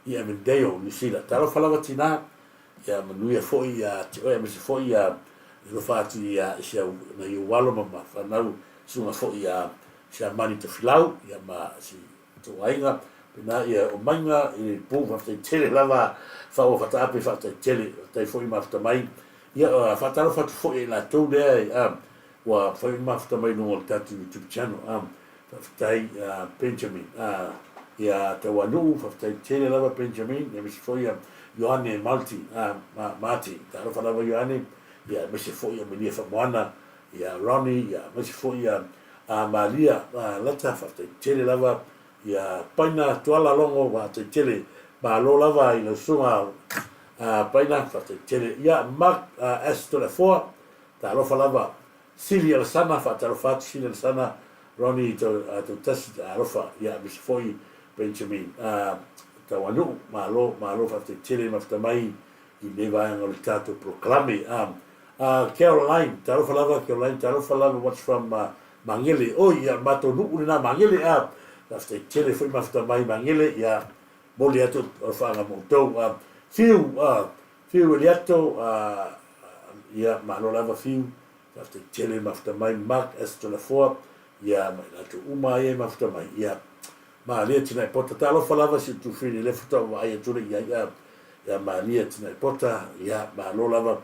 i Avondale, New Zealand. Talofa lava tina, ia manuia foi ia te oe aemaise foi ia alofa atu ia i si au nai ou alo ma ma fanau susuga foi ia si a Mani Tofilau ia ma si tou aiga pena ia o maiga i le pu faafetai tele lava faua fataape faafetai tele faafetai foi mafuta mai ia faatalofa atu foi ia i latou lea e a ua mafai ona mafuta mai luga o le tatou YouTube channel a faafetai Benjamin a ia Tauanuu faafetai tele lava Benjamin aemaise foi ia Ioane Malti a ma Martin talofa lava Ioane ia aemaise foi ia Melia Famoana ia Ronnie ia aemaise foi ia a Malia a Lata faafetai tele lava ia Paina Tuala Logo faafetai tele malo lava i lau susuga a Paina faafetai tele ia Mark S Toleafoa talofa lava Sili Alasana faatalofa atu Sili Alasana Ronnie Tautasi alofa ia aemaise foi Benjamin Tauanuu malo malo faafetai tele mafuta mai i lenei vaega o le tatou polokalame a Caroline talofa lava Caroline talofa lava watch from Magele oi ia matou nuu lena Magele a faafetai tele foi mafuta mai Magele ia momoli atu alofaaga mo outou a Fiu a Fiu Eliato a ia malo lava Fiu faafetai tele mafuta mai Mark S Toleafoa ia ma i latou uma ia e mafuta mai ia Malia Tinai Pota talofa lava si ou tuafafine lea faatoa ou vaai atu lea i ai a ia Malia Tinai Pota ia malo lava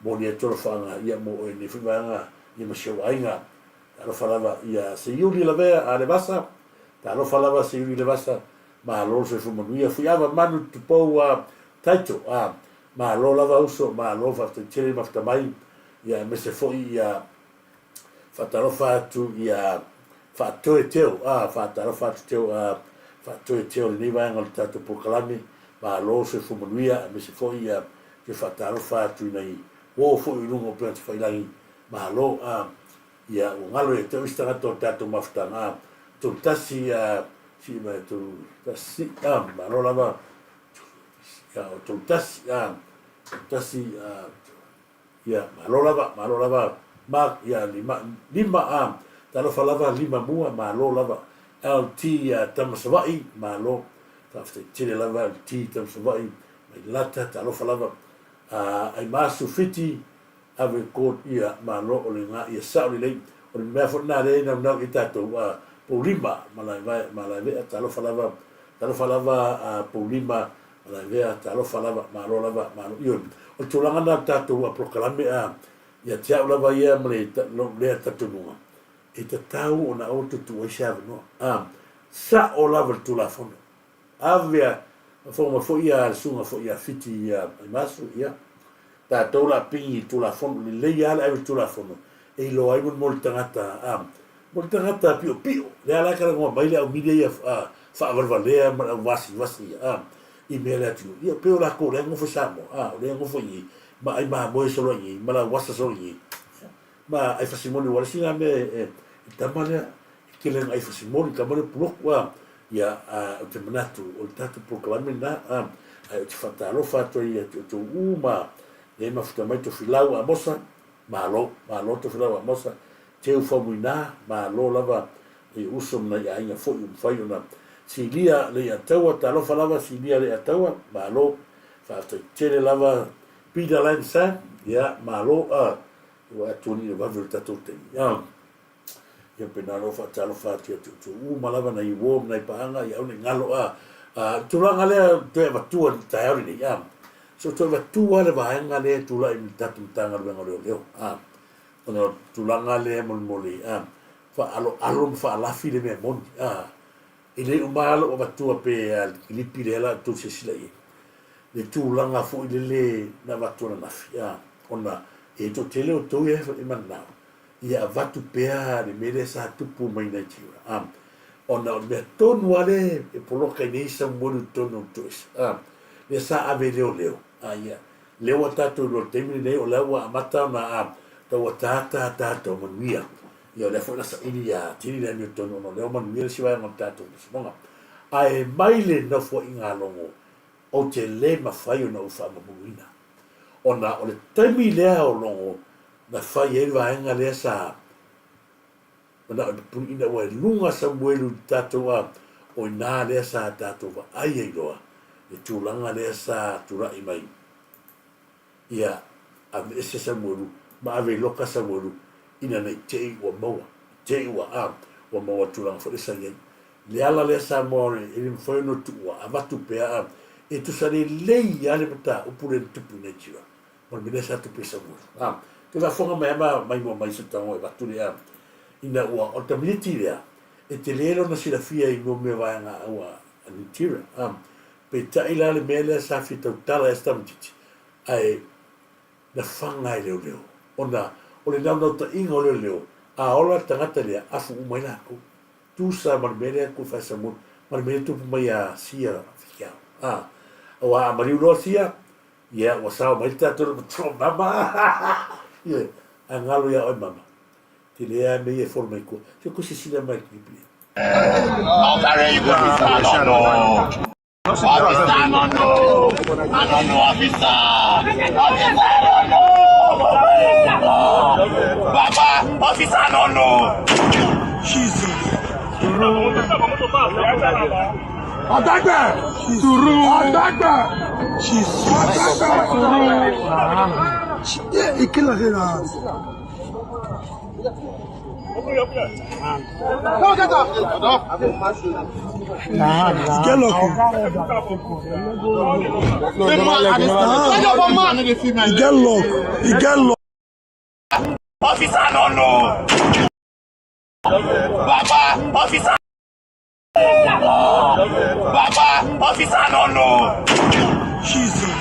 momoli atu alofaaga ia mo oe nei foi vaega ia ma si ou aiga talofa lava ia Seiuli Lavea a Levasa talofa lava Seiuli Levasa malo le soifua manuia Fuiava Manu Tupou a Taito a. Malo lava uso, malo faafetai tele mafuta mai, ia aemaise foi ia faatalofa atu ia Faatoe Teo, a faatalofa atu Teo, a Faatoe Teo lenei vaega o le tatou polokalame, malo soifua manuia, aemaise foi ia toe faatalofa atu i nai uo foi i luga o upega tafailagi, malo, a ia ua galo ia te au isi tagata o le tatou mafutaga, a 31 a sii mai 31, a malo lava, ia o 31, a 31, a Ia, malo lava, malo lava, Mark, ia, lima, lima, a, talofa lava, lima mua, malo lava, LT, ia, tama Savaii, malo, faafetai tele lava, LT, tama Savaii, mai lata, talofa lava, a, Aimaasu Fiti, ave ko, ia, malo, o le ga, ia, sao lelei, o le mea foi lena lea e naunau i ai tatou, a, Poulima, Malaevea, Malaevea, talofa lava, talofa lava, a, Poulima, Malaevea, talofa lava, malo lava, malo. Ioe, o le tulaga lena o le tatou polokalame a, ia te au lava ia ma le, lou lea talitonuga, e tatau ona aua toe tuu ai se avanoa. A, sao lava le Tulafono. Ave a, faafofoga mai foi ia le susuga foi ia Fiti ia Aimasu, ia, tatou la pigi i Tulafono, lelei lava le ave i le Tulafono, e iloa ai mo le tagata, a, mo le tagata piopio, lea la e talanoa mai le au media ia faavalevalea ma le au vasivasi ia, a, i mea le atunuu. Ia, pei o latou lea e nofo i Samoa, a, o lea e nofo i i, ma ai mamoe solo i i, ma lauasa solo i i, ma ai fasimoli, ua le isi lena mea e, e tama lea, e tele ina ai fasimoli, tama lea puloku, a, ia, a, ou te manatu, o le tatou polokalame lena, a, ae ou te faatalofa atu ai ia te outou uma, lea e mafuta mai Tofilau Amosa, Malo, malo Tofilau Amosa, Teu Faumuina, malo lava i uso ma nai aiga foi ua mafai ona silia Leiataua, talofa lava silia Leiataua, malo, faafetai tele lava Peter Lang Sang, ia malo a, ua atu alii le vave o le tatou taimi a. Ia pena lou faatalofa atu ia te outou uma lava nai uo ma nai paaga ia aua ne i galo a le tulaga lea toe avatua i le taeao lenei a so toe avatua le vaega lea e tulai ma le tatou Matagaluega o Leoleo a ona o le tulaga lea molimoli a faaaloalo ma faalafi le mea moni a e le uma lava lou avatua pe a le kilipi lea la outou silasila i ai le tulaga foi lele na avatu ananafi a ona e toatele outou ia e mananao ia avatu pea le mea lea sa tupu mai Nigeria a ona o le mea tonu lava lea e poloka ai nei Samuelu i totonu o le toesa a lea sa ave e leoleo a ia lea ua tatou iloa i le taimi lenei o lea ua amata ona a tau ataata a tatou manuia ia o lea foi na saili ia tili le amiotonu ona o lea ua manuia le isi vaega o le tatou faamasinoga ae mai le nofoaiga a Logo ou te le mafai ona ou faamamuluina ona o le taimi lea o Logo na fai ai le vaega lea sa manao e pupuni ina ua i luga Samuelu i le tatou a o ina lea sa tatou vaai ai loa le tulaga lea sa tulai mai ia aveese Samuelu ma ave i loka Samuelu ina nei tei ua maua tei ua a ua maua le tulaga foi lea sa i ai le ala lea Samoa e le mafai ona tuua avatu pea a e tusa lelei lava le mataupu lea na tupu i Nigeria O le mea lea sa tupu i Samoa. A, te faafofoga mai ama mai mua mai se tago e avatu lea ina ua o le tamaiti lea e tele lona silafia i mo mea vaega ua a Nigeria. A, peitai la le mea lea sa fia tautala ai se tamaitiiti ae na faga e leoleo ona o le naunautaiga o leoleo a ola le tagata lea afu uma ai latou. Tusa ma le mea lea ku fai Samoa ma le mea lea tupu mai ia Sia Fikiao. A, aua a maliu loa Sia, Ia, ua sao mai le tatou le matua mama. Ia, a galo ia oe mama. Te le a mea ia e folo mai kua. Se ko sisila mai ki pia. Officer, no, no. No, no, officer. Officer, no, no. Baba, officer, no, no. Jesus. Ọ̀dàgbẹ̀. Sùúrù. Ọ̀dàgbẹ̀. Ọ̀dàgbẹ̀. Sùúrù. Ìkìlọ̀ ṣe náà. Get lucky. You get luck. You get luck. Officer, no, no. Baba, officer. Baba, officer, no, no. Jesus.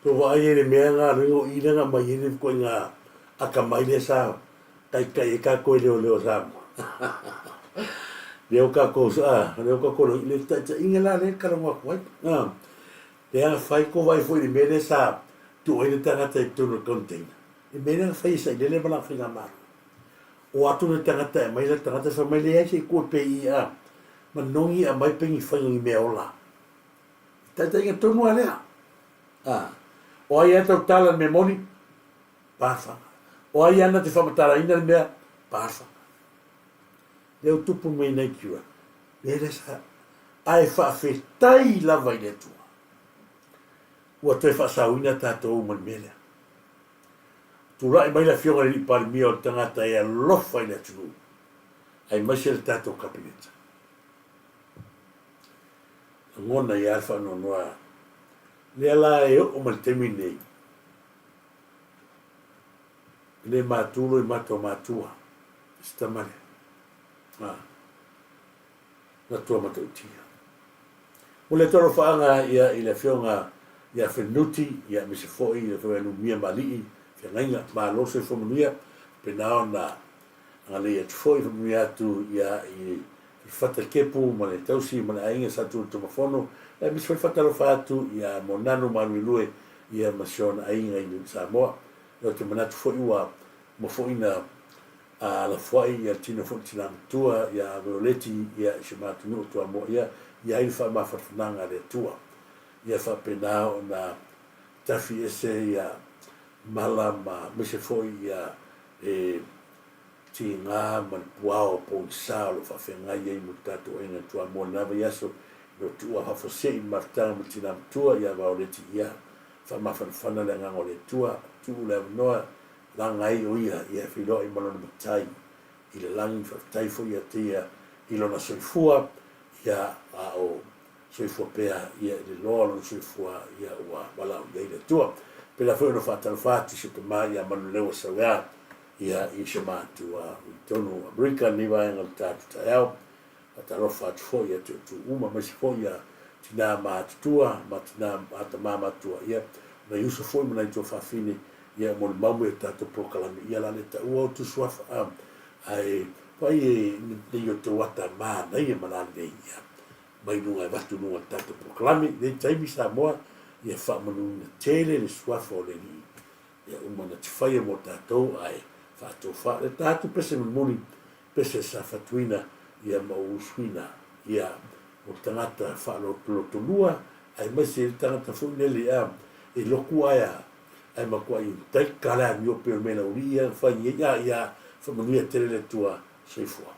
Tou vaai ai i le mea na alu ai o i lea na aumai ai le ituaiga atamai lea sa taitai ai tatou e leoleo a Samoa. Lea ua tatou, lea ua tatou i le taitaiga la lea e talanoa atu ai. Lea na fai, tou vaai foi i le mea lea sa tuu ai le tagata i totonu o le container. Le mea lea na fai e Sailele ma lana faigamalo. O atu le tagata e aumai le tagata fai mai leai se i tuu e pei a manogi e aumai pei ni faiga ni mea ola. Taitaiga tonu a lea. A. O ai a tautala le mea moni? Pafaga. O ai ana te faamatalaina le mea? Pafaga. Lea ua tupu mai Nigeria. Mea lea sa ae faafetai lava i le Atua. Ua toe faasauina tatou uma i le mea lea. Tulai mai le Afioga i le Alii Palemia o le tagata e alofa i le atunuu, aemaise le tatou Kapeneta. Lagona ai lava le faanoanoa lea la e oo mai le taimi lenei, e le matu lo i mata o matua i se tama lea. Ah. Matua matautia. Mo le tolofaaga ia i le Afioga ia Fenuti, ia aemaise foi le Afioga ia Lumia ma Alii, Feagaiga, malo soifua manuia, faapena ona agalelei atu foi, faamanuia atu ia i Fata Kepu ma le tausi ma le aiga Sa Tuli Tumafono, aemaise foi le faatalofa atu ia Monanu Maluelue ia ma si ona aiga i Samoa. Ou te manatu foi ua uma foi na a lafoai ia tino foi tina matua ia Violeti ia i si o matou nuu Tuamoa ia i ai le faamafanafanaga a le Atua ia faapena ona tafi ese ia mala ma aemaise foi ia le tiga ma le puao pogisa o lo o faafeagai ai mo le tatou aiga Tuamoa i lena vaiaso ina ua tuua faafuasei le mafutaga ma le tina matua ia Violeti ia faamafanafana le agaga o le Atua tuu le avanoa Laga ai o ia ia feiloai ma lona Matai i le lagi, faafetai foi ia te ia i lona soifua, ia a o soifua pea ia i le loa o lona soifua ia ua valaau i ai le Atua. Pela foi ona faatalofa atu i si o tama ia Manuleua Sauea ia i si o matua i totonu o Amerika lenei vaega o le tatou taeao. Faatalofa atu foi ia te outou uma aemaise foi ia tina matutua ma tina ma tama matutua ia nai uso foi ma nai tuafafine ia molimau mai o tatou polokalame ia la le taua outou suafa a ae vaai e nei outou ata manaia ma lalelei ia mai luga e avatu luga o le tatou polokalame i lenei taimi Samoa ia faamanuina tele le suafa o le Alii ia uma na te faia mo tatou ae faatofa le tatou pese mulimuli pese sa fatuina ia ma ou usuina ia mo le tagata faalotolotolua aemaise le tagata foi lele a e loku ae a ae matuai taika le amio pei o le mea laulii ia na fai ai a ia faamanuia tele le Atua. Soifua.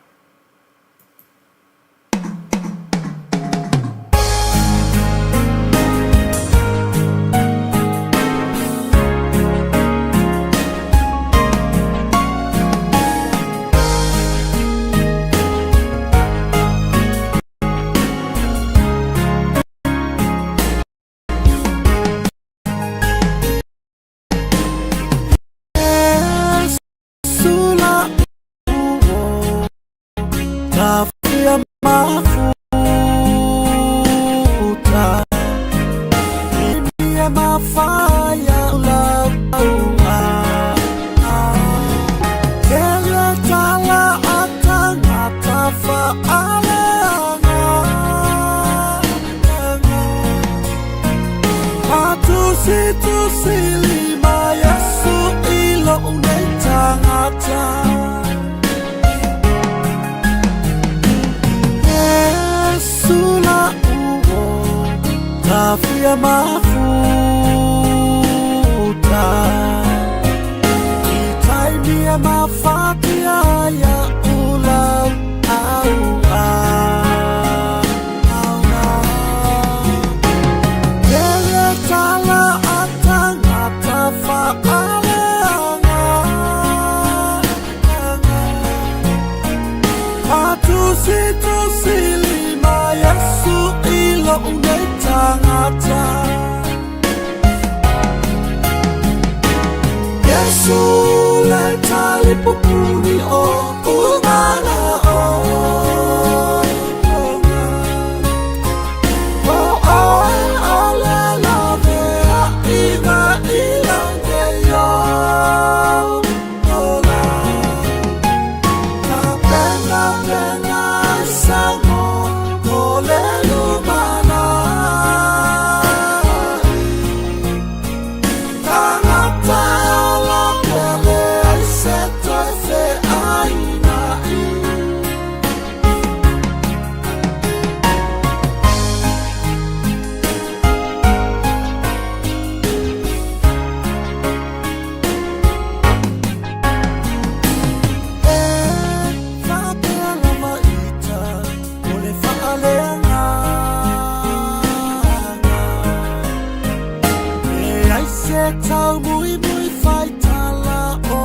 Leai se tauumuimui fai tala o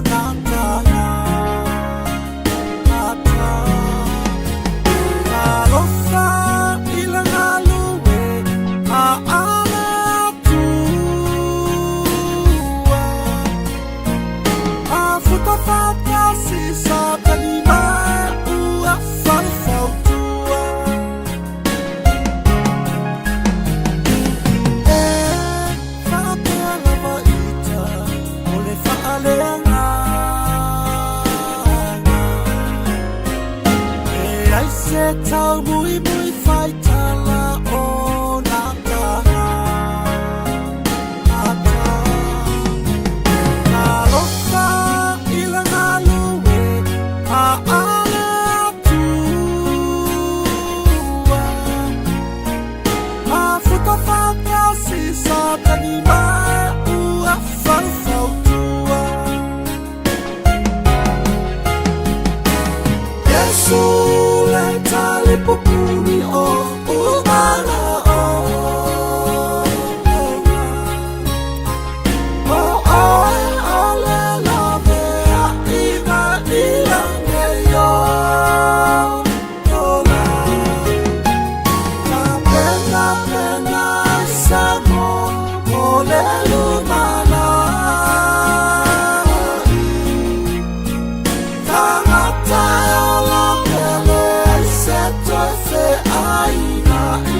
na tanga ata. Talofa i le galue a ale Atua. A futa faatasi Satani ma ua faufautua. E faapea lava ita o le faaleagaga. Leai se taumuimui fai tala o na taga ata. Talofa i le galue a ale Atua. A futa faatasi Satani ma ua faufautua. Iesu le talipupuni o umana o. O oe o le laveaiga i lagi e ola. Tapenapena ai Samoa mo le lumanai. Tagata e ola pea leai se toe feainai.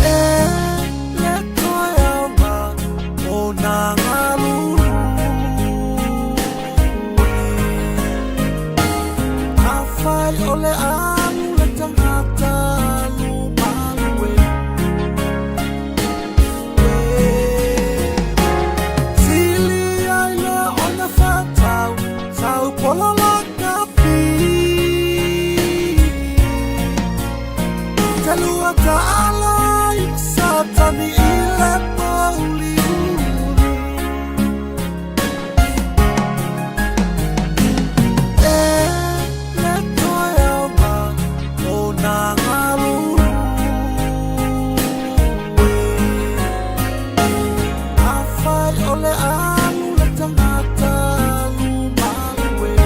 E le toe aoga o nā galulue. Afai o le alu le tagata alu malue. Sili ai le ona whatau, tau pola la kapi. Te lua taala i Satani i le pouliuli. E le toe aoga o nā galulue. Afai o le alu le tagata alu malue.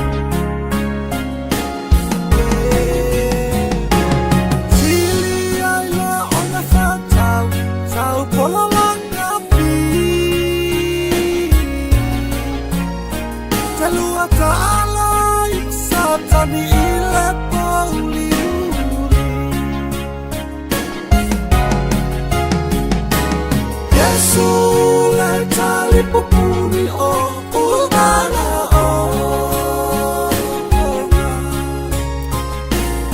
Sili ai le ona whatau, tau pola la kapi. Te lua taala i Satani i le pouliuli. Iesu le talipupuni o umana o.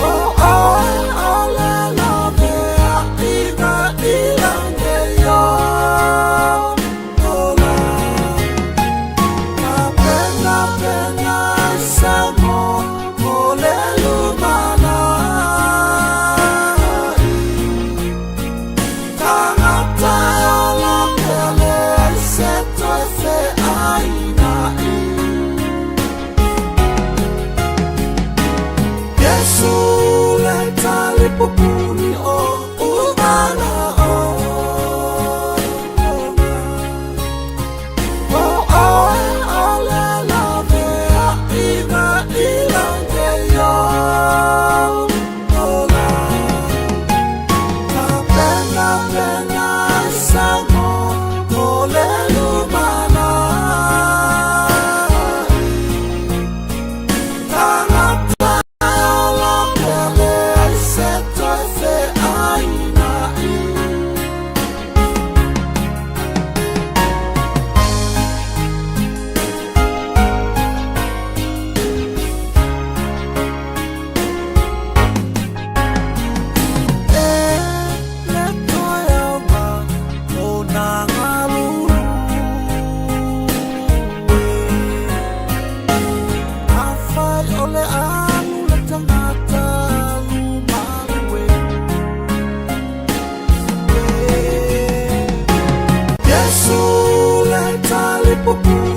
O oe o le laveaiga i lagi e ola. Tapenapena ai Samoa mo le lumanai. Tagata e ola pea leai se toe feainai. Iesu le talipupuni o umana o. O oe o le laveaiga i lagi e ola. Tapenapena ai Samoa mo le lumanai. Tagata e ola pea leai se toe feainai. Pupu.